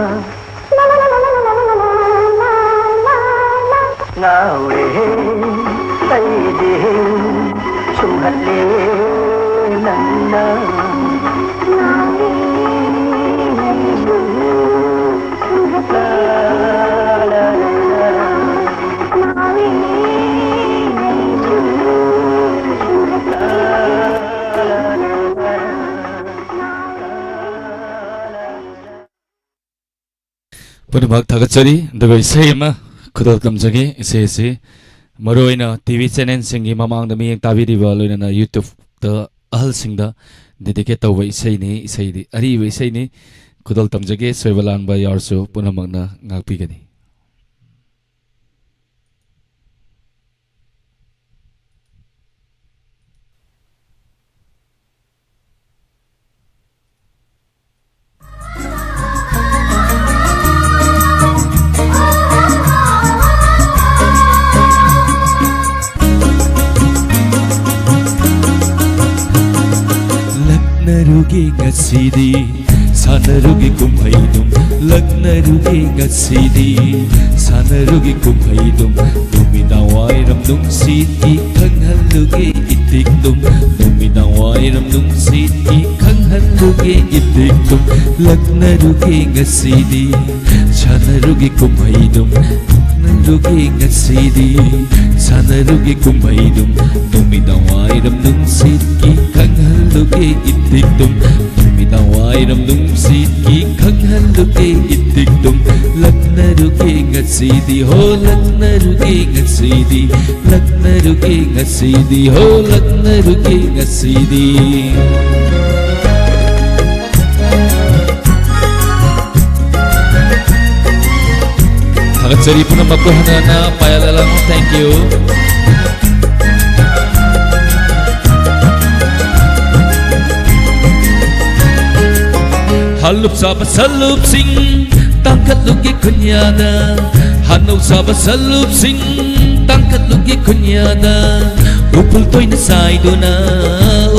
ꯉꯥꯎꯔꯦ ꯑꯩꯗꯤ ꯁꯨꯝꯍꯠꯂꯦ ꯅꯪꯅ꯫ ꯉꯥꯎꯔꯦ ꯑꯩꯁꯨ ꯁꯨꯝꯍꯠꯂꯦ ꯅꯪꯅ꯫ ꯉꯥꯎꯔꯦ ꯑꯩꯁꯨ ꯁꯨꯝꯍꯠꯂꯦ ꯅꯪꯅ꯫ ꯄꯨꯝꯅꯃꯛ ꯊꯥꯒꯠꯆꯔꯤ꯫ ꯑꯗꯨꯒ ꯏꯁꯩ ꯑꯃ ꯈꯨꯗꯣꯜ ꯇꯝꯖꯒꯦ꯫ ꯏꯁꯩ ꯑꯁꯤ ꯃꯔꯨꯑꯣꯏꯅ ꯇꯤ ꯚꯤ ꯆꯦꯅꯦꯜꯁꯤꯡꯒꯤ ꯃꯃꯥꯡꯗ ꯃꯤꯠꯌꯦꯡ ꯇꯥꯕꯤꯔꯤꯕ, ꯂꯣꯏꯅꯅ ꯌꯨꯇ꯭ꯌꯨꯕꯇ ꯑꯍꯜꯁꯤꯡꯗ ꯗꯦꯗꯤꯀꯦꯠ ꯇꯧꯕ ꯏꯁꯩꯅꯤ꯫ ꯏꯁꯩꯗꯤ ꯑꯔꯤꯕ ꯏꯁꯩꯅꯤ꯫ ꯈꯨꯗꯣꯜ ꯇꯝꯖꯒꯦ꯫ ꯁꯣꯏꯕ ꯂꯥꯟꯕ ꯌꯥꯎꯔꯁꯨ ꯄꯨꯝꯅꯃꯛꯅ ꯉꯥꯛꯄꯤꯒꯅꯤ꯫ ꯉꯁꯤꯗꯤ ꯁꯥꯟꯅꯔꯨꯒꯦ ꯀꯨꯝꯍꯩꯗꯨꯝ ꯂꯛꯅꯔꯨꯒꯦ ꯉꯁꯤꯗꯤ ꯁꯥꯟꯅꯔꯨꯒꯦ ꯀꯨꯝꯍꯩꯗꯨꯝ ꯅꯨꯃꯤꯗꯥꯡ ꯋꯥꯏꯔꯝ ꯅꯨꯡꯁꯤꯠꯀꯤ ꯈꯪꯍꯜꯂꯨꯒꯦ ꯏꯇꯤꯛꯇꯨꯝ ꯅꯨꯃꯤꯗꯥꯡ ꯋꯥꯏꯔꯝ ꯅꯨꯡꯁꯤꯠꯀꯤ ꯈꯪꯍꯜꯂꯨꯒꯦ ꯏꯇꯤꯛꯇꯨꯝ ꯂꯛꯅꯔꯨꯒꯦ ꯉꯁꯤꯗꯤ ꯁꯥꯟꯅꯔꯨꯒꯦ ꯀꯨꯝꯍꯩꯗꯨꯝ ꯂꯛꯅꯔꯨꯒꯦ ꯉꯁꯤꯗꯤ ꯁꯥꯟꯅꯔꯨꯒꯦ ꯀꯨꯝꯍꯩꯗꯨꯝ ꯅꯨꯃꯤꯗꯥꯡ ꯋꯥꯏꯔꯝ ꯅꯨꯡꯁꯤꯠꯀꯤ ꯈꯪꯍꯜꯂꯨꯒꯦ ꯏꯇꯤꯛꯇꯨꯝ ꯅꯨꯃꯤꯗꯥꯡ ꯋꯥꯏꯔꯝ ꯅꯨꯡꯁꯤꯠꯀꯤ ꯈꯪꯍꯜꯂꯨꯒꯦ ꯏꯇꯤꯛꯇꯨꯝ ꯂꯛꯅꯔꯨꯒꯦ ꯉꯁꯤꯗꯤ ꯍꯣ ꯂꯛꯅꯔꯨꯒꯦ ꯉꯁꯤꯗꯤ ꯂꯛꯅꯔꯨꯒꯦ ꯉꯁꯤꯗꯤ ꯍꯣ ꯂꯛꯅꯔꯨꯒꯦ ꯉꯁꯤꯗꯤ ꯊꯥꯒꯠꯆꯔꯤ ꯄꯨꯝꯅꯃꯛꯄꯨ ꯍꯟꯅ ꯍꯟꯅ ꯄꯥꯌꯜ ꯑꯂꯪ, thank you꯫ ꯍꯜꯂꯨꯞ ꯆꯥꯕ ꯁꯜꯂꯨꯞꯁꯤꯡ ꯇꯥꯡꯈꯠꯂꯨꯒꯦ ꯈꯨꯟꯌꯥꯗ ꯍꯅꯧ ꯆꯥꯕ ꯁꯜꯂꯨꯞꯁꯤꯡ ꯇꯥꯡꯈꯠꯂꯨꯒꯦ ꯈꯨꯟꯌꯥꯗ ꯎꯐꯨꯜ ꯇꯣꯏꯅ ꯆꯥꯏꯗꯨꯅ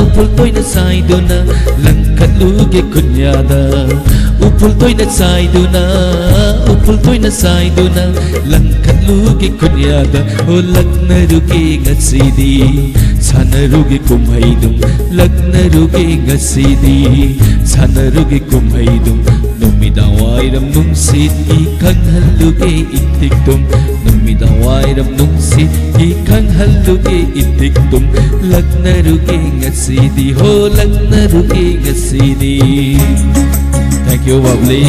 ꯎꯐꯨꯜ ꯇꯣꯏꯅ ꯆꯥꯏꯗꯨꯅ ꯂꯪꯈꯠꯂꯨꯒꯦ ꯈꯨꯟꯌꯥꯗ ꯎꯐꯨꯜ ꯇꯣꯏꯅ ꯆꯥꯏꯗꯨꯅ ꯎꯐꯨꯜ ꯇꯣꯏꯅ ꯆꯥꯏꯗꯨꯅ ꯂꯪꯈꯠꯂꯨꯒꯦ ꯈꯨꯟꯌꯥꯗ ꯍꯣ ꯂꯛꯅꯔꯨꯒꯦ ꯉꯁꯤꯗꯤ ꯁꯥꯟꯅꯔꯨꯒꯦ ꯀꯨꯝꯍꯩꯗꯨꯝ ꯂꯛꯅꯔꯨꯒꯦ ꯉꯁꯤꯗꯤ ꯁꯥꯟꯅꯔꯨꯒꯦ ꯀꯨꯝꯍꯩꯗꯨꯝ ꯅꯨꯃꯤꯗꯥꯡ ꯋꯥꯏꯔꯝ ꯅꯨꯡꯁꯤꯠꯀꯤ ꯈꯪꯍꯜꯂꯨꯒꯦ ꯏꯇꯤꯛꯇꯨꯝ ꯅꯨꯃꯤꯗꯥꯡ ꯋꯥꯏꯔꯝ ꯅꯨꯡꯁꯤꯠꯀꯤ ꯈꯪꯍꯜꯂꯨꯒꯦ ꯏꯇꯤꯛꯇꯨꯝ ꯂꯛꯅꯔꯨꯒꯦ ꯉꯁꯤꯗꯤ ꯍꯣ ꯂꯛꯅꯔꯨꯒꯦ ꯉꯁꯤꯗꯤ Thank you, ꯕꯥꯕꯂꯤ꯫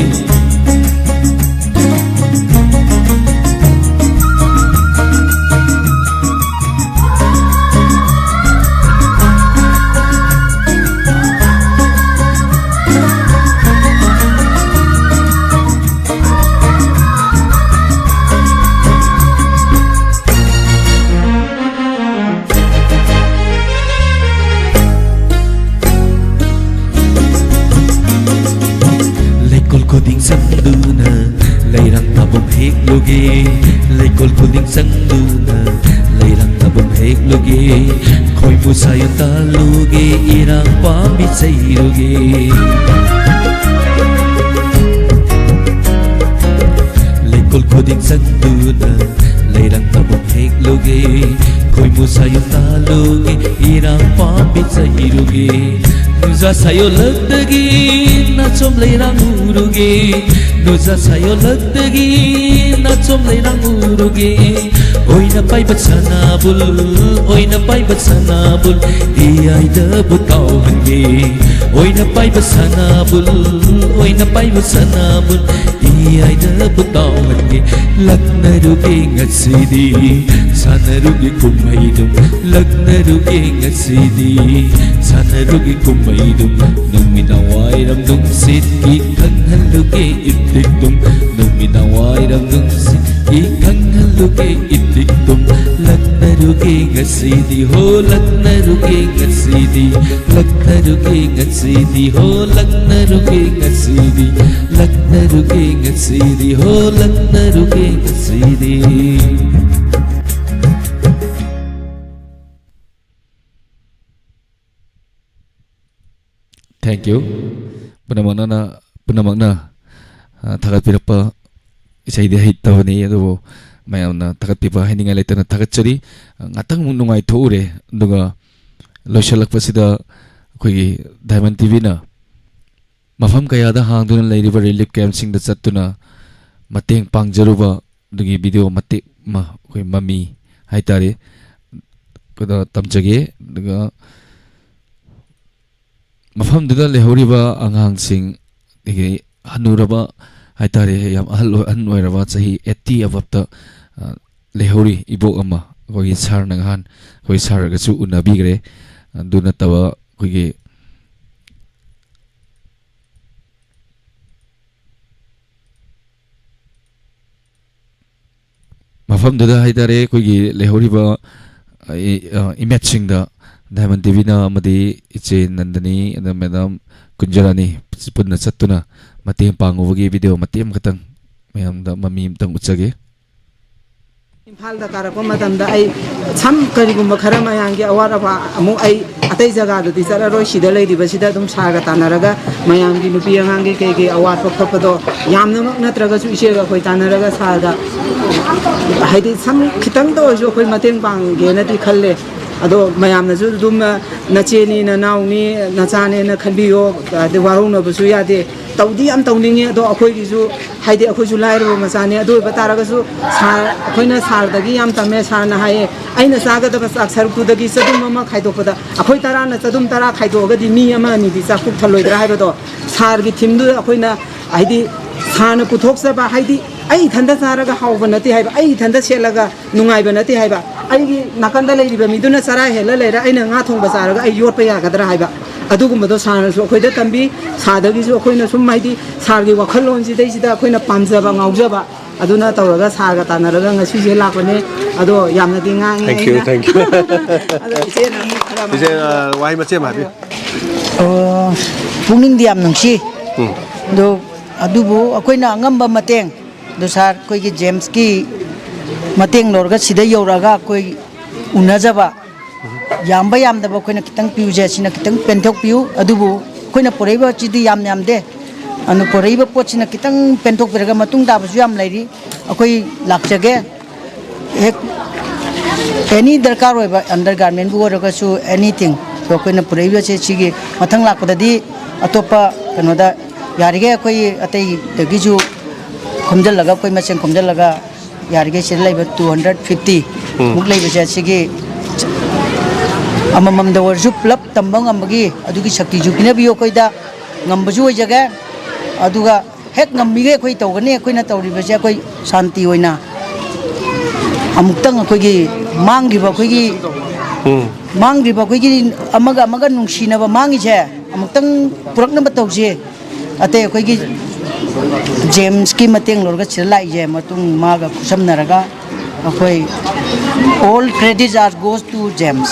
ꯂꯩꯀꯣꯜ ꯈꯨꯗꯤꯡ ꯆꯪꯗꯨꯅ ꯂꯩꯔꯥꯡ ꯊꯥꯐꯝ ꯍꯦꯛꯂꯨꯒꯦ ꯂꯩꯀꯣꯜ ꯈꯨꯗꯤꯡ ꯆꯪꯗꯨꯅ ꯂꯩꯔꯥꯡ ꯊꯥꯐꯝ ꯍꯦꯛꯂꯨꯒꯦ ꯈꯣꯏꯕꯨ ꯁꯥꯌꯣꯟ ꯇꯥꯜꯂꯨꯒꯦ ꯏꯔꯥꯡ ꯄꯥꯝ ꯄꯤꯖꯩꯔꯨꯒꯦ꯫ ꯂꯩꯀꯣꯜ ꯈꯨꯗꯤꯡ ꯆꯪꯗꯨꯅ ꯂꯩꯔꯥꯡ ꯑꯃꯨꯛ ꯍꯦꯛꯂꯨꯒꯦ꯫ ꯈꯣꯏꯃꯨ ꯁꯥꯌꯨꯝ ꯇꯥꯜꯂꯨꯒꯦ, ꯏꯔꯥꯡ ꯄꯥꯝꯕꯤ ꯆꯩꯔꯨꯒꯦ꯫ ꯅꯨꯡꯖꯥ ꯁꯥꯌꯣꯜꯂꯛꯇꯒꯤ ꯅꯥꯆꯣꯝ ꯂꯩꯔꯥꯡ ꯎꯔꯨꯒꯦ꯫ ꯅꯨꯡꯖꯥ ꯁꯥꯌꯣꯜꯂꯛꯇꯒꯤ ꯅꯥꯆꯣꯝ ꯂꯩꯔꯥꯡ ꯎꯔꯨꯒꯦ꯫ ꯑꯣꯏꯅ ꯄꯥꯏꯕ ꯁꯅꯥꯕꯨꯜ, ꯑꯣꯏꯅ ꯄꯥꯏꯕ ꯁꯅꯥꯕꯨꯜ, ꯏꯌꯥꯏꯗꯕꯨ ꯇꯥꯎꯍꯟꯒꯦ꯫ ꯑꯣꯏꯅ ꯄꯥꯏꯕ ꯁꯅꯥꯕꯨꯜ, ꯑꯣꯏꯅ ꯄꯥꯏꯕ ꯁꯅꯥꯕꯨꯜ, ꯏꯌꯥꯏꯗꯕꯨ ꯇꯥꯎꯍꯟꯒꯦ꯫ ꯂꯛꯅꯔꯨꯒꯦ ꯉꯁꯤꯗꯤ, ꯁꯥꯟꯅꯔꯨꯒꯦ ꯀꯨꯝꯍꯩꯗꯨꯝ꯫ ꯂꯛꯅꯔꯨꯒꯦ ꯉꯁꯤꯗꯤ, ꯁꯥꯟꯅꯔꯨꯒꯦ ꯀꯨꯝꯍꯩꯗꯨꯝ꯫ ꯅꯨꯃꯤꯗꯥꯡ ꯋꯥꯏꯔꯝ ꯅꯨꯡꯁꯤꯠꯀꯤ ꯈꯪꯍꯜꯂꯨꯒꯦ ꯏꯇꯤꯛꯇꯨꯝ꯫ ꯅꯨꯃꯤꯗꯥꯡ ꯋꯥꯏꯔꯝ ꯅꯨꯡꯁꯤꯠꯀꯤ ꯈꯪꯍꯜꯂꯨꯒꯦ ꯏꯇꯤꯛꯇꯨꯝ꯫ ꯂꯛꯅꯔꯨꯒꯦ ꯉꯁꯤꯗꯤ ꯍꯣ, ꯂꯛꯅꯔꯨꯒꯦ ꯉꯁꯤꯗꯤ꯫ ꯂꯛꯅꯔꯨꯒꯦ ꯉꯁꯤꯗꯤ ꯍꯣ, ꯂꯛꯅꯔꯨꯒꯦ ꯉꯁꯤꯗꯤ꯫ ꯂꯛꯅꯔꯨꯒꯦ ꯉꯁꯤꯗꯤ ꯍꯣ, ꯂꯛꯅꯔꯨꯒꯦ ꯉꯁꯤꯗꯤ꯫ Thank you꯫ ꯄꯨꯝꯅꯃꯛꯅ, ꯄꯨꯝꯅꯃꯛꯅ, ꯑ, ꯊꯥꯒꯠꯄꯤꯔꯛꯄ ꯏꯁꯩꯗꯤ ꯍꯩꯇꯕꯅꯤ, ꯑꯗꯨꯕꯨ ꯃꯌꯥꯝꯅ ꯊꯥꯒꯠꯄꯤꯕ ꯍꯥꯏꯅꯤꯡꯉꯥꯏ ꯂꯩꯇꯅ ꯊꯥꯒꯠꯆꯔꯤ꯫ ꯑ, ꯉꯥꯛꯇꯪꯃꯨꯛ ꯅꯨꯡꯉꯥꯏꯊꯣꯛꯎꯔꯦ, ꯑꯗꯨꯒ ꯂꯣꯏꯁꯤꯜꯂꯛꯄꯁꯤꯗ ꯑꯩꯈꯣꯏꯒꯤ ꯗꯥꯏꯃꯟ ꯇꯤꯚꯤꯅ ꯃꯐꯝ ꯀꯌꯥꯗ ꯍꯥꯡꯗꯨꯅ ꯂꯩꯔꯤꯕ relief campꯁꯤꯡꯗ ꯆꯠꯇꯨꯅ ꯃꯇꯦꯡ ꯄꯥꯡꯖꯔꯨꯕ ꯑꯗꯨꯒꯤ video ꯃꯇꯦꯛ ꯑꯃ, ꯑꯩꯈꯣꯏ ꯃꯃꯤ ꯍꯥꯏꯇꯥꯔꯦ, ꯑꯩꯈꯣꯏꯗ ꯇꯝꯖꯒꯦ꯫ ꯑꯗꯨꯒ ꯃꯐꯝꯗꯨꯗ ꯂꯩꯍꯧꯔꯤꯕ ꯑꯉꯥꯡꯁꯤꯡ, ꯑꯗꯒꯤ ꯍꯅꯨꯔꯕ ꯍꯥꯏꯇꯥꯔꯦ, ꯌꯥꯝ ꯑꯍꯜ ꯑꯣꯏ-, ꯑꯍꯟ ꯑꯣꯏꯔꯕ, ꯆꯍꯤ eighty aboveꯇ, ꯑ, ꯂꯩꯍꯧꯔꯤ ꯏꯕꯣꯛ ꯑꯃ, ꯑꯩꯈꯣꯏꯒꯤ sirꯅ ꯉꯍꯥꯟ ꯑꯩꯈꯣꯏ sirꯒꯁꯨ ꯎꯅꯕꯤꯈ꯭ꯔꯦ꯫ ꯑꯗꯨ ꯅꯠꯇꯕ ꯑꯩꯈꯣꯏꯒꯤ ꯃꯐꯝꯗꯨꯗ ꯍꯥꯏꯇꯥꯔꯦ, ꯑꯩꯈꯣꯏꯒꯤ ꯂꯩꯍꯧꯔꯤꯕ, ꯑ, ꯏ-, ꯑ, inmateꯁꯤꯡꯗ ꯗꯥꯏꯃꯟ ꯇꯤꯚꯤꯅ ꯑꯃꯗꯤ ꯏꯆꯦ ꯅꯟꯗꯅꯤ, ꯑꯗ madam ꯀꯨꯟꯖꯔꯥꯅꯤ ꯄꯨꯟꯅ ꯆꯠꯇꯨꯅ ꯃꯇꯦꯡ ꯄꯥꯡꯉꯨꯕꯒꯤ video ꯃꯇꯦꯛ ꯑꯃꯈꯛꯇꯪ ꯃꯌꯥꯝꯗ ꯃꯃꯤ ꯑꯃꯇꯪ ꯎꯠꯆꯒꯦ꯫ ꯏꯝꯐꯥꯜꯗ ꯀꯥꯔꯛꯄ ꯃꯇꯝꯗ ꯑꯩ ꯁꯝ ꯀꯔꯤꯒꯨꯝꯕ ꯈꯔ ꯃꯌꯥꯝꯒꯤ ꯑꯋꯥꯠ ꯑꯄꯥ ꯑꯃꯨꯛ ꯑꯩ ꯑꯇꯩ ꯖꯒꯥꯗꯗꯤ ꯆꯠꯂꯔꯣꯏ, ꯁꯤꯗ ꯂꯩꯔꯤꯕꯁꯤꯗ ꯑꯗꯨꯝ ꯁꯥꯔꯒ ꯇꯥꯟꯅꯔꯒ ꯃꯌꯥꯝꯒꯤ ꯅꯨꯄꯤ ꯑꯉꯥꯡꯒꯤ ꯀꯩ ꯀꯩ ꯑꯋꯥꯠꯄ ꯈꯣꯠꯄꯗꯣ ꯌꯥꯝꯅꯃꯛ ꯅꯠꯇ꯭ꯔꯒꯁꯨ ꯏꯆꯦꯒ ꯑꯩꯈꯣꯏ ꯇꯥꯟꯅꯔꯒ ꯁꯥꯔꯒ ꯍꯥꯏꯗꯤ ꯁꯝ ꯈꯤꯇꯪꯗ ꯑꯣꯏꯔꯁꯨ ꯑꯩꯈꯣꯏ ꯃꯇꯦꯡ ꯄꯥꯡꯒꯦꯅꯗꯤ ꯈꯜꯂꯦ꯫ ꯑꯗꯣ ꯃꯌꯥꯝꯅꯁꯨ ꯑꯗꯨꯝ ꯅꯆꯦꯅꯤ ꯅꯅꯥꯎꯅꯤ ꯅꯆꯥꯅꯦꯅ ꯈꯟꯕꯤꯌꯣ, ꯑꯗꯩ ꯋꯥꯔꯧꯅꯕꯁꯨ ꯌꯥꯗꯦ꯫ ꯇꯧꯗꯤ ꯌꯥꯝ ꯇꯧꯅꯤꯡꯉꯤ, ꯑꯗꯣ ꯑꯩꯈꯣꯏꯒꯤꯁꯨ ꯍꯥꯏꯗꯤ ꯑꯩꯈꯣꯏꯁꯨ ꯂꯥꯏꯔꯕ ꯃꯆꯥꯅꯤ꯫ ꯑꯗꯨ ꯑꯣꯏꯕ ꯇꯥꯔꯒꯁꯨ ꯁꯥꯔ, ꯑꯩꯈꯣꯏꯅ ꯁꯥꯔꯗꯒꯤ ꯌꯥꯝ ꯇꯝꯃꯦ꯫ ꯁꯥꯔꯅ ꯍꯥꯏꯌꯦ, "ꯑꯩꯅ ꯆꯥꯒꯗꯕ ꯆꯥꯛ ꯁꯔꯨꯛꯇꯨꯗꯒꯤ ꯆꯗꯨꯝ ꯑꯃ ꯈꯥꯏꯗꯣꯛꯄꯗ ꯑꯩꯈꯣꯏ ꯇꯔꯥꯅ ꯆꯗꯨꯝ ꯇꯔꯥ ꯈꯥꯏꯗꯣꯛꯑꯒꯗꯤ ꯃꯤ ꯑꯃ ꯑꯅꯤꯗꯤ ꯆꯥꯛ ꯄꯨꯛ ꯊꯜꯂꯣꯏꯗ꯭ꯔꯥ?" ꯍꯥꯏꯕꯗꯣ ꯁꯥꯔꯒꯤ ꯊꯤꯝꯗꯨꯗ ꯑꯩꯈꯣꯏꯅ ꯍꯥꯏꯗꯤ ꯁꯥꯔꯅ ꯄꯨꯊꯣꯛꯆꯕ, ꯍꯥꯏꯗꯤ ꯑꯩ ꯏꯊꯟꯇ ꯆꯥꯔꯒ ꯍꯥꯎꯕ ꯅꯠꯇꯦ ꯍꯥꯏꯕ, ꯑꯩ ꯏꯊꯟꯇ ꯁꯦꯠꯂꯒ ꯅꯨꯡꯉꯥꯏꯕ ꯅꯠꯇꯦ ꯍꯥꯏꯕ, ꯑꯩꯒꯤ ꯅꯥꯀꯟꯗ ꯂꯩꯔꯤꯕ ꯃꯤꯗꯨꯅ ꯆꯔꯥ ꯍꯦꯜꯂ ꯂꯩꯔꯦ, ꯑꯩꯅ ꯉꯥ ꯊꯣꯡꯕ ꯆꯥꯔꯒ ꯑꯩ ꯌꯣꯠꯄ ꯌꯥꯒꯗ꯭ꯔꯥ ꯍꯥꯏꯕ, ꯑꯗꯨꯒꯨꯝꯕꯗꯣ ꯁꯥꯔꯅꯁꯨ ꯑꯩꯈꯣꯏꯗ ꯇꯝꯕꯤ꯫ ꯁꯥꯔꯗꯒꯤꯁꯨ ꯑꯩꯈꯣꯏꯅ ꯁꯨꯝ ꯍꯥꯏꯗꯤ ꯁꯥꯔꯒꯤ ꯋꯥꯈꯜꯂꯣꯟꯁꯤꯗꯩꯁꯤꯗ ꯑꯩꯈꯣꯏꯅ ꯄꯥꯝꯖꯕ ꯉꯥꯎꯖꯕ ꯑꯗꯨꯅ ꯇꯧꯔꯒ ꯁꯥꯔꯒ ꯇꯥꯟꯅꯔꯒ ꯉꯁꯤꯁꯦ ꯂꯥꯛꯄꯅꯦ꯫ ꯑꯗꯣ ꯌꯥꯝꯅꯗꯤ ꯉꯥꯡꯉꯦ Thank you, ꯑꯩꯅ꯫ Thank you. ꯑꯗꯣ ꯏꯆꯦꯅ ꯑꯃꯨꯛ ꯈꯔ ꯏꯆꯦ, ꯑ, ꯋꯥꯍꯩ ꯃꯆꯦꯠ ꯑꯃ ꯍꯥꯏꯕꯤꯌꯨ꯫ ꯑꯣ, ꯄꯨꯛꯅꯤꯡꯗꯤ ꯌꯥꯝ ꯅꯨꯡꯁꯤ꯫ ꯎꯝ꯫ ꯑꯗꯣ ꯑꯗꯨꯕꯨ ꯑꯩꯈꯣꯏꯅ ꯑꯉꯝꯕ ꯃꯇꯦꯡ, ꯑꯗꯣ ꯁꯥꯔ, ꯑꯩꯈꯣꯏꯒꯤ ꯖꯦꯝꯁꯀꯤ ꯃꯇꯦꯡ ꯂꯧꯔꯒ ꯁꯤꯗ ꯌꯧꯔꯛꯑꯒ ꯑꯩꯈꯣꯏ ꯎꯅꯖꯕ, ꯌꯥꯝꯕ ꯌꯥꯝꯗꯕ ꯑꯩꯈꯣꯏꯅ ꯈꯤꯇꯪ ꯄꯤꯕꯁꯦ, ꯁꯤꯅ ꯈꯤꯇꯪ ꯄꯦꯟꯊꯣꯛꯄꯤꯌꯨ꯫ ꯑꯗꯨꯕꯨ ꯑꯩꯈꯣꯏꯅ ꯄꯨꯔꯛꯏꯕꯁꯤꯗꯤ ꯌꯥꯝ ꯌꯥꯝꯗꯦ꯫ ꯑꯗꯨꯅ ꯄꯨꯔꯛꯏꯕ ꯄꯣꯠꯁꯤꯅ ꯈꯤꯇꯪ ꯄꯦꯟꯊꯣꯛꯄꯤꯔꯒ ꯃꯇꯨꯡ ꯇꯥꯕꯁꯨ ꯌꯥꯝ ꯂꯩꯔꯤ꯫ ꯑꯩꯈꯣꯏ ꯂꯥꯛꯆꯒꯦ꯫ ꯍꯦꯛ ꯑꯦꯅꯤ ꯗꯔꯀꯥꯔ ꯑꯣꯏꯕ, ꯑꯟꯗꯔ ꯒꯥꯔꯃꯦꯟꯕꯨ ꯑꯣꯏꯔꯒꯁꯨ, ꯑꯦꯅꯤꯊꯤꯡ꯫ ꯑꯗꯣ ꯑꯩꯈꯣꯏꯅ ꯄꯨꯔꯛꯏꯕꯁꯦ ꯁꯤꯒꯤ ꯃꯊꯪ ꯂꯥꯛꯄꯗꯗꯤ ꯑꯇꯣꯞꯄ ꯀꯩꯅꯣꯗ ꯌꯥꯔꯤꯈꯩ ꯑꯩꯈꯣꯏ ꯑꯇꯩꯗꯒꯤꯁꯨ ꯈꯣꯝꯖꯤꯜꯂꯒ, ꯑꯩꯈꯣꯏ ꯃꯁꯦꯟ ꯈꯣꯝꯖꯤꯜꯂꯒ ꯌꯥꯔꯤꯈꯩ ꯁꯤꯗ ꯂꯩꯕ ꯇꯨ ꯍꯟꯗ꯭ꯔꯦꯠ ꯐꯤꯐꯇꯤ ꯎꯝ꯫ ꯃꯨꯛ ꯂꯩꯕꯁꯦ, ꯁꯤꯒꯤ ꯑꯃꯃꯝꯗ ꯑꯣꯏꯔꯁꯨ ꯄꯨꯂꯞ ꯇꯝꯕ ꯉꯝꯕꯒꯤ ꯑꯗꯨꯒꯤ ꯁꯛꯇꯤꯁꯨ ꯄꯤꯅꯕꯤꯌꯨ ꯑꯩꯈꯣꯏꯗ, ꯉꯝꯕꯁꯨ ꯑꯣꯏꯖꯒꯦ꯫ ꯑꯗꯨꯒ ꯍꯦꯛ ꯉꯝꯃꯤꯈꯩ ꯑꯩꯈꯣꯏ ꯇꯧꯒꯅꯤ꯫ ꯑꯩꯈꯣꯏꯅ ꯇꯧꯔꯤꯕꯁꯦ ꯑꯩꯈꯣꯏ ꯁꯥꯟꯇꯤ ꯑꯣꯏꯅ ꯑꯃꯨꯛꯇꯪ ꯑꯩꯈꯣꯏꯒꯤ ꯃꯥꯡꯈꯤꯕ ꯑꯩꯈꯣꯏꯒꯤ ꯎꯝ꯫ ꯃꯥꯡꯈꯤꯕ ꯑꯩꯈꯣꯏꯒꯤ ꯑꯃꯒ ꯑꯃꯒ ꯅꯨꯡꯁꯤꯅꯕ ꯃꯥꯡꯉꯤꯁꯦ ꯑꯃꯨꯛꯇꯪ ꯄꯨꯔꯛꯅꯕ ꯇꯧꯁꯤ꯫ ꯑꯇꯩ ꯑꯩꯈꯣꯏꯒꯤ ꯖꯦꯝꯁꯀꯤ ꯃꯇꯦꯡ ꯂꯧꯔꯒ ꯁꯤꯗ ꯂꯥꯛꯏꯁꯦ, ꯃꯇꯨꯡ ꯃꯥꯒ ꯈꯨꯠꯁꯝꯅꯔꯒ ꯑꯩꯈꯣꯏ all credits are goes to James꯫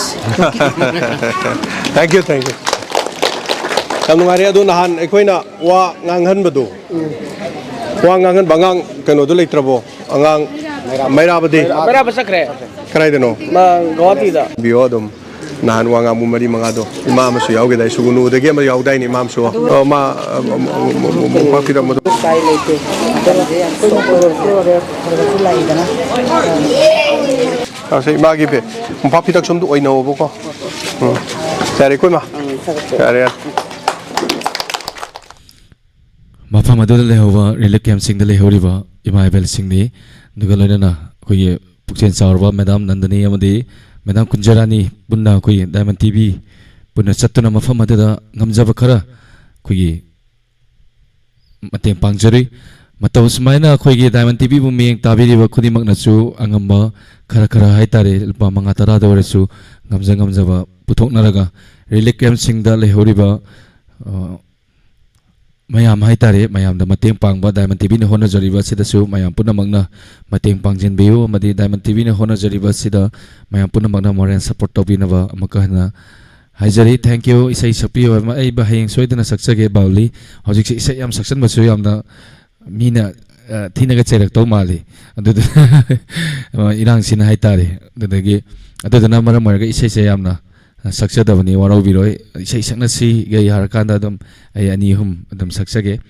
Thank you, thank you꯫ ꯌꯥꯝ ꯅꯨꯡꯉꯥꯏꯔꯦ꯫ ꯑꯗꯣ ꯅꯍꯥꯟ ꯑꯩꯈꯣꯏꯅ ꯋꯥ ꯉꯥꯡꯍꯟꯕꯗꯣ, ꯋꯥ ꯉꯥꯡꯍꯟꯕ ꯑꯉꯥꯡ ꯀꯩꯅꯣꯗꯣ ꯂꯩꯇ꯭ꯔꯕꯣ? ꯑꯉꯥꯡ ꯃꯩꯔꯥꯕꯗꯤ? ꯃꯩꯔꯥꯕ ꯆꯠꯈ꯭ꯔꯦ꯫ ꯀꯗꯥꯏꯗꯅꯣ? ꯃꯥ ꯒꯨꯋꯥꯍꯥꯇꯤꯗ꯫ ꯕꯤꯌꯣ ꯑꯗꯨꯝ꯫ ꯅꯍꯥꯟ ꯋꯥ ꯉꯥꯡꯕ ꯃꯔꯤ ꯃꯉꯥꯗꯣ ꯏꯃꯥ ꯑꯃꯁꯨ ꯌꯥꯎꯒꯦꯗꯥꯏ, ꯁꯨꯒꯨꯅꯨꯗꯒꯤ ꯑꯃ ꯌꯥꯎꯗꯥꯏꯅꯦ, ꯏꯃꯥ ꯑꯃꯁꯨ꯫ ꯑ, ꯃꯥ, ꯑ, ꯑ, ꯑ, ꯑ, ꯃꯣꯝꯄꯥꯛ ꯐꯤꯗꯛ ꯃꯗꯨ꯫ ꯎꯄꯥꯏ ꯂꯩꯇꯦ꯫ ꯑꯩꯈꯣꯏ ꯍꯧꯖꯤꯛ ꯌꯥꯝ ꯁꯣꯛꯄ ꯂꯣꯏꯔꯦ, ꯈꯔ ꯈꯔꯁꯨ ꯂꯩꯗꯅ꯫ ꯁꯦ, ꯏꯃꯥꯒꯤ ꯕꯦ-, ꯃꯣꯝꯄꯥꯛ ꯐꯤꯗꯛ ꯁꯣꯝꯗ ꯑꯣꯏꯅꯧꯕꯀꯣ꯫ ꯎꯝ꯫ ꯌꯥꯔꯦꯀꯣ, ꯏꯃꯥ? ꯎꯝ, ꯈꯔ ꯈꯔ꯫ ꯌꯥꯔꯦ, ꯌꯥꯔꯦ꯫ ꯃꯐꯝ ꯑꯗꯨꯗ ꯂꯩꯍꯧꯕ ꯔꯤꯂꯤꯐ ꯀꯦꯝꯞꯁꯤꯡꯗ ꯂꯩꯍꯧꯔꯤꯕ ꯏꯃꯥ ꯏꯕꯦꯜꯁꯤꯡꯅꯤ꯫ ꯑꯗꯨꯒ ꯂꯣꯏꯅꯅ ꯑꯩꯈꯣꯏꯒꯤ ꯄꯨꯛꯆꯦꯜ ꯆꯥꯎꯔꯕ ꯃꯦꯗꯥꯝ ꯅꯟꯗꯅꯤ ꯑꯃꯗꯤ ꯃꯦꯗꯥꯝ ꯀꯨꯟꯖꯔꯥꯅꯤ ꯄꯨꯟꯅ ꯑꯩꯈꯣꯏꯒꯤ ꯗꯥꯏꯃꯟ ꯇꯤ ꯚꯤ ꯄꯨꯟꯅ ꯆꯠꯇꯨꯅ ꯃꯐꯝ ꯑꯗꯨꯗ ꯉꯝꯖꯕ ꯈꯔ ꯑꯩꯈꯣꯏꯒꯤ ꯃꯇꯦꯡ ꯄꯥꯡꯖꯔꯤ꯫ ꯃꯇꯧ ꯁꯨꯃꯥꯏꯅ ꯑꯩꯈꯣꯏꯒꯤ ꯗꯥꯏꯃꯟ ꯇꯤ ꯚꯤꯕꯨ ꯃꯤꯠꯌꯦꯡ ꯇꯥꯕꯤꯔꯤꯕ ꯈꯨꯗꯤꯡꯃꯛꯅꯁꯨ ꯑꯉꯝꯕ ꯈꯔ ꯈꯔ ꯍꯥꯏꯇꯥꯔꯦ, ꯂꯨꯄꯥ ꯃꯉꯥ ꯇꯔꯥꯗ ꯑꯣꯏꯔꯁꯨ ꯉꯝꯖ ꯉꯝꯖꯕ ꯄꯨꯊꯣꯛꯅꯔꯒ ꯔꯤꯂꯤꯐ ꯀꯦꯝꯞꯁꯤꯡꯗ ꯂꯩꯍꯧꯔꯤꯕ, ꯑ, ꯃꯌꯥꯝ ꯍꯥꯏꯇꯥꯔꯦ, ꯃꯌꯥꯝꯗ ꯃꯇꯦꯡ ꯄꯥꯡꯕ, ꯗꯥꯏꯃꯟ ꯇꯤ ꯚꯤꯅ ꯍꯣꯠꯅꯖꯔꯤꯕ ꯑꯁꯤꯗꯁꯨ ꯃꯌꯥꯝ ꯄꯨꯝꯅꯃꯛꯅ ꯃꯇꯦꯡ ꯄꯥꯡꯁꯤꯟꯕꯤꯌꯨ, ꯑꯃꯗꯤ ꯗꯥꯏꯃꯟ ꯇꯤ ꯚꯤꯅ ꯍꯣꯠꯅꯖꯔꯤꯕ ꯑꯁꯤꯗ ꯃꯌꯥꯝ ꯄꯨꯝꯅꯃꯛꯅ ꯃꯣꯔꯦꯜ ꯁꯄꯣꯔꯠ ꯇꯧꯕꯤꯅꯕ ꯑꯃꯨꯛꯀ ꯍꯟꯅ ꯍꯥꯏꯖꯔꯤ꯫ Thank you꯫ ꯏꯁꯩ ꯁꯛꯄꯤꯌꯨ ꯍꯥꯏꯕ ꯑꯩ ꯍꯌꯦꯡ ꯁꯣꯏꯗꯅ ꯁꯛꯆꯒꯦ, ꯕꯥꯎꯂꯤ꯫ ꯍꯧꯖꯤꯛꯁꯦ ꯏꯁꯩ ꯌꯥꯝ ꯁꯛꯆꯟꯕꯁꯨ ꯌꯥꯝꯅ ꯃꯤꯅ, ꯑ, ꯊꯤꯅꯒ ꯆꯩꯔꯛꯇꯧ ꯃꯥꯜꯂꯤ꯫ ꯑꯗꯨꯗ, ꯑ, ꯏꯔꯥꯡꯁꯤꯅ ꯍꯥꯏꯇꯥꯔꯦ꯫ ꯑꯗꯨꯗꯒꯤ, ꯑꯗꯨꯗꯨꯅ ꯃꯔꯝ ꯑꯣꯏꯔꯒ ꯏꯁꯩꯁꯦ ꯌꯥꯝꯅ ꯁꯛꯆꯗꯕꯅꯤ, ꯋꯥꯔꯧꯕꯤꯔꯣꯏ꯫ ꯏꯁꯩ ꯁꯛꯅꯁꯤꯒ ꯍꯥꯏꯔꯀꯥꯟꯗ ꯑꯗꯨꯝ ꯑꯩ ꯑꯅꯤ ꯑꯍꯨꯝ ꯑꯗꯨꯝ ꯁꯛꯆꯒꯦ꯫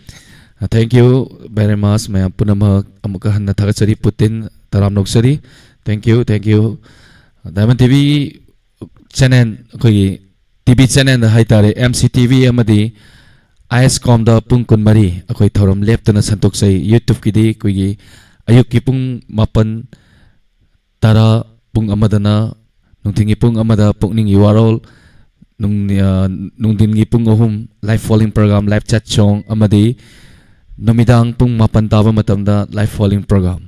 Thank you very much, ꯃꯌꯥꯝ ꯄꯨꯝꯅꯃꯛ꯫ ꯑꯃꯨꯛꯀ ꯍꯟꯅ ꯊꯥꯒꯠꯆꯔꯤ, ꯄꯨꯇꯤꯟ ꯇꯔꯥꯝ ꯅꯣꯛꯆꯔꯤ꯫ Thank you, thank you꯫ Diamond T V channel, ꯑꯩꯈꯣꯏꯒꯤ ꯇꯤ ꯚꯤ ꯆꯦꯅꯦꯜꯗ ꯍꯥꯏꯇꯥꯔꯦ, ꯑꯦꯝ ꯁꯤ ꯇꯤ ꯚꯤ ꯑꯃꯗꯤ ꯑꯥꯏ ꯑꯦꯁ ꯀꯣꯝꯗ ꯄꯨꯡ ꯀꯨꯟꯃꯔꯤ ꯑꯩꯈꯣꯏ ꯊꯧꯔꯝ ꯂꯦꯞꯇꯅ ꯁꯟꯗꯣꯛꯆꯩ꯫ YouTube-ꯀꯤꯗꯤ ꯑꯩꯈꯣꯏꯒꯤ ꯑꯌꯨꯛꯀꯤ ꯄꯨꯡ ꯃꯥꯄꯟ, ꯇꯔꯥ, ꯄꯨꯡ ꯑꯃꯗꯅ, ꯅꯨꯡꯊꯤꯜꯒꯤ ꯄꯨꯡ ꯑꯃꯗ ꯄꯨꯛꯅꯤꯡꯒꯤ ꯋꯥꯔꯣꯜ, ꯅꯨꯡ-, ꯑ, ꯅꯨꯡꯊꯤꯜꯒꯤ ꯄꯨꯡ ꯑꯍꯨꯝ live following program, live chat song, ꯑꯃꯗꯤ ꯅꯨꯃꯤꯗꯥꯡ ꯄꯨꯡ ꯃꯥꯄꯟ ꯇꯥꯕ ꯃꯇꯝꯗ live following program꯫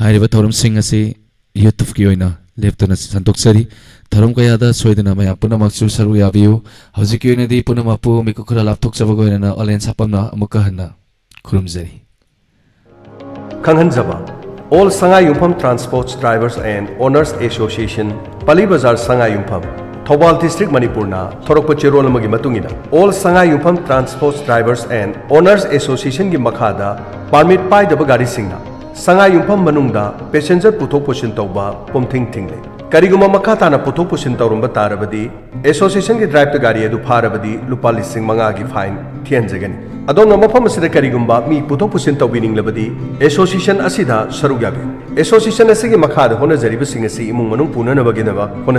ꯍꯥꯏꯔꯤꯕ ꯊꯧꯔꯝꯁꯤꯡ ꯑꯁꯤ YouTube-ꯀꯤ ꯑꯣꯏꯅ ꯂꯦꯞꯇꯅ ꯁꯟꯗꯣꯛꯆꯔꯤ꯫ ꯊꯧꯔꯝ ꯀꯌꯥꯗ ꯁꯣꯏꯗꯅ ꯃꯌꯥꯝ ꯄꯨꯝꯅꯃꯛꯁꯨ ꯁꯔꯨꯛ ꯌꯥꯕꯤꯌꯨ꯫ ꯍꯧꯖꯤꯛꯀꯤ ꯑꯣꯏꯅꯗꯤ ꯄꯨꯝꯅꯃꯛꯄꯨ ꯃꯤꯀꯨꯞ ꯈꯔ ꯂꯥꯞꯊꯣꯛꯆꯕꯒ ꯑꯣꯏꯅꯅ ꯑꯣꯂꯦꯟ ꯁꯥꯄꯝꯅ ꯑꯃꯨꯛꯀ ꯍꯟꯅ ꯈꯨꯔꯨꯝꯖꯔꯤ꯫ ꯈꯪꯍꯟꯖꯕ, All Sangai Yumpham Transports Drivers and Owners Association, Pali Bazar, Sangai Yumpham, Thoubal District, ꯃꯅꯤꯄꯨꯔꯅ ꯊꯣꯔꯛꯄ ꯆꯦꯔꯣꯜ ꯑꯃꯒꯤ ꯃꯇꯨꯡ ꯏꯟꯅ, All Sangai Yumpham Transports Drivers and Owners Association-ꯒꯤ ꯃꯈꯥꯗ ꯄꯥꯔꯃꯤꯠ ꯄꯥꯏꯗꯕ ꯒꯥꯔꯤꯁꯤꯡꯅ ꯁꯉꯥꯏ ꯌꯨꯝꯐꯝ ꯃꯅꯨꯡꯗ ꯄꯦꯁꯦꯟꯖꯔ ꯄꯨꯊꯣꯛ ꯄꯨꯁꯤꯟ ꯇꯧꯕ ꯄꯨꯝꯊꯤꯡ ꯊꯤꯡꯂꯦ꯫ ꯀꯔꯤꯒꯨꯝꯕ ꯃꯈꯥ ꯇꯥꯅ ꯄꯨꯊꯣꯛ ꯄꯨꯁꯤꯟ ꯇꯧꯔꯝꯕ ꯇꯥꯔꯕꯗꯤ, ꯑꯦꯁꯣꯁꯤꯌꯦꯁꯟꯒꯤ ꯗ꯭ꯔꯥꯏꯚꯇ ꯒꯥꯔꯤ ꯑꯗꯨ ꯐꯥꯔꯕꯗꯤ ꯂꯨꯄꯥ ꯂꯤꯁꯤꯡ ꯃꯉꯥꯒꯤ ꯐꯥꯏꯟ ꯊꯤꯍꯟꯖꯒꯅꯤ꯫ ꯑꯗꯣꯝꯅ ꯃꯐꯝ ꯑꯁꯤꯗ ꯀꯔꯤꯒꯨꯝꯕ ꯃꯤ ꯄꯨꯊꯣꯛ ꯄꯨꯁꯤꯟ ꯇꯧꯕꯤꯅꯤꯡꯂꯕꯗꯤ, ꯑꯦꯁꯣꯁꯤꯌꯦꯁꯟ ꯑꯁꯤꯗ ꯁꯔꯨꯛ ꯌꯥꯕꯤꯌꯨ꯫ ꯑꯦꯁꯣꯁꯤꯌꯦꯁꯟ ꯑꯁꯤꯒꯤ ꯃꯈꯥꯗ ꯍꯣꯠꯅꯖꯔꯤꯕꯁꯤꯡ ꯑꯁꯤ ꯏꯃꯨꯡ ꯃꯅꯨꯡ ꯄꯨꯅꯅꯕꯒꯤꯗꯃꯛ ꯍꯣꯠꯅ